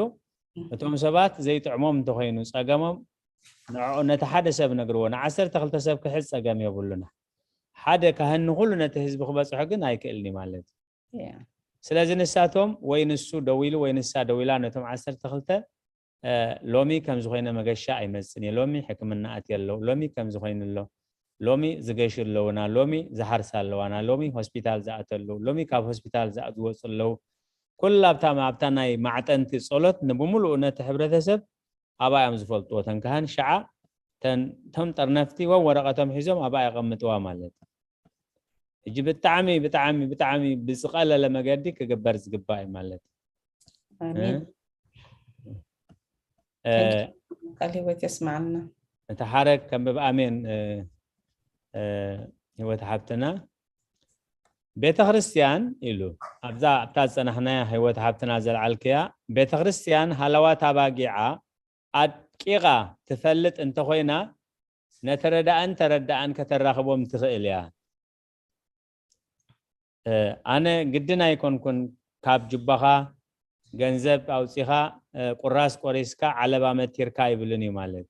እቶም ሰባት ዘይጥዕሞም እንተኾይኑ ጸገሞም፣ ንዕኡ ነቲ ሓደ ሰብ ነግርዎ። ንዓሰርተ ክልተ ሰብ ክሕዝ ጸገም የብሉና። ሓደ ካህን ንኹሉ ነቲ ህዝቢ ክበጽሖ ግን ኣይክእልን እዩ ማለት እዩ። ያ። ስለዚ ንሳቶም ወይ ንሱ ደዊሉ ወይ ንሳ ደዊላ ነቶም ዓሰርተ ክልተ፣ እ፣ ሎሚ ከም ዝኾይነ መገሻ ኣይመጽን እየ፣ ሎሚ ሕክምና ኣትየ ኣለዉ፣ ሎሚ ከም ዝኾይኑ ኣሎ፣ ሎሚ ዝገሹ ኣለዉና፣ ሎሚ ዝሓርሳ ኣለዋና፣ ሎሚ ሆስፒታል ዝኣተ ኣለዉ፣ ሎሚ ካብ ሆስፒታል ዝኣ-፣ ዝወጹ ኣለዉ። ኩላ ኣብታ፣ ኣብታ ናይ ማዕጠንቲ ጸሎት ንብምሉኡ ነቲ ሕብረተሰብ ኣብኣ እዮም ዝፈልጥዎ። ተን ካህን ሽዓ ተን፣ እቶም ጠርነፍቲ ወን ወረቐቶም ሒዞም ኣብኣ የቐምጥዋ ማለት እዩ። ሕጂ ብጣዕሚ፣ ብጣዕሚ፣ ብጣዕሚ ብዝቐለለ መገዲ ክግበር ዝግባእ እዩ ማለት እዩ። ኣሜን። እ? እ፣ Thank you። ቃል ህይወት የስማዓልና። እቲ ሓደ ከንብብ። ኣሜን። እ፣ እ፣ ህይወት ሓብትና፣ ቤተ ክርስትያን ኢሉ ኣብዛ፣ ኣብታ ዝጸናሕናያ ህይወት ሓብትና ዘልዓልክያ፣ ቤተ ክርስትያን ሃለዋት ኣባጊዓ ኣድቂቓ ትፈልጥ እንተኾይና፣ ነቲ ረዳእን ተረዳእን ከተራኽቦም ትኽእል እያ። እ፣ ኣነ ግድን ኣይኮንኩን ካብ ጁባኻ ገንዘብ ኣውጺኻ፣ እ፣ ቁራስ ቆሪስካ ዓለባ መቲርካ ኣይብልን እዩ ማለት።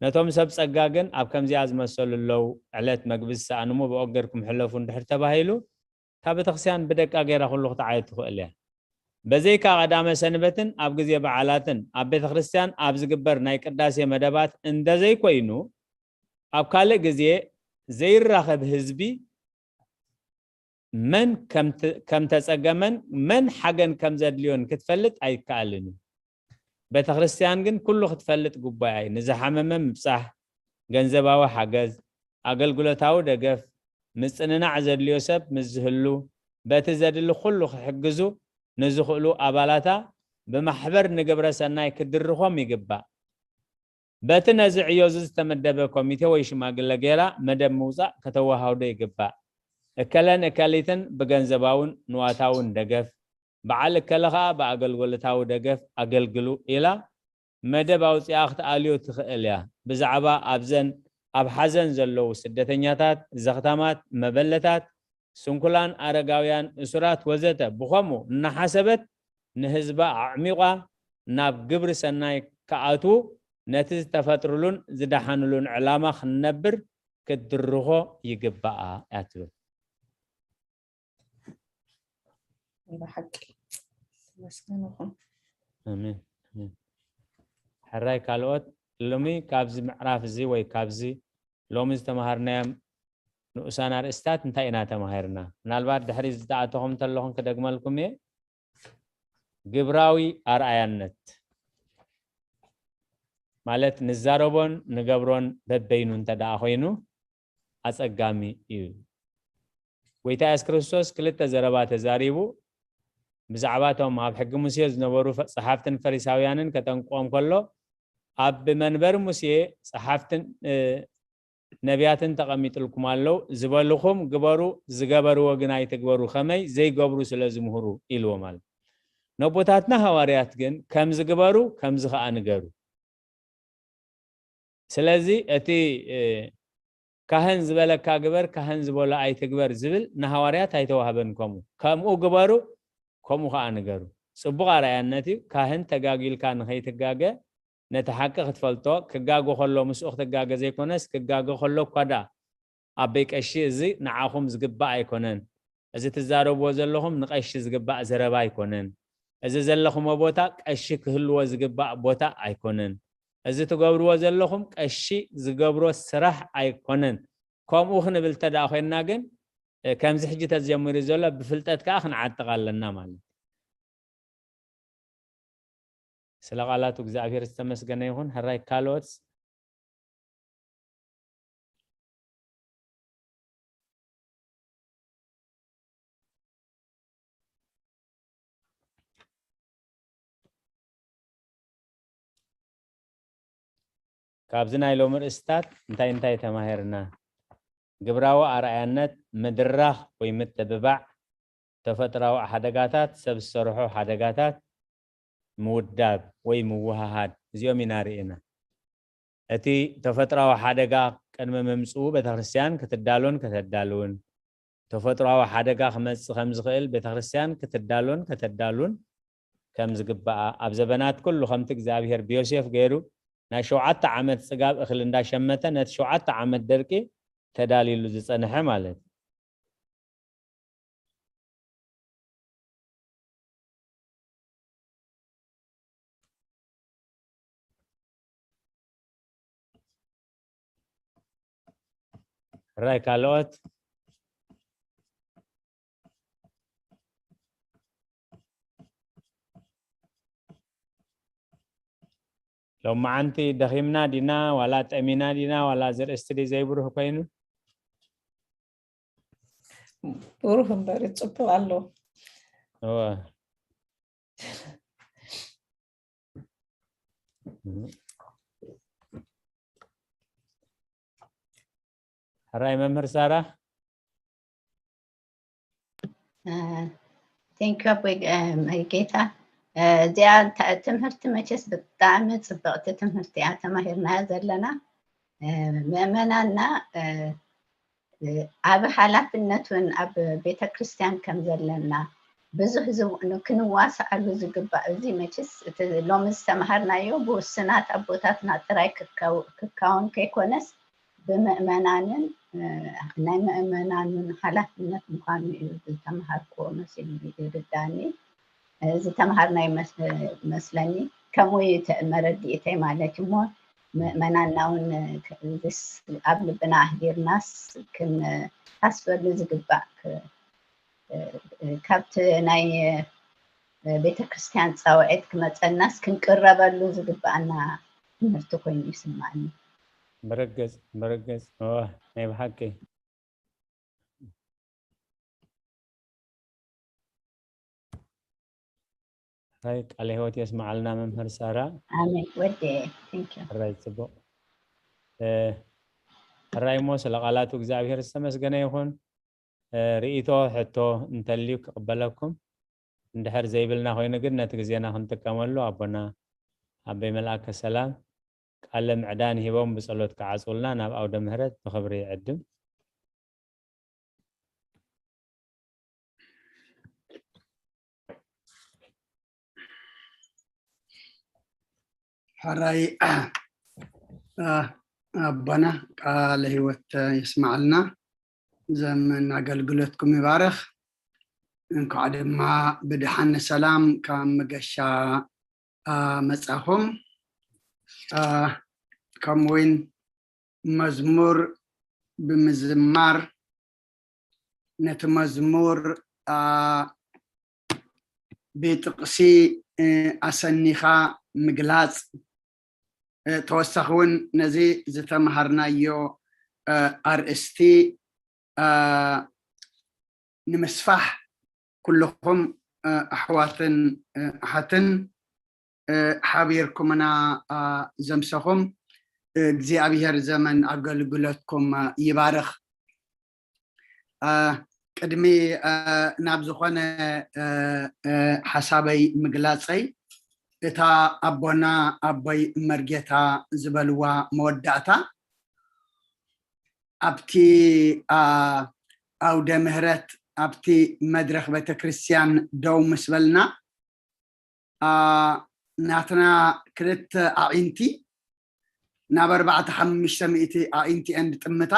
ነቶም ሰብ ጸጋ ግን ኣብ ከምዚኣ ዝመሰሉ ኣለዉ፣ ዕለት መግቢ ዝሰኣኑ እሞ ብኦ ጌርኩም ሕለፉ እንድሕር ተባሂሉ፣ እታ ቤተክርስትያን ብደቃ ገይራ ኩሉ ክትዓየት ትኽእል እያ። በዘይካ ቀዳመ ሰንበትን ኣብ ግዜ በዓላትን ኣብ ቤተክርስትያን ኣብ ዝግበር ናይ ቅዳሴ መደባት እንተዘይኮይኑ፣ ኣብ ካልእ ግዜ ዘይራኸብ ህዝቢ መን ከም ት-፣ ከም ተጸገመን መን ሓገን ከም ዘድልዮን ክትፈልጥ ኣይከኣልን እዩ። ቤተክርስትያን ግን ኩሉ ክትፈልጥ ግቡኣ እዩ። ንዝሓመመ ምብጻሕ፣ ገንዘባዊ ሓገዝ፣ ኣገልግሎታዊ ደገፍ፣ ምጽንናዕ ዘድልዮ ሰብ ምስ ዝህሉ፣ በቲ ዘድሊ ኩሉ ክሕግዙ ንዝኽእሉ ኣባላታ ብማሕበር ንግብረ ሰናይ ክድርኾም ይግባእ። በቲ ነዚ ዕዮ እዚ ዝተመደበ ኮሚቴ ወይ ሽማግለ ጌራ መደብ ምውጻእ ከተወሃህዶ ይግባእ። እከለን እከሊትን ብገንዘባውን ንዋታውን ደገፍ፣ በዓል እከለ ኸኣ ብኣገልግሎታዊ ደገፍ ኣገልግሉ ኢላ መደብ ኣውጺኣ ክትኣልዮ ትኽእል እያ። ብዛዕባ ኣብዘን ኣብ ሓዘን ዘለዉ ስደተኛታት፣ ዘኽታማት፣ መበለታት፣ ስንኩላን፣ ኣረጋውያን፣ እሱራት ወዘተ ብኸምኡ እናሓሰበት ንህዝባ ኣዕሚቋ ናብ ግብሪ ሰናይ ክኣትዉ ነቲ ዝተፈጥሩሉን ዝደሓኑሉን ዕላማ ክንነብር ክትድርኾ ይግባኣ እያ ትብል። ብሓቂ ተመስገን ይኹን። ኣሜን፣ ኣሜን። ሕራይ ካልኦት ሎሚ ካብዚ ምዕራፍ እዚ ወይ ካብዚ ሎሚ ዝተምሃርናዮም ንኡሳን ኣርእስታት እንታይ ኢና ተማሂርና? ምናልባት ድሕሪ ዝተኣተኹም እንተለኹም ክደግመልኩም እየ። ግብራዊ ኣርኣያነት ማለት ንዛረቦን ንገብሮን በበይኑ እንተ ደኣ ኮይኑ ኣጸጋሚ እዩ። ጎይታ የሱስ ክርስቶስ ክልተ ዘረባ ተዛሪቡ። ብዛዕባ እቶም ኣብ ሕጊ ሙሴ ዝነበሩ ፈ- ጸሓፍትን ፈሪሳውያንን ከጠንቅቖም ከሎ፣ ኣብ መንበር ሙሴ ጸሓፍትን እ፣ ነቢያትን ተቐሚጥልኩም ኣለዉ ዝበልኹም ግበሩ፣ ዝገበርዎ ግን ኣይትግበሩ፣ ከመይ ዘይገብሩ ስለ ዝምህሩ ኢልዎም ኣሎ። ነቦታትና ሃዋርያት ግን ከምዚ ግበሩ፣ ከምዚ ኸኣ ንገሩ። ስለዚ እቲ እ፣ ካህን ዝበለካ ግበር፣ ካህን ዝበሎ ኣይትግበር ዝብል ንሃዋርያት ኣይተዋህበን። ከምኡ ከምኡ ግበሩ፣ ከምኡ ከዓ ንገሩ። ፅቡቅ ኣርኣያነት እዩ። ካህን ተጋጊልካ ንኸይትጋገ ነቲ ሓቂ ክትፈልጦ፣ ክጋገ ከሎ ምስኡ ክትጋገ ዘይኮነስ ክጋገ ከሎ እኳ ደኣ ኣበይ ቀሺ፣ እዚ ንዓኹም ዝግባእ ኣይኮነን፣ እዚ ትዛረብዎ ዘለኹም ንቀሺ ዝግባእ ዘረባ ኣይኮነን፣ እዚ ዘለኹሞ ቦታ ቀሺ ክህልዎ ዝግባእ ቦታ ኣይኮነን፣ እዚ ትገብርዎ ዘለኹም ቀሺ ዝገብሮ ስራሕ ኣይኮነን። ከምኡ ክንብል እንተ ደኣ ኮይንና ግን፣ እ፣ ከምዚ ሕጂ ተጀሚሩ ዘሎ ብፍልጠት ከኣ ክንዓጥቕ ኣለና ማለት እዩ። ስለ ቃላቱ እግዚኣብሔር ዝተመስገነ ይኹን። ሕራይ ካልኦት ካብዚ ናይ ሎሚ ርእስታት እንታይ እንታይ ተማሂርና? ግብራዊ ኣርኣያነት፣ ምድራኽ ወይ ምጥብባዕ፣ ተፈጥራዊ ሓደጋታት፣ ሰብ ዝሰርሖ ሓደጋታት፣ ምውዳብ ወይ ምውሃሃድ፣ እዚኦም ኢና ርኢና። እቲ ተፈጥራዊ ሓደጋ ቅድሚ ምምፅኡ ቤተክርስትያን ክትዳሎን ከተዳልውን፣ ተፈጥሮኣዊ ሓደጋ ክመፅእ ከም ዝኽእል ቤተክርስትያን ክትዳሎን ከተዳሉን ከም ዝግባኣ፣ ኣብ ዘበናት ኩሉ ከምቲ እግዚኣብሔር ብዮሴፍ ገይሩ ናይ ሸውዓተ ዓመት ጽጋብ እኽሊ እንዳሸመተ ነቲ ሸውዓተ ዓመት ደርቂ ተዳልዩሉ ዝጸንሐ ማለት እዩ። ሕራይ ካልኦት? ሎማዓንቲ ደኺምና ዲና ዋላ ጠሚና ዲና ዋላ እዚ ርእስቲ ድዩ ዘይብሩህ ኮይኑ? ብሩህ እምበር ጽቡቕ ኣሎ። እወ። ሕራይ መምህር ሳራ። ቴንኪዩ ኣቦይ ጌታ። እዚኣ ትምህርቲ መቸስ ብጣዕሚ ፅብቕቲ ትምህርቲ እያ ተማሂርናያ ዘለና። ምእመናንና ዓብ ሓላፍነት እውን ኣብ ቤተክርስትያን ከም ዘለና ብዙሕ ክንዋሳኣሉ ዝግባእ እዚ መቸስ እቲ ሎሚ ዝተምሃርናዮ ብውስናት ኣቦታትና ጥራይ ክካውን ከይኮነስ ብምእመናንን ናይ ምእመናንን ሓላፍነት ምዃኑ እዩ ዝተምሃርክዎ መሲሉ ይርዳኒ። ዝተምሃርናዮ መስለኒ ከምኡ እዩ መረዲኢተይ ማለት እዩ እሞ ምእመናንና እውን ኣብ ልብና ኣህዲርናስ ክንሓስበሉ ዝግባእ ካብቲ ናይ ቤተክርስትያን ፃውዒት ክመፀናስ ክንቅረበሉ ዝግባኣና ትምህርቲ ኮይኑ ይስማዕኒ። ብርግፅ ብርግፅ ናይ ብሓቂ ሕራይ ቃለ ህይወት የስማዓልና መምህር ሳራ። ኣሜን ወደ thank you። ሕራይ ፅቡቕ። ሕራይ እሞ ስለ ቃላቱ እግዚኣብሔር ዝተመስገነ ይኹን። ርእይቶ ሕቶ እንተልዩ ክቕበለኩም፣ እንድሕር ዘይብልና ኮይኑ ግን ነቲ ግዜና ክንጥቀመሉ ኣቦና ኣበይ መልኣከ ሰላም ቃለ ምዕዳን ሂቦም ብጸሎት ክዓጽውልና ናብ ኣውደ ምህረት ብኽብሪ ይዕድም። ሕራይ ኣቦና ቃለ ህይወት የስማዓልና፣ ዘመን ኣገልግሎትኩም ይባርኽ። እንኳዕ ድማ ብድሓን ሰላም ካብ መገሻ መጻኹም። ከምኡውን መዝሙር ብምዝማር ነቲ መዝሙር ብጥቕሲ ኣሰኒኻ ምግላፅ፣ ተወሳኺ እውን ነዚ ዝተምሃርናዮ ኣርእስቲ ንምስፋሕ ኩልኹም ኣሕዋትን ኣሓትን ሓቢርኩምና ዘምሰኹም እግዚኣብሔር ዘመን ኣገልግሎትኩም ይባርኽ። ቅድሚ ናብ ዝኾነ ሓሳበይ ምግላፀይ፣ እታ ኣቦና ኣቦይ መርጌታ ዝበልዋ መወዳእታ ኣብቲ ኣውደ ምህረት ኣብቲ መድረኽ ቤተክርስትያን ደው ምስ በልና ናትና ክልተ ኣዒንቲ ናብ ኣርባዕተ ሓሙሽተ ሚእቲ ኣዒንቲ እየን ዝጥምታ።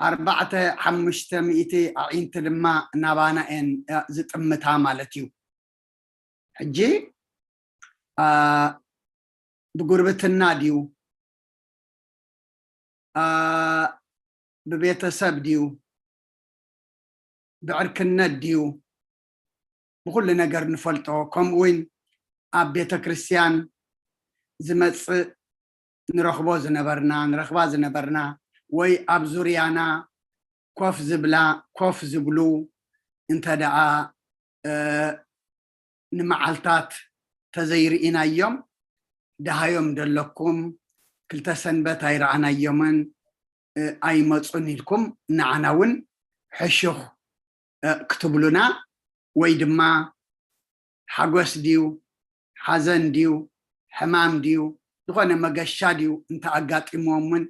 ኣርባዕተ ሓሙሽተ ሚእቲ ኣዒንቲ ድማ ናባና እየን ዝጥምታ ማለት እዩ። ሕጂ ብጉርብትና ድዩ፣ ብቤተሰብ ድዩ፣ ብዕርክነት ድዩ፣ ብኩሉ ነገር ንፈልጦ። ከምኡ እውን ኣብ ቤተ ክርስቲያን ዝመፅእ ንረኽቦ ዝነበርና፣ ንረኽባ ዝነበርና፣ ወይ ኣብ ዙርያና ኮፍ ዝብላ፣ ኮፍ ዝብሉ እንተ ደኣ ንመዓልታት ተዘይርኢናዮም፣ ደሃዮም ደለኩም፣ ክልተ ሰንበት ኣይረኣናዮምን፣ ኣይመፁን ኢልኩም ንዓና እውን ሕሹኽ ክትብሉና፣ ወይ ድማ ሓጎስ ድዩ፣ ሓዘን ድዩ፣ ሕማም ድዩ፣ ዝኾነ መገሻ ድዩ እንተ ኣጋጢምዎም እውን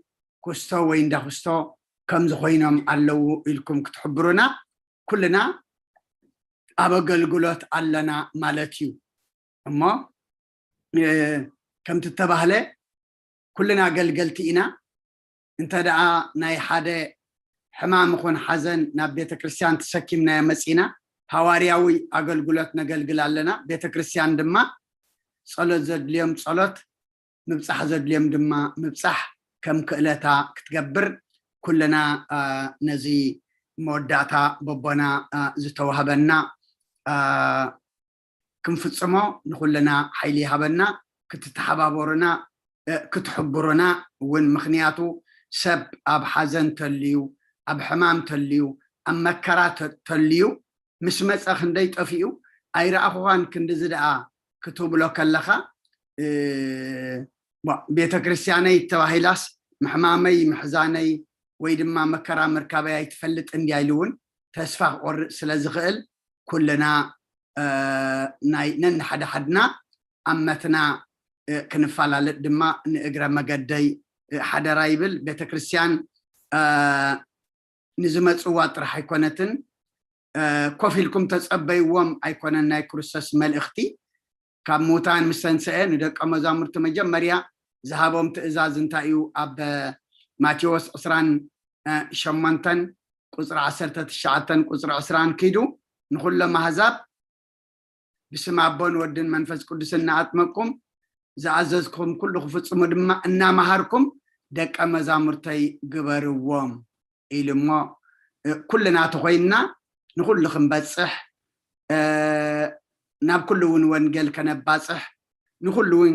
ኩስቶ ወይ እንዳ ኩስቶ ከምዚ ኮይኖም ኣለዉ ኢልኩም ክትሕብሩና፣ ኩልና ኣብ ኣገልግሎት ኣለና ማለት እዩ። እሞ ከምቲ እተባህለ ኩልና ኣገልገልቲ ኢና። እንተ ደኣ ናይ ሓደ ሕማም ይኹን ሓዘን ናብ ቤተ ክርስቲያን ተሰኪምናዮ መጺና፣ ሃዋርያዊ ኣገልግሎት ነገልግል ኣለና። ቤተ ክርስቲያን ድማ ጸሎት ዘድልዮም ጸሎት፣ ምብጻሕ ዘድልዮም ድማ ምብጻሕ ከም ክእለታ ክትገብር፣ ኩልና ነዚ መወዳእታ በቦና ዝተዋህበና ክንፍጽሞ ንኹልና ሓይሊ ይሃበና። ክትተሓባበሩና ክትሕብሩና እውን፣ ምኽንያቱ ሰብ ኣብ ሓዘን ተልዩ፣ ኣብ ሕማም ተልዩ፣ ኣብ መከራ ተልዩ ምስ መጸ ክንደይ ጠፊኡ ኣይረኣኹኻን ክንድዚ ደኣ ክትብሎ ከለኻ፣ ቤተ ክርስቲያነይ ተባሂላስ ምሕማመይ ምሕዛነይ ወይ ድማ መከራ ምርካበይ ኣይትፈልጥ እንድያ ኢሉ እውን ተስፋ ክቆርጥ ስለ ዝኽእል፣ ኩልና ናይ ነንሓደ ሓድና ኣመትና ክንፈላለጥ ድማ ንእግረ መገደይ ሓደራ ይብል። ቤተ ክርስቲያን ንዝመጽዋ ጥራሕ ኣይኮነትን፣ ኮፍ ኢልኩም ተጸበይዎም ኣይኮነን ናይ ክርስቶስ መልእኽቲ። ካብ ምዉታን ምስ ተንስአ ንደቀ መዛሙርቲ መጀመርያ ዝሃቦም ትእዛዝ እንታይ እዩ? ኣብ ማቴዎስ ዕስራን ሸሞንተን ቁጽሪ ዓሰርተ ትሽዓተን ቁጽሪ ዕስራን፣ ኪዱ ንኹሎም ኣህዛብ ብስም ኣቦን ወድን መንፈስ ቅዱስን እናኣጥመቅኩም ዝኣዘዝኩም ኩሉ ክፍጽሙ ድማ እናመሃርኩም ደቀ መዛሙርተይ ግበርዎም ኢሉ እሞ፣ ኩልና ተኾይንና ንኹሉ ክንበጽሕ፣ ናብ ኩሉ እውን ወንጌል ከነባጽሕ፣ ንኹሉ እውን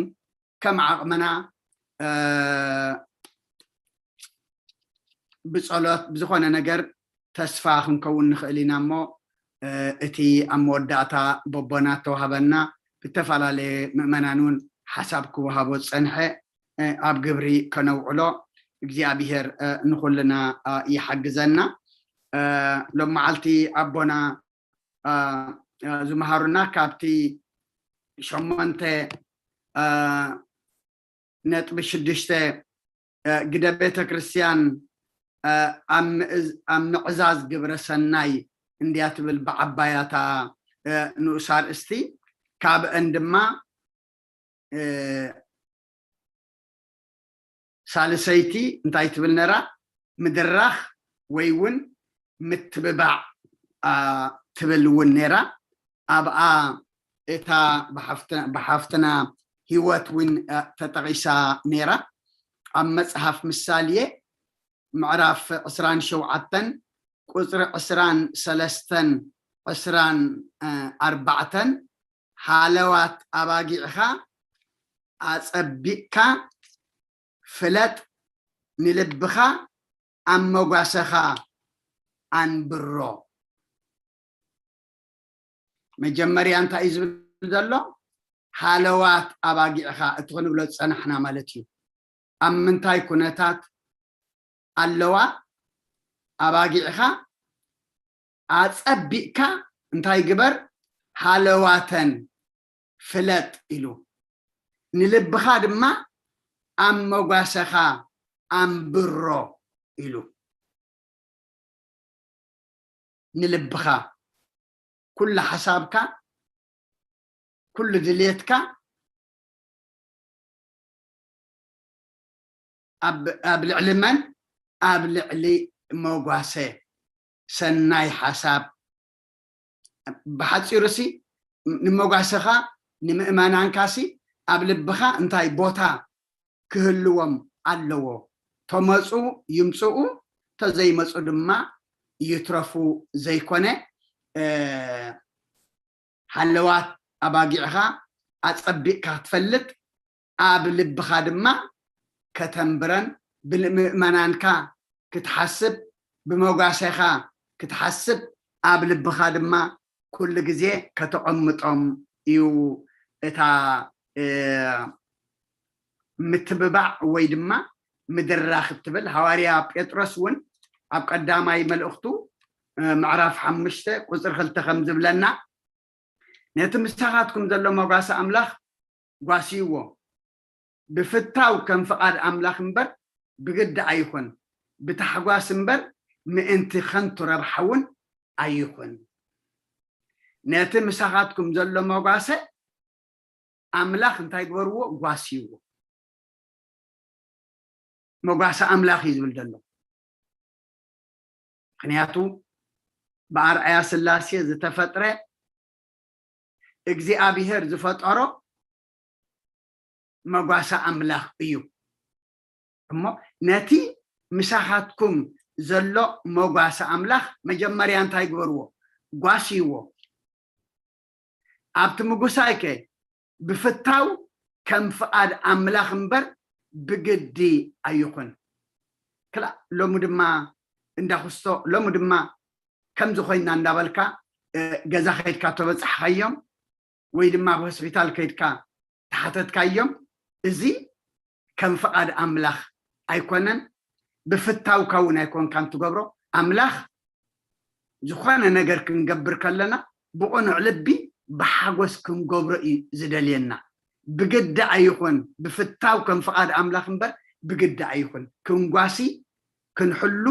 ከም ዓቕምና ብጸሎት ብዝኾነ ነገር ተስፋ ክንከውን ንኽእል ኢና እሞ፣ እቲ ኣብ መወዳእታ በቦና እተዋህበና ብተፈላለየ ምእመናን እውን ሓሳብ ክወሃቦ ዝጸንሐ ኣብ ግብሪ ከነውዕሎ እግዚኣብሔር ንኹልና ይሓግዘና። ሎም መዓልቲ ኣቦና ዝመሃሩና ካብቲ ሸሞንተ ነጥቢ ሽዱሽተ ግደ ቤተ ክርስቲያን ኣብ ምእዝ-፣ ኣብ ምዕዛዝ ግብረ ሰናይ እንድያ ትብል ብዓባያታ ንኡስ ኣርእስቲ። ካብአን ድማ ሳልሰይቲ እንታይ ትብል ነራ? ምድራኽ ወይ እውን ምትብባዕ ትብል እውን ነራ። ኣብኣ እታ ብሓፍትና ህይወት እውን ተጠቒሳ ነይራ። ኣብ መፅሓፍ ምሳሌ ምዕራፍ ዕስራን ሸውዓተን ቁፅሪ ዕስራን ሰለስተን ዕስራን ኣርባዕተን ሃለዋት ኣባጊዕኻ ኣፀቢቕካ ፍለጥ፣ ንልብኻ ኣብ መጓሰኻ ኣንብሮ። መጀመርያ እንታይ እዩ ዝብል ዘሎ? ሃለዋት ኣባጊዕኻ፣ እቲ ክንብሎ ዝፀናሕና ማለት እዩ። ኣብ ምንታይ ኩነታት ኣለዋ ኣባጊዕኻ? ኣፀቢቕካ እንታይ ግበር? ሃለዋተን ፍለጥ ኢሉ። ንልብኻ ድማ ኣብ መጓሰኻ ኣንብሮ ኢሉ። ንልብኻ፣ ኩሉ ሓሳብካ፣ ኩሉ ድሌትካ ኣብ ልዕሊ መን? ኣብ ልዕሊ መጓሰ ሰናይ ሓሳብ። ብሓፂሩሲ ንመጓሰኻ ንምእመናንካሲ ኣብ ልብኻ እንታይ ቦታ ክህልዎም ኣለዎ? ተመፁ ይምፅኡ፣ ተዘይመፁ ድማ ይትረፉ ዘይኮነ፣ ሃለዋት ኣባጊዕኻ ኣፀቢቕካ ክትፈልጥ፣ ኣብ ልብኻ ድማ ከተንብረን፣ ብምእመናንካ ክትሓስብ፣ ብመጓሰኻ ክትሓስብ፣ ኣብ ልብኻ ድማ ኩሉ ግዜ ከተቐምጦም እዩ እታ ምትብባዕ ወይ ድማ ምድራኽ እትብል። ሃዋርያ ጴጥሮስ እውን ኣብ ቀዳማይ መልእኽቱ ምዕራፍ ሓሙሽተ ቁፅሪ ክልተ ከም ዝብለና፣ ነቲ ምሳኻትኩም ዘሎ መጓሰ ኣምላኽ ጓስይዎ፣ ብፍታው ከም ፍቓድ ኣምላኽ እምበር ብግዲ ኣይኹን፣ ብታሕጓስ እምበር ምእንቲ ኸንቱ ረብሓ እውን ኣይኹን። ነቲ ምሳኻትኩም ዘሎ መጓሰ ኣምላኽ እንታይ ግበርዎ? ጓስይዎ። መጓሰ ኣምላኽ እዩ ዝብል ዘሎ። ምኽንያቱ ብኣርኣያ ስላሴ ዝተፈጥረ እግዚኣብሔር ዝፈጠሮ መጓሰ ኣምላኽ እዩ። እሞ ነቲ ምሳኻትኩም ዘሎ መጓሰ ኣምላኽ መጀመርያ እንታይ ግበርዎ? ጓስይዎ። ኣብቲ ምጉሳይ ከ ብፍታው ከም ፍቓድ ኣምላኽ እምበር ብግዲ ኣይኹን። ክላእ ሎሚ ድማ እንዳኽስቶ፣ ሎሚ ድማ ከምዚ ኮይና እንዳበልካ ገዛ ከይድካ ተበፃሕካዮም ወይ ድማ ኣብ ሆስፒታል ከይድካ ተሓተትካዮም። እዚ ከም ፍቓድ ኣምላኽ ኣይኮነን፣ ብፍታውካ እውን ኣይኮንካን ትገብሮ። ኣምላኽ ዝኾነ ነገር ክንገብር ከለና ብቕኑዕ ልቢ ብሓጎስ ክንገብሮ እዩ ዝደልየና። ብግዲ ኣይኹን፣ ብፍታው ከም ፍቓድ ኣምላኽ እምበር ብግዲ ኣይኹን። ክንጓሲ ክንሕሉ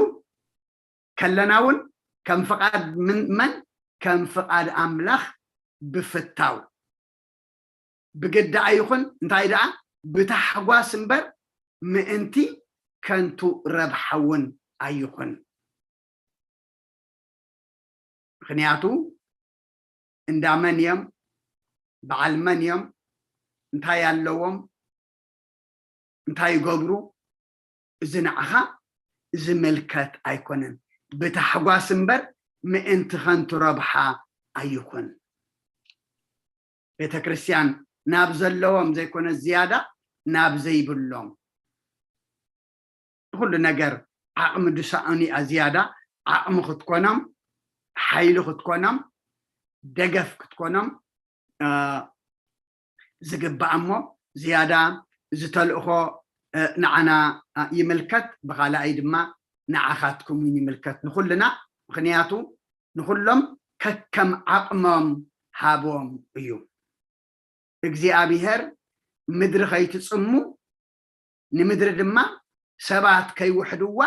ከለና እውን ከም ፍቓድ ምን-፣ መን? ከም ፍቓድ ኣምላኽ ብፍታው። ብግዲ ኣይኹን፣ እንታይ ደኣ? ብታሕጓስ እምበር ምእንቲ ከንቱ ረብሓ እውን ኣይኹን። ምኽንያቱ እንዳ መን እዮም? በዓል መን እዮም? እንታይ ኣለዎም? እንታይ ይገብሩ? እዚ ንዓኻ ዝምልከት ኣይኮነን። ብታሕጓስ እምበር ምእንቲ ከንቱ ረብሓ ኣይኹን። ቤተ ክርስቲያን ናብ ዘለዎም ዘይኮነ ዝያዳ ናብ ዘይብሎም፣ ኩሉ ነገር ዓቕሚ ድሳኡን እያ ዝያዳ። ዓቕሚ ክትኮኖም፣ ሓይሊ ክትኮኖም፣ ደገፍ ክትኮኖም ዝግባእ እሞ ዝያዳ ዝተልእኾ ንዓና ይምልከት፣ ብኻልኣይ ድማ ንዓኻትኩም እውን ይምልከት፣ ንኹልና። ምኽንያቱ ንኹሎም ከከም ዓቕሞም ሃቦም እዩ። እግዚኣብሔር ምድሪ ከይትጽሙ፣ ንምድሪ ድማ ሰባት ከይውሕድዋ፣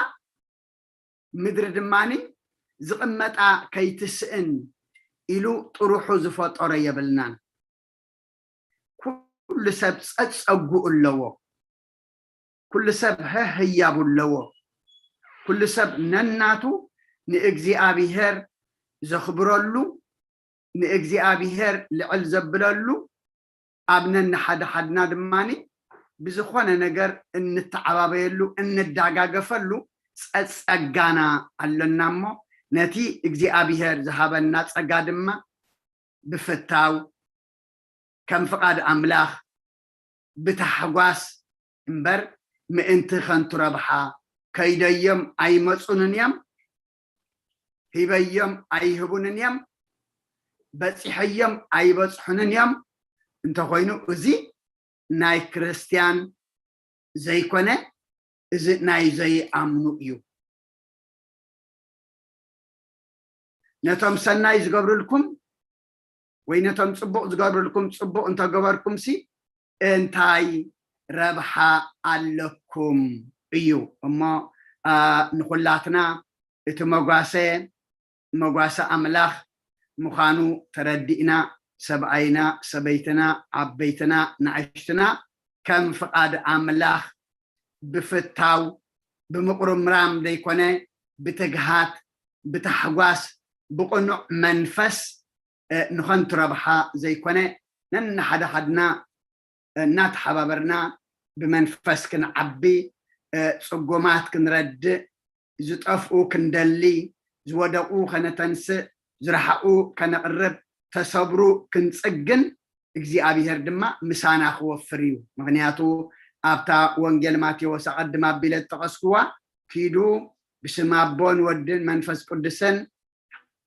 ምድሪ ድማ ዝቕመጣ ከይትስእን ኢሉ ጥሩሑ ዝፈጠሮ የብልናን። ኩሉ ሰብ ጸጸጉኡ ኣለዎ። ኩሉ ሰብ ህህያቡ ኣለዎ። ኩሉ ሰብ ነናቱ ንእግዚኣብሔር ዘኽብረሉ፣ ንእግዚኣብሔር ልዕል ዘብለሉ፣ ኣብ ነንሓደ ሓድና ድማ ብዝኾነ ነገር እንተዓባበየሉ፣ እንደጋገፈሉ ጸጸጋና ኣሎና እሞ፣ ነቲ እግዚኣብሔር ዝሃበና ጸጋ ድማ ብፍታው፣ ከም ፍቓድ ኣምላኽ፣ ብታሕጓስ እምበር፣ ምእንቲ ከንቱ ረብሓ። ከይደዮም ኣይመጹንን እዮም፣ ሂበዮም ኣይህቡንን እዮም፣ በጺሐዮም ኣይበጽሑንን እዮም። እንተኾይኑ፣ እዚ ናይ ክርስትያን ዘይኮነ፣ እዚ ናይ ዘይኣምኑ እዩ። ነቶም ሰናይ ዝገብርልኩም ወይ ነቶም ጽቡቕ ዝገብርልኩም ጽቡቕ እንተገበርኩምሲ፣ እንታይ ረብሓ ኣለኩም እዩ። እሞ፣ ኣ፣ ንኹላትና እቲ መጓሰ፣ መጓሰ ኣምላኽ ምዃኑ ተረዲእና፣ ሰብኣይና፣ ሰበይትና፣ ዓበይትና፣ ንኣሽትና፣ ከም ፍቓድ ኣምላኽ ብፍታው፣ ብምቑርምራም ዘይኮነ፣ ብትግሃት፣ ብታሕጓስ፣ ብቕኑዕ መንፈስ፣ እ፣ ንኸንቱ ረብሓ ዘይኮነ፣ ነንሓደ ሓድና እናተሓባበርና ብመንፈስ ክንዓቢ፣ እ፣ ጽጉማት ክንረድእ፣ ዝጠፍኡ ክንደሊ፣ ዝወደቑ ከነተንስእ፣ ዝረሓቑ ከነቕርብ፣ ተሰብሩ ክንጽግን፣ እግዚኣብሔር ድማ ምሳና ክወፍር እዩ። ምኽንያቱ ኣብታ ወንጌል ማቴዎስ ኣቐድም ኣቢለ ዝጠቐስኩዋ፣ ኪዱ ብስም ኣቦን ወድን መንፈስ ቅዱስን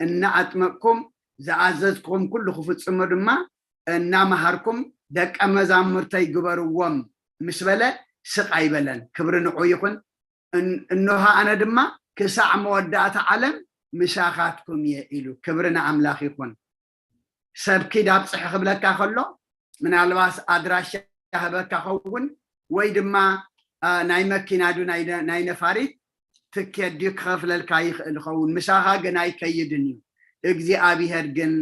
እናኣጥመቅኩም፣ ዝኣዘዝኩኹም ኩሉ ክፍጽሙ ድማ እናመሃርኩም ደቀ መዛሙርተይ ግበርዎም ምስ በለ ስቕ ኣይበለን። ክብሪ ንዑ ይኹን። እን-፣ እንሆ ኣነ ድማ ክሳዕ መወዳእታ ዓለም ምሳኻትኩም እየ ኢሉ። ክብሪ ንኣምላኽ ይኹን። ሰብ ኪድ ኣብጽሕ ክብለካ ከሎ፣ ምናልባስ ኣድራሻ ክህበካ ኸውን፣ ወይ ድማ፣ ኣ፣ ናይ መኪና ዱ ናይ ነ-፣ ናይ ነፋሪት ትኬት ድዩ ክኸፍለልካ ይኽእል ይኸውን። ምሳኻ ግን ኣይከይድን እዩ። እግዚኣብሔር ግን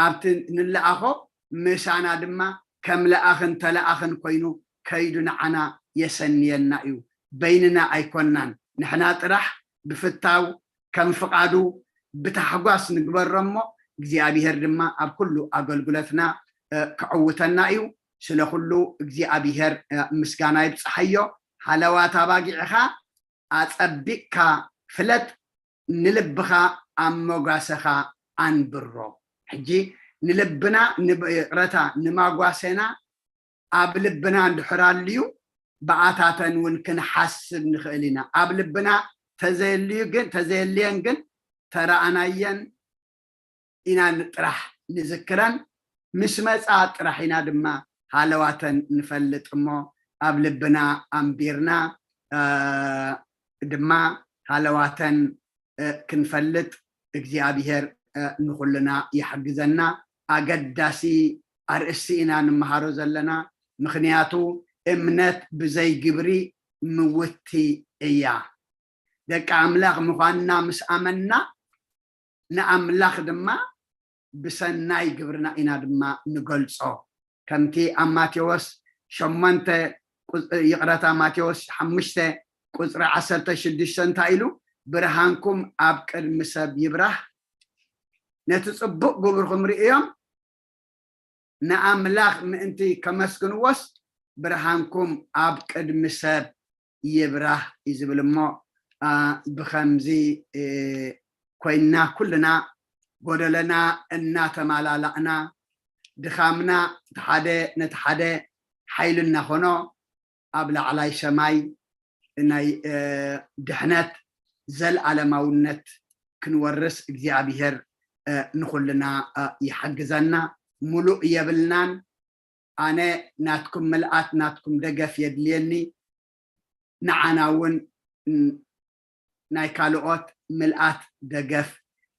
ኣብቲ ንለኣኾ ምሳና ድማ ከም ለኣኽን ተለኣኽን ኮይኑ ከይዱ ንዓና የሰንየና እዩ። በይንና ኣይኮናን። ንሕና ጥራሕ ብፍታው ከም ፍቓዱ ብታሕጓስ ንግበሮ እሞ፣ እግዚኣብሔር ድማ ኣብ ኩሉ ኣገልግሎትና፣ እ፣ ክዕውተና እዩ። ስለ ኩሉ እግዚኣብሔር፣ እ፣ ምስጋና ይብጽሓዮ። ሃለዋት ኣባጊዕኻ ኣጸቢቕካ ፍለጥ፣ ንልብኻ ኣብ መጓሰኻ ኣንብሮ። ሕጂ ንልብና፣ ንብ-፣ ይቕረታ፣ ንማጓሰና ኣብ ልብና እንድሕር ኣልዩ፣ ብኣታተን እውን ክንሓስብ ንኽእል ኢና። ኣብ ልብና ተዘየልዩ ግን፣ ተዘየልየን ግን፣ ተረኣናየን ኢና ን-፣ ጥራሕ ንዝክረን፣ ምስ መጻ ጥራሕ ኢና ድማ ሃለዋተን ንፈልጥ እሞ፣ ኣብ ልብና ኣንቢርና፣ እ፣ ድማ ሃለዋተን፣ እ፣ ክንፈልጥ እግዚኣብሔር፣ እ፣ ንኹልና ይሓግዘና። ኣገዳሲ ኣርእስቲ ኢና ንመሃሮ ዘለና፣ ምኽንያቱ እምነት ብዘይ ግብሪ ምውቲ እያ። ደቂ ኣምላኽ ምዃንና ምስ ኣመንና፣ ንኣምላኽ ድማ ብሰናይ ግብርና ኢና ድማ ንገልጾ። ከምቲ ኣብ ማቴዎስ ሸሞንተ ቁጽ-፣ ይቕረታ፣ ማቴዎስ ሓሙሽተ ቁጽሪ ዓሰርተ ሽዱሽተ እንታይ ኢሉ? "ብርሃንኩም ኣብ ቅድሚ ሰብ ይብራህ፣ ነቲ ጽቡቕ ግብርኹም ርእዮም፣ ንኣምላኽ ምእንቲ ከመስግንዎስ ብርሃንኩም ኣብ ቅድሚ ሰብ ይብራህ" እዩ ዝብል። እሞ፣ ኣ፣ ብኸምዚ፣ እ፣ ኮይንና ኩልና ጎደለና እናተማላላእና፣ ድኻምና እቲ ሓደ ነቲ ሓደ ሓይሊ እናኾኖ፣ ኣብ ላዕላይ ሰማይ ናይ፣ እ፣ ድሕነት፣ ዘልኣለማውነት ክንወርስ እግዚኣብሔር፣ እ፣ ንኹልና፣ እ፣ ይሓግዘና። ሙሉእ የብልናን። ኣነ ናትኩም ምልኣት፣ ናትኩም ደገፍ የድልየኒ። ንዓና እውን፣ ን-፣ ናይ ካልኦት ምልኣት ደገፍ፣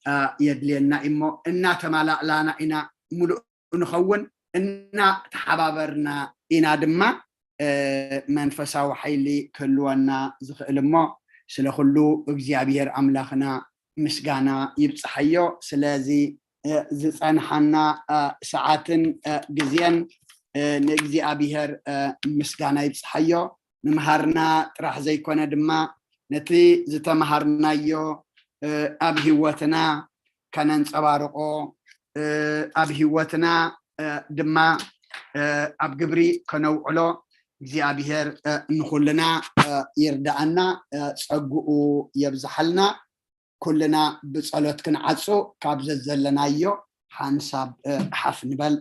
እ፣ የድልየና እሞ፣ እናተማላእላና ኢና ሙሉእ ንኸውን፣ እናተሓባበርና ኢና ድማ፣ እ፣ መንፈሳዊ ሓይሊ ክህልወና ዝኽእል። እሞ ስለ ኩሉ እግዚኣብሔር ኣምላኽና ምስጋና ይብጽሓዮ። ስለዚ፣ እ፣ ዝጸንሓና፣ እ፣ ሰዓትን፣ እ፣ ግዜን፣ እ፣ ንእግዚኣብሔር፣ እ፣ ምስጋና ይብጽሓዮ። ምምሃርና ጥራሕ ዘይኮነ ድማ ነቲ ዝተምሃርናዮ፣ እ፣ ኣብ ህይወትና ከነንጸባርቆ፣ እ፣ ኣብ ህይወትና፣ እ፣ ድማ ኣብ ግብሪ ከነውዕሎ እግዚኣብሔር ንኩልና ይርዳኣና፣ ጸግኡ የብዝሓልና። ኩልና ብጸሎት ክንዓጹ ካብ ዘዘለናዮ ሓንሳብ ሓፍ ንበል።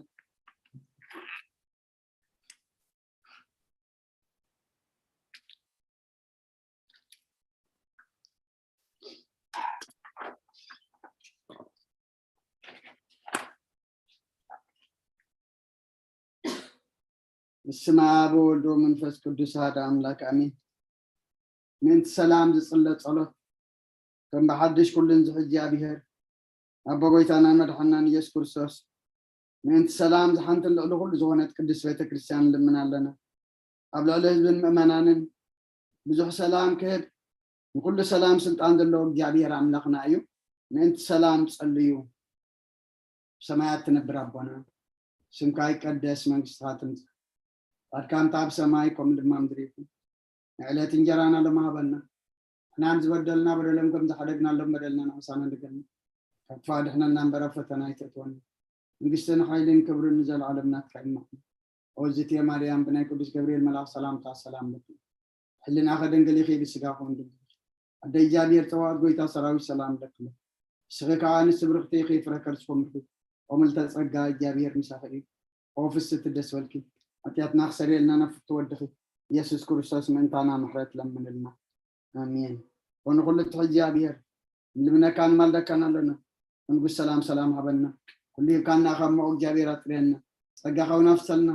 ብስመ ኣብ ወወልድ ወመንፈስ ቅዱስ ኣሐደ ኣምላክ ኣሜን። ምእንቲ ሰላም ዝጽለ ጸሎት ከም ብሓድሽ ኩሉን ዝሕዚ እግዚኣብሔር ኣቦ ጎይታናን መድሓናን ኢየሱስ ክርስቶስ ምእንቲ ሰላም ዝሓንትን ልዕሊ ኩሉ ዝኾነት ቅድስት ቤተ ክርስቲያን ንልምን ኣለና። ኣብ ልዕሊ ህዝብን ምእመናንን ብዙሕ ሰላም ክህብ ንኩሉ ሰላም ስልጣን ዘለዎ እግዚኣብሔር ኣምላኽና እዩ። ምእንቲ ሰላም ጸልዩ። ብሰማያት ትነብር ኣቦና፣ ስምካ ይቀደስ፣ መንግስትኻ ትምጻእ፣ ፍቃድካ እንተ ኣብ ሰማይ ከምኡ ድማ ምድሪ ይኹን። ንዕለት እንጀራና ሎሚ ሃበና፣ ንሕናን ዝበደልና በደሎም ከም ዝሓደግናሎም በደልና ንሕሳና ንገርና፣ ካብ ክፋ ድሕነና እምበር ኣብ ፈተና ኣይተእትወና። መንግስትን ሓይልን ክብርን ንዘለዓለም ናትካ እዩ። ኦዝትየ ማርያም ብናይ ቅዱስ ገብርኤል መልኣኽ ሰላምታ ሰላም ለኪ፣ ሕልናኸ ድንግል ኢኺ ብስጋኹ እውን ድንግል ኢኺ። ኣደ እግዚኣብሔር ጸባኦት ጎይታ ሰራዊት ሰላም ለኪ። ንስኺ ከኣ ኣንስቲ ብርኽቲ ኢኺ፣ ፍረ ከርስኹም ርሑቕ። ኦ ምልዕተ ጸጋ እግዚኣብሔር ምሳኺ እዩ። ኦ ፍስሕቲ ደስ በልኪ። ሓጢኣትና ክሰርየልና ናብ ፍትው ወድኺ ኢየሱስ ክርስቶስ ምእንታና ምሕረት ለምንልና። ኣሜን። ኦ ንኹሉ ትሕዚ እግዚኣብሔር ንልምነካ ንማልደካን ኣለና። ንጉስ ሰላም ሰላም ሃበና። ኩሉ ሂብካና ካብ ሞኦ እግዚኣብሔር ኣጥርየና። ጸጋኻ እውን ኣፍሰልና።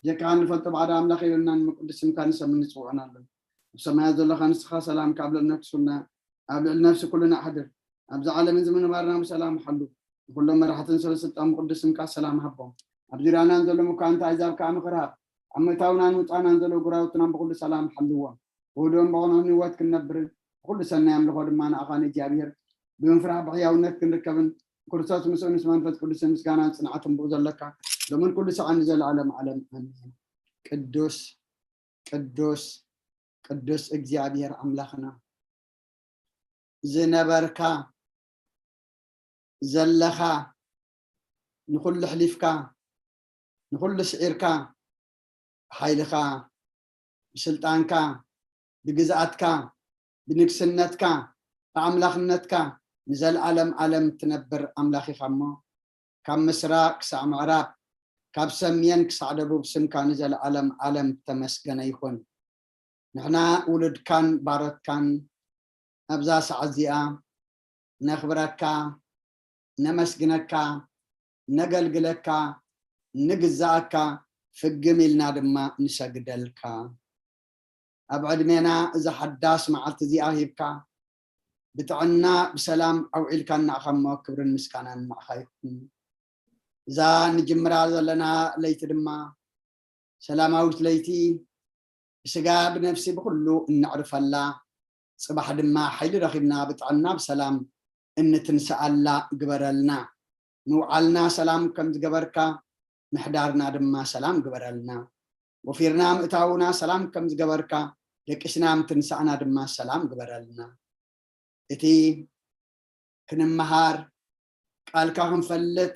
ጀካኻ ንፈልጦ ባዕዳ ኣምላኽ የብልናን፣ እሞ ቅዱስ ስምካ ንሰምን ንጽውዖን ኣለና። ኣብ ሰማያት ዘለኻ ንስኻ ሰላም ካብ ልዕሊ ነፍስና ኣብ ልዕሊ ነፍሲ ኩልና ኣሕድር። ኣብዚ ዓለም እዚ ምንባርና ብሰላም ሓሉ። ንኩሎም መራሕትን ሰበ ስልጣን ብቅዱስ ስምካ ሰላም ሃቦም። ኣብ ዙርያናን ዘሎ ምኳንታ ኣሕዛብ ከኣ ምኽሪ ሃብ። ኣብ ምእታውናን ውጻእናን ዘሎ ጉራውትና ብኩሉ ሰላም ሓልዎም። ብህዱእን ብቕኑዕን ህይወት ክንነብርን ብኩሉ ሰናይ ኣምልኾ ድማ ንኣኻ ንእግዚኣብሔር ብምፍራሕ ብሕያውነት ክንርከብን ብክርስቶስ ምስኡ ምስ መንፈስ ቅዱስን ምስጋናን ጽንዓትን ብኡ ዘለካ ሎምን ኩሉ ሰዓን ንዘለኣለም ዓለም ኣሜን። ቅዱስ ቅዱስ ቅዱስ እግዚኣብሔር ኣምላኽና ዝነበርካ ዘለኻ ንኹሉ ኣሕሊፍካ ንኹሉ ስዒርካ ብሓይልኻ ብስልጣንካ ብግዝኣትካ ብንግስነትካ ብኣምላኽነትካ ንዘለኣለም ዓለም ትነብር ኣምላኽ ኢኻ እሞ ካብ ምስራቅ ክሳዕ ምዕራብ ካብ ሰሜን ክሳዕ ደቡብ ስምካ ንዘለኣለም ዓለም ተመስገነ ይኹን። ንሕና ውሉድካን ባሮትካን ኣብዛ ሰዓት እዚኣ ነኽብረካ፣ ነመስግነካ፣ ነገልግለካ፣ ንግዛኣካ፣ ፍግም ኢልና ድማ ንሰግደልካ። ኣብ ዕድሜና እዛ ሓዳስ መዓልቲ እዚኣ ሂብካ ብጥዕና ብሰላም ኣውዒልካና ኢኻ እሞ ክብርን ምስጋናን ንዓኻ ይኹን። እዛ ንጅምራ ዘለና ለይቲ ድማ ሰላማዊት ለይቲ ብስጋ ብነፍሲ ብኩሉ እነዕርፈላ፣ ጽባሕ ድማ ሓይሊ ረኺብና ብጥዕና ብሰላም እንትንስኣላ ግበረልና። ምውዓልና ሰላም ከም ዝገበርካ ምሕዳርና ድማ ሰላም ግበረልና። ወፊርና ምእታውና ሰላም ከም ዝገበርካ ደቂስና ምትንሳእና ድማ ሰላም ግበረልና። እቲ ክንመሃር ቃልካ ክንፈልጥ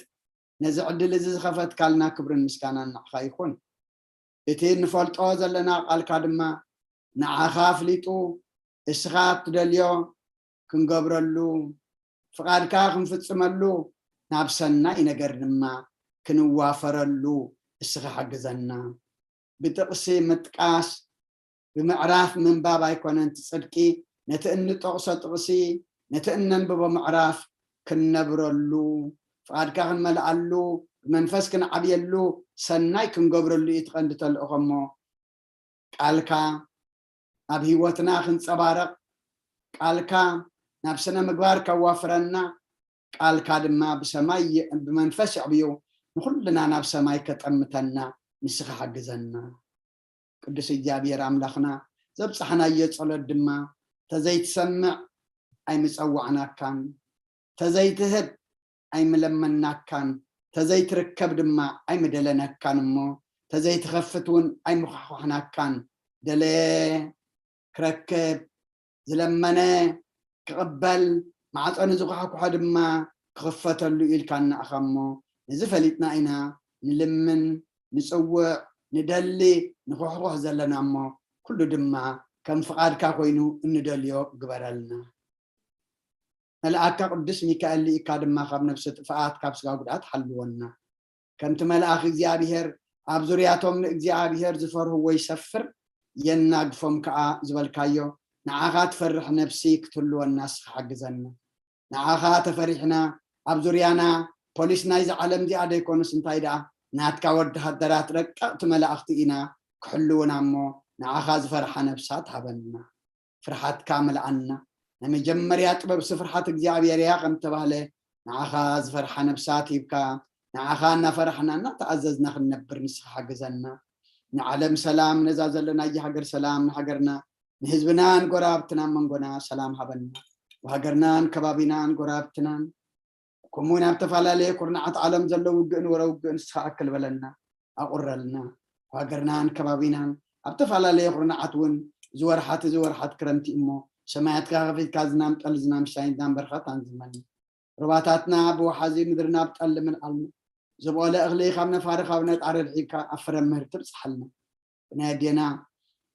ነዚ ዕድል እዚ ዝኸፈትካልና ክብርን ምስጋናን ንዓኻ ይኹን። እቲ እንፈልጦ ዘለና ቃልካ ድማ ንዓኻ ኣፍሊጡ እስኻ እትደልዮ ክንገብረሉ ፍቓድካ ክንፍጽመሉ ናብ ሰናይ ነገር ድማ ክንዋፈረሉ እስኻ ሓግዘና። ብጥቕሲ ምጥቃስ ብምዕራፍ ምንባብ ኣይኮነን እቲ ጽድቂ፣ ነቲ እንጠቕሶ ጥቕሲ፣ ነቲ እነንብቦ ምዕራፍ ክንነብረሉ፣ ፍቓድካ ክንመልኣሉ፣ ብመንፈስ ክንዓብየሉ፣ ሰናይ ክንገብረሉ እዩ እቲ ቀንዲ ተልእኾ እሞ፣ ቃልካ ኣብ ህይወትና ክንጸባረቕ፣ ቃልካ ናብ ስነ ምግባር ከዋፍረና፣ ቃልካ ድማ ብሰማይ የ-፣ ብመንፈስ የዕብዮ ንኹልና ናብ ሰማይ ከጠምተና ንስኻ ሓግዘና። ቅዱስ እግዚኣብሔር ኣምላኽና ዘብጻሕናዮ ጸሎት ድማ ተዘይትሰምዕ ኣይምጸዋዕናካን፣ ተዘይትህብ ኣይምለመናካን፣ ተዘይትርከብ ድማ ኣይምደለነካን እሞ ተዘይትኸፍት እውን ኣይምዃሕኳሕናካን። ደለየ ክረክብ፣ ዝለመነ ክቕበል፣ ማዕጸኑ ዝኳሕኩሐ ድማ ክኽፈተሉ ኢልካና ኢኻ እሞ፣ ነዚ ፈሊጥና ኢና ንልምን፣ ንጽውዕ፣ ንደሊ፣ ንኹሕኹሕ ዘለና እሞ፣ ኩሉ ድማ ከም ፍቓድካ ኮይኑ እንደልዮ ግበረልና። መልኣካ ቅዱስ ሚካኤል ልኢካ ድማ ካብ ነፍሲ ጥፍኣት፣ ካብ ስጋ ጉድኣት ሓልወና። ከምቲ መልኣኽ እግዚኣብሔር ኣብ ዙርያቶም ንእግዚኣብሔር ዝፈርህዎ ይሰፍር፣ የናግፎም ከኣ ዝበልካዮ፣ ንዓኻ ትፈርሕ ነፍሲ ክትህልወና እስኻ ሓግዘና። ንዓኻ ተፈሪሕና፣ ኣብ ዙርያና ፖሊስ ናይዛ ዓለም እዚኣ ደይኮኑስ እንታይ ደኣ ናትካ ወተሃደራት ረቀቕቲ መላእኽቲ ኢና ክሕልውና እሞ፣ ንዓኻ ዝፈርሓ ነፍሳት ሃበና። ፍርሓትካ ምልኣና። ናይ መጀመርያ ጥበብሲ ፍርሓት እግዚኣብሔር እያ ከም ተባህለ፣ ንዓኻ ዝፈርሓ ነፍሳት ሂብካ፣ ንዓኻ እናፈራሕና እናተኣዘዝና ክንነብር ንስኻ ሓግዘና። ንዓለም ሰላም፣ ነዛ ዘለናያ ሃገር ሰላም፣ ንሃገርና ንህዝብናን ጎረባብትናን መንጎና ሰላም ሃበና። ብሃገርናን ከባቢናን ጎረባብትናን፣ ከምኡውን ኣብ ተፈላለየ ኩርናዓት ዓለም ዘሎ ውግእን ወረ ውግእን ንስኻ ኣክል በለና፣ ኣቑረልና። ብሃገርናን ከባቢናን ኣብ ተፈላለየ ኩርናዓት እውን እዚ ወርሓት እዚ ወርሓት ክረምቲ እሞ ሰማያትካ ከፊትካ ዝናም ጠል ዝናም ሽታይን ዝናም በረኸት ኣንዝመልና። ሩባታትና ብወሓዚ ምድርና ብጠሊ ምልኣልና። ዝበቆለ እኽሊ ካብ ነፋሪ ካብ ነጣሪ ኣድሒብካ ኣብ ፍረ ምህርቲ ብጽሓልና። ብናይ ኣዴና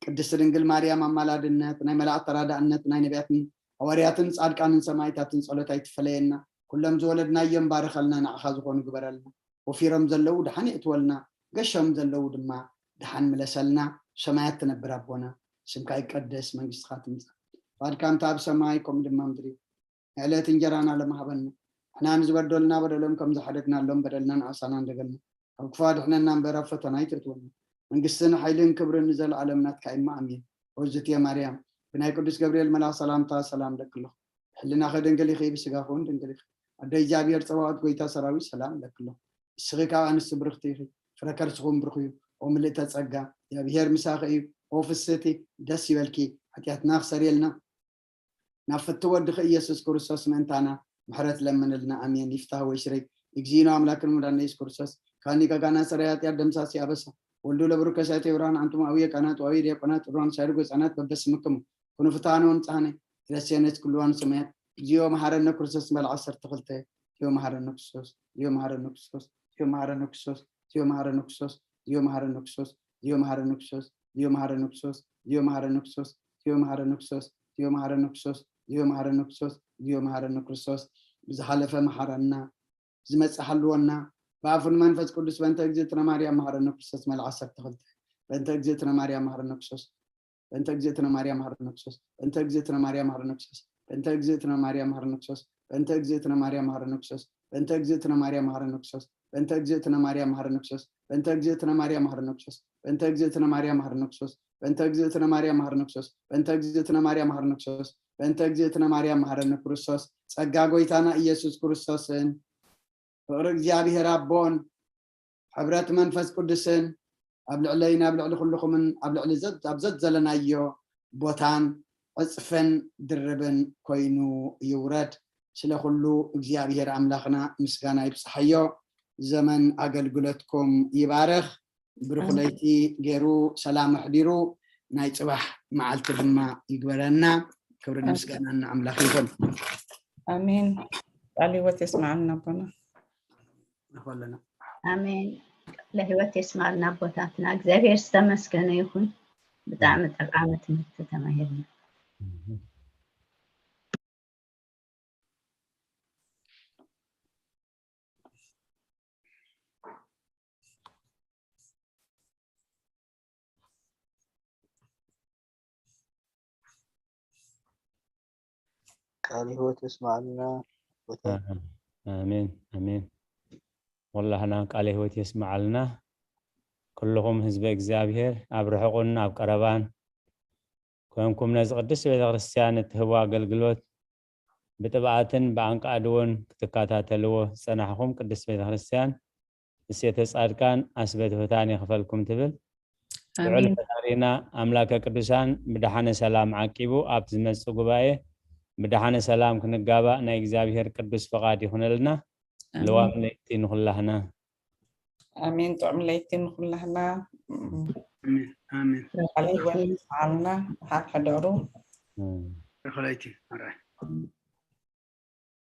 ቅድስት ድንግል ማርያም ኣማላድነት፣ ናይ መላእክት ተራዳእነት፣ ናይ ነቢያትን ሃዋርያትን ጻድቃንን ሰማዕታትን ጸሎት ኣይትፈለየና። ኩሎም ዝወለድናዮም ባርኸልና፣ ንዓኻ ዝኾኑ ግበረልና። ወፊሮም ዘለዉ ደሓን የእትወልና፣ ገሾም ዘለዉ ድማ ደሓን ምለሰልና። ሰማያት ትነብር ኣቦና፣ ስምካ ይቀደስ፣ መንግስትኻ ትምጻእ። ፍቓድካ እንተ ኣብ ሰማይ ከምኡ ድማ ምድሪ። ንዕለት እንጀራና ሎሚ ሃበና። ንሕና ንዝበደሉና በደሎም ከም ዝሓደግናሎም በደልና ንኣሳና እንደገልና። ካብ ክፉ ኣድሕነና እምበር ኣብ ፈተና ኣይተእትወና። መንግስትን ሓይልን ክብርን ንዘለኣለም ናትካ እዩ። ኣሜን። ወዝትየ ማርያም፣ ብናይ ቅዱስ ገብርኤል መልኣኽ ሰላምታ ሰላም እለኪ ኣለኹ። ብሕልናኺ ድንግል ኢኺ፣ ብስጋኺ እውን ድንግል ኢኺ። ኣደ እግዚኣብሔር ጸባኦት፣ ጎይታ ሰራዊት ሰላም እለኪ ኣለኹ። ንስኺ ካብ ኣንስቲ ብርኽቲ ኢኺ፣ ፍረ ከርስኺ እውን ብሩኽ እዩ። ኦ ምልእተ ጸጋ፣ እግዚኣብሔር ምሳኺ እዩ። ኦ ፍስህቲ፣ ደስ ይበልኪ። ሓጢኣትና ክሰርየልና፣ ናብ ፍትው ወድኺ ኢየሱስ ክርስቶስ ምእንታና ምሕረት ለምንልና። ኣሜን። ይፍታህ ወይስረይ። እግዚእነ አምላክን መድኃኒነ ኢየሱስ ክርስቶስ ካኒ ጋጋና ሰራይ ኃጢአት ደምሳሲ አበሳ ወልዱ ለብሩክ ከሳቴ ብርሃን አንቱም አብየ ካህናት ወአብየ ዲያቆናት ብርሃን ሳይርጉ ህፃናት በበስምክሙ ኩኑ ፍትሐነ ወንጽሐነ ረሴነት ኩልዋን ሰማያት። እግዚኦ መሐረነ ክርስቶስ በል ዓሰርተ ክልተ። እግዚኦ መሐረነ ክርስቶስ፣ እግዚኦ መሐረነ ክርስቶስ፣ እግዚኦ መሐረነ ክርስቶስ፣ እግዚኦ መሐረነ ክርስቶስ፣ እግዚኦ መሐረነ ክርስቶስ፣ እግዚኦ መሐረነ ክርስቶስ፣ እግዚኦ መሐረነ ክርስቶስ፣ እግዚኦ መሐረነ ክርስቶስ፣ እግዚኦ መሐረነ ክርስቶስ፣ እግዚኦ መሐረነ ክርስቶስ፣ እግዚኦ መሐረነ ክርስቶስ፣ እግዚኦ መሐረነ ክርስቶስ። ብዝሓለፈ መሓረና፣ ዝመጽእ ሓልወና፣ ብኣፉን መንፈስ ቅዱስ በእንተ እግዝእትነ ማርያም መሐረነ ክርስቶስ መልዓ ዓሰርተ ክልተ። በእንተ እግዝእትነ ማርያም መሐረነ ክርስቶስ። በእንተ እግዝእትነ ማርያም መሐረነ ክርስቶስ። በእንተ እግዝእትነ ማርያም መሐረነ ክርስቶስ። በእንተ እግዝእትነ ማርያም መሐረነ ክርስቶስ። በእንተ እግዝእትነ ማርያም መሐረነ ክርስቶስ። በእንተ እግዝእትነ ማርያም መሐረነ ክርስቶስ። በእንተ እግዝእትነ ማርያም መሐረነ ክርስቶስ። በእንተ እግዝእትነ ማርያም መሐረነ ክርስቶስ። በእንተ እግዝእትነ ማርያም መሐረነ ክርስቶስ። በእንተ እግዝእትነ ማርያም መሐረነ ክርስቶስ። በእንተ እግዝእትነ ማርያም መሐረነ ክርስቶስ። በእንተ እግዝእትነ ማርያም መሐረነ ክርስቶስ። ጸጋ ጎይታና ኢየሱስ ክርስቶስን ፍቕሪ እግዚኣብሔር ኣቦን ሕብረት መንፈስ ቅዱስን ኣብ ልዕለይን ኣብ ልዕሊ ኩልኹምን ኣብ ልዕሊ ዘ-፣ ኣብ ዘዘለናዮ ቦታን ዕጽፍን ድርብን ኮይኑ ይውረድ። ስለ ኩሉ እግዚኣብሔር ኣምላኽና ምስጋና ይብጽሓዮ። ዘመን ኣገልግሎትኩም ይባርኽ። ብሩኽ ኣሜን። ለይቲ ገይሩ ሰላም ኣሕዲሩ ናይ ጽባሕ መዓልቲ ድማ ይግበረና። ክብርን ኣሜን። ምስጋናን ንኣምላኽ ይኹን። ኣሜን። ቃል ህይወት የስምዓልና ኣቦና። ንኸለና። ኣሜን። ቃለ ህይወት የስምዓልና ኣቦታትና። እግዚኣብሔር ዝተመስገነ ይኹን። ብጣዕሚ ጠቃሚ ትምህርቲ ተማሂርና። ቃለ ህይወት የስምዓልና ኣቦታትና። ኣሜን፣ ኣሜን። ወላህና ቃለ ህይወት የስምዓልና። ኩልኹም ህዝበ እግዚኣብሔር ኣብ ርሑቕን ኣብ ቀረባን ኮንኩም ነዚ ቅድስት ቤተ ክርስቲያን እትህቦ ኣገልግሎት ብጥብኣትን ብኣንቃዕድዎን ክትከታተልዎ ዝጸናሕኩም ቅድስት ቤተ ክርስቲያን እሴተ ጻድቃን ኣስበ ትሑታን ይኽፈልኩም ትብል። ልዑል ኣሜን። ፈጣሪና ኣምላከ ቅዱሳን ብደሓነ ሰላም ዓቂቡ ኣብቲ ዝመጽእ ጉባኤ ብደሓነ ሰላም ክንጋባእ ናይ እግዚኣብሔር ቅዱስ ፍቓድ ይኹነልና። ኣሜን። ልዋም ለይቲ ንኹላህና። ኣሜን። ጥዑም ለይቲ ንኹላህና። ኣሜን። ኣሜን። ቃለ ህይወት ይስምዓልና። ደሓን ሕደሩ። እም። ርሑቕ ለይቲ። ኣራይ።